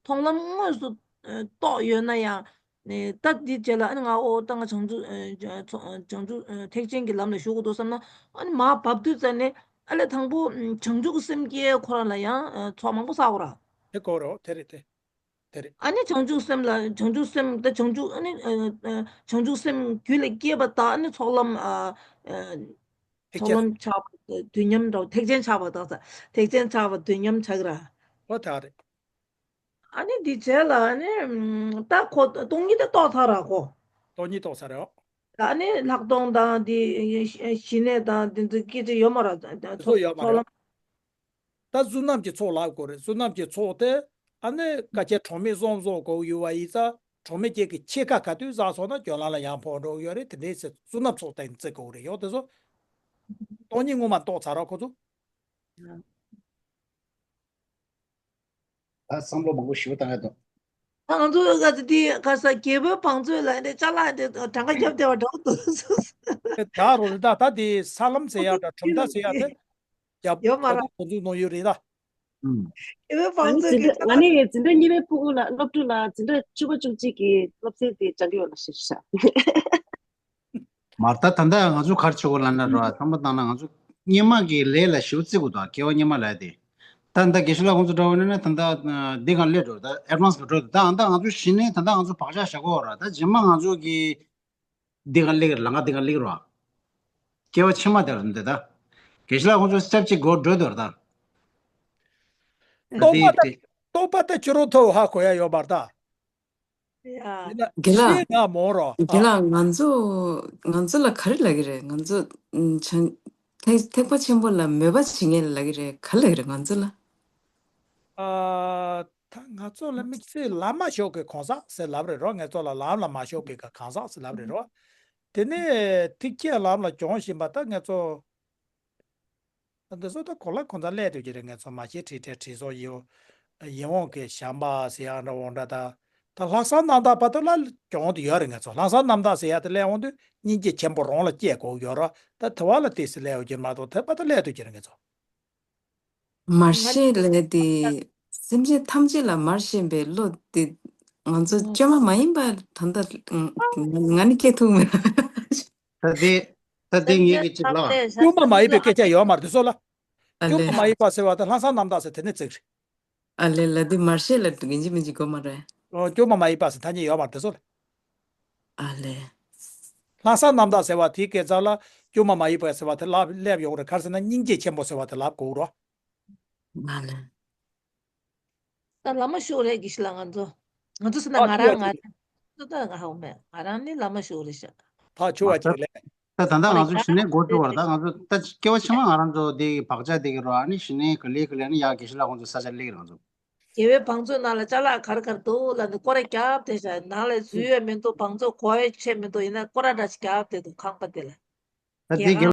མཐོང་ལམ་དངོས་སུ་རྟོགས་ཡོད་ན་ཡང་། ནས་ད་འདི་རྗེས་ལ་ཨ་ནི་ང་ཨོ་ད་ང་བྱང་ཆུབ་ཨ་བྱང་ཆུབ་ཨ་ཐེག་ཆེན་གྱི་ལམ་ལ་ཞུགས་དགོས་འདུག་བསམ་ན། ཨ་ནི་མར་བབས་དུས་ཙ་ནས་ཨ་ལས་དང་པོ་བྱང་ཆུབ་ཀྱི་སེམས་སྐྱེས་ཁོ་རང་ལ་ཡང་ཚོགས་མང་པོ་བསགས་དགོས་ར། དེ་གོ་རོ། དེ་རེད་དེ། དེ་རེད། ཨ་ནི་བྱང་ཆུབ་སེམས་ལ་བྱང་ཆུབ་སེམས་ད་བྱང་ཆུབ་ཨ་ནི་ཨ་ཨ་བྱང་ཆུབ་སེམས་རྒྱུད་ལ་སྐྱེས་པ་དང་ཨ་ནི་ཚོགས་ལམ་ཨ་ཨ་ཐེག་ཚོགས་ཆེན། ལམ་ཆགས་པ་དུས་མཉམ་འདྲ་བོ། ཐེག་ཆེན་ཆགས་པ་དང་ས་ཐེག་ཆེན་ཆགས་པ་དུས་མཉམ་ཆགས་ར། ཨོ་ད་རེད། ཨ་ནི་འདི་རྗེས་ལ་ཨ་ནི་ད་ཁོ་སྟོང་ཉིད་དེ་རྟོགས་ཚར་ར་ཁོ། སྟོང་ཉིད་རྟོགས་ཚར་རེད། ཨ་ནི་ལྷག་མཐོང་དང་འདི་ཞི་གནས་དང་འདི་ཚོ་སྐད་ཆ་ཡོད་མ་ར། དེ་ཚོ་ཡོད་མ་རེད། ཚོགས་ལམ། ད་བསོད་ནམས་ཀྱི་ཚོགས་ལབ་དགོས་རེད། བསོད་ནམས་ཀྱི་ཚོགས་དེ་ཨ་ནི་ཀ་ཁྱེད་གྲངས་མེད་གསུམ་བཟོ་དགོས་ཡོད་པ་ཡིན་ཙང་གྲངས་མེད་ཅིག་གི་ཕྱེད་ཀ་ག་དུས་བསགས་སོང་ན་སྦྱོར་ལམ་ལ་ཡང་ཕོག་འགྲོ་གི་ཡོད་རེད། དེ་འདྲའི་ཚེ་བསོད་ནམས་ཚོགས་དེ་བརྩི་དགོས་རེད། ཡོད་དེ་ཚོ་སྟོང་ཉིད་ངོ་མ་རྟོགས་ཚར་ར་ཁོ་ཚོ། ད་བསམ་བློ་མང་པོ་ཞེ་པོ་བཏང་ཡ་འདུག་ད་ང་ཚོ་ག་ཚོད་དེ་ག་ས་རྒྱལ་པོའི་བང་མཛོད་ལ་འདི་ཅ་ལག་འདི་གྲངས་ཀ་རྒྱབ་བསྡད་པ་འདྲ་པོ་འདུག་དེ་ད་རོ་རེད། ད་ད་དེ་ས་ལམ་ཟེར་ཡ་འདྲ་གྲུབ་མཐའ་ཟེར་ཡ་དེ་རྒྱབ་ཡོད་མ་ར། ད་བང་མཛོད་ནང་ཡོད་རེད་ད། ཨུམ། རྒྱལ་པོའི་བང་མཛོད་ཀྱི་ཅ་ལག་ང་ནི་འཛིན་གྲྭ་གཉིས་པའི་ཕྲུ་གུ་ལ་སློབ་ཕྲུག་ལ་འཛིན་གྲྭ་བཅུ་པ་བཅུ་གཅིག་གི་སློབ་ཚན་དེ་སྦྱང་གི་ཡོད་ལ་ཞེས་བྱ། མར་ད་ད་ལྟ་ང་ཚོ་ག་རེ་བྱེད་དགོས་ལབ་ན་ར། བསམ་བློ་བཏང་ན་ང་ཚོ་སྔོན་མ་གི་ལས་ལ་ཞེ་པོ་བརྩི་དགོས་འདུག་སྐྱེ་བ་སྔོན་མ་ལས་དེ། ད་ད་དགེ་བཤེས་ལགས་ཁོང་ཚོ་འདྲ་བོ་ནས་ན་ད་ད་འདི་གང་སླེབས་འགྲོ། ད་ཨེ་ཌི་ཝན་སི་གི་འགྲོ། ད་ད་ང་ཚོ་གཞི་ནས་ད་ད་ང་ཚོ་བག་ཆགས་བཞག་དགོས་ར། ད་རྗེས་མ་ང་ཚོ་གི་འདི་གང་སླེབས་ཀྱི་རེད། ལམ་ཁ་འདི་གང་སླེབས་ཀྱི་རེད། སྐྱེ་བ་ཕྱི་མ་དེ་རེད་འདི་ད། དགེ་བཤེས་ལགས་ཁོང་ཚོ་སྐྱབས་གཅིག་གོ་འགྲོ་འདོར་ད། རྟོགས་པ་ད་རྟོགས་པ་ད་ཅི་རུ་ཐོབ་ཧ་གོ་ཡ་ཡོད་པར་ད། ཡ། དེ་ན་དགེ་ལགས། ཤེས་ན་མོ་རོ། དགེ་ལགས། ང་ཚོ་ང་ཚོ་ལ་ག་རེ་ལབ་ཀྱི་རེད། ང་ཚོ་ཨམ་བྱང་ཐེག་ཐེག་པ་ཆེན་པོ་ལ་མོས་པ་བྱེད་མཁན་ལ་ལབ་ཀྱི་རེད། ག་རེ་ལབ་ཀྱི་རེད་ང་ཚོ་ལ། ཨ། ད་ང་ཚོ་ལ་དམིགས་བསལ་ལམ་མ་ཞུགས་པའི་གང་ཟག་ཟེར་ལབ་རེད་རོ། ང་ཚོ་ལ་ལམ་ལ་མ་ཞུགས་པའི་གང་ཟག་ཟེར་ལབ་རེད་རོ། དེ་ནས་ཐེག་ཆེན་ལམ་ལ་སྦྱོང་བཞིན་པ་ད་ང་ཚོ། འདི་ཚོ་ད་གོ་ལ་གོ་ཚ་ལས་དུ་གྱི་རེད། ངས་ཚོ་མ་ཤེས་ཁྲི་ཁྲི་ཁྲི་ཚོ་ཡིན། ཡིན་འོང་གི་བྱམས་པ་ཟེར་ཡང་འདྲ་འོང་འདྲ་ད། ད་ལྷག་བསམ་རྣམ་དག་བར་དུ་ལ་གྱོང་དུ་ཡོད་རེད། ངས་ཚོ་ལྷག་བསམ་རྣམ་དག་ཟེར་ཡ་དེ་ལས་འོང་དུས་སྙིང་རྗེ་ཆེན་པོ་རང་ལ་སྐྱེ་དགོས་ཡོད་ར། ད་དེ་བ་ལ་དེ་སི་ལས་འོང་གྱི་མ་གཏོགས་དེ་བར་དུ་ལས་དུ་གྱི་རེད། ངས་ཚོ། མར་ཤེས་ལས་དེ་སེམས་ཅན་ཐམས་ཅད་ལ་མར་ཤེས་པའི་བློ་དེ་ང་ཚོ་བཅོས་མ་མ་ཡིན་པ་ད་ལྟ་ང་ནི་སྐྱེ་ཐུབ་མེད། ད་དེ་ད་དེ་ངེད་ཀྱི་ཅིག་ལ། བཅོས་མ་མ་ཡིན་པའི་སྐད་ཆ་ཡོད་མ་རེད་དེ་ཚོ་ལ། ཨ་ལེ། བཅོས་མ་མ་ཡིན་པ་ཟེར་བ་དེ་ལྷག་བསམ་རྣམ་དག་ཟེར་དེ་ནས་བརྩིགས་རེད། ཨ་ལེ་ལ་དེ་མར་ཤེས་ལ་དུ་ཡིན་གཅིག་མིན་གཅིག་དགོས་མ་རེད། ཨོ། བཅོས་མ་མ་ཡིན་པ་ཟེར་ཐ་སྙད་ཡོད་མ་རེད་དེ་ཚོ་ལ། ཨ་ལེ། ལྷག་བསམ་རྣམ་དག་ཟེར་བ་དེའི་སྐད་ཆ་ལ་བཅོས་མ་མ་ཡིན་པ་ཟེར་བ་དེ་ལབ་སླེབས་ཡོང་རེད། ག་རེ་ཟེར་ན་སྙིང་རྗེ་ཆེན་པོ་ཟེར་བ་དེ་ལབ་དགོས་རོ། ཨ་ལེ། ད་བླ་མ་ཤོག་རེད་དགེ་བཤེས་ལགས། ང་ཚོ་ང་ཚོ་ཟེར་ན་ཨ་ང་ཆུ་རང་བ་ང་ཅིག་ཚོ་ད་ང་ཧ་གོ་མེད། ང་རང་ནི་བླ་མ་ཤོག་རེད་ཤག་ད་ཆུ་བ་ཅིག་ལས། ད་ད་ལྟ་ང་ཚོ་ཞི་གནས་སྒོ་ཕྱེ་བར་ད་ང་ཚོ་ད་སྐྱེ་བ་ཕྱི་མ་ང་རང་ཚོ་དེ་བག་ཆགས་དེ་གི་རོ། ཨ་ནི་ཞི་གནས་ག་ལེ་ག་ལེ་ཨ་ནི་ཡ་དགེ་བཤེས་ལགས་ཁོང་ཚོ་ས་ཆ་སླེབས་རང་ཚོ། དགེ་བའི་བང་མཛོད་ནང་ལ་ཅ་ལག་ག་རེ་ག་རེ་འདུག་ལབ་ནས་སྐོར་ར་རྒྱབ་བསྡད་ཤག་ནང་ལ་འཛུལ་ཡོད་མི་འདུག་བང་མཛོད་སྒོ་ཡོད་ཆེ་མི་འདུག་ཡིན་ན་སྐོར་ར་འདྲ་ཞིག་རྒྱབ་བསྡད་འདུག་ཁང་པ་དེ་ལ། ད་དེ་དགེ་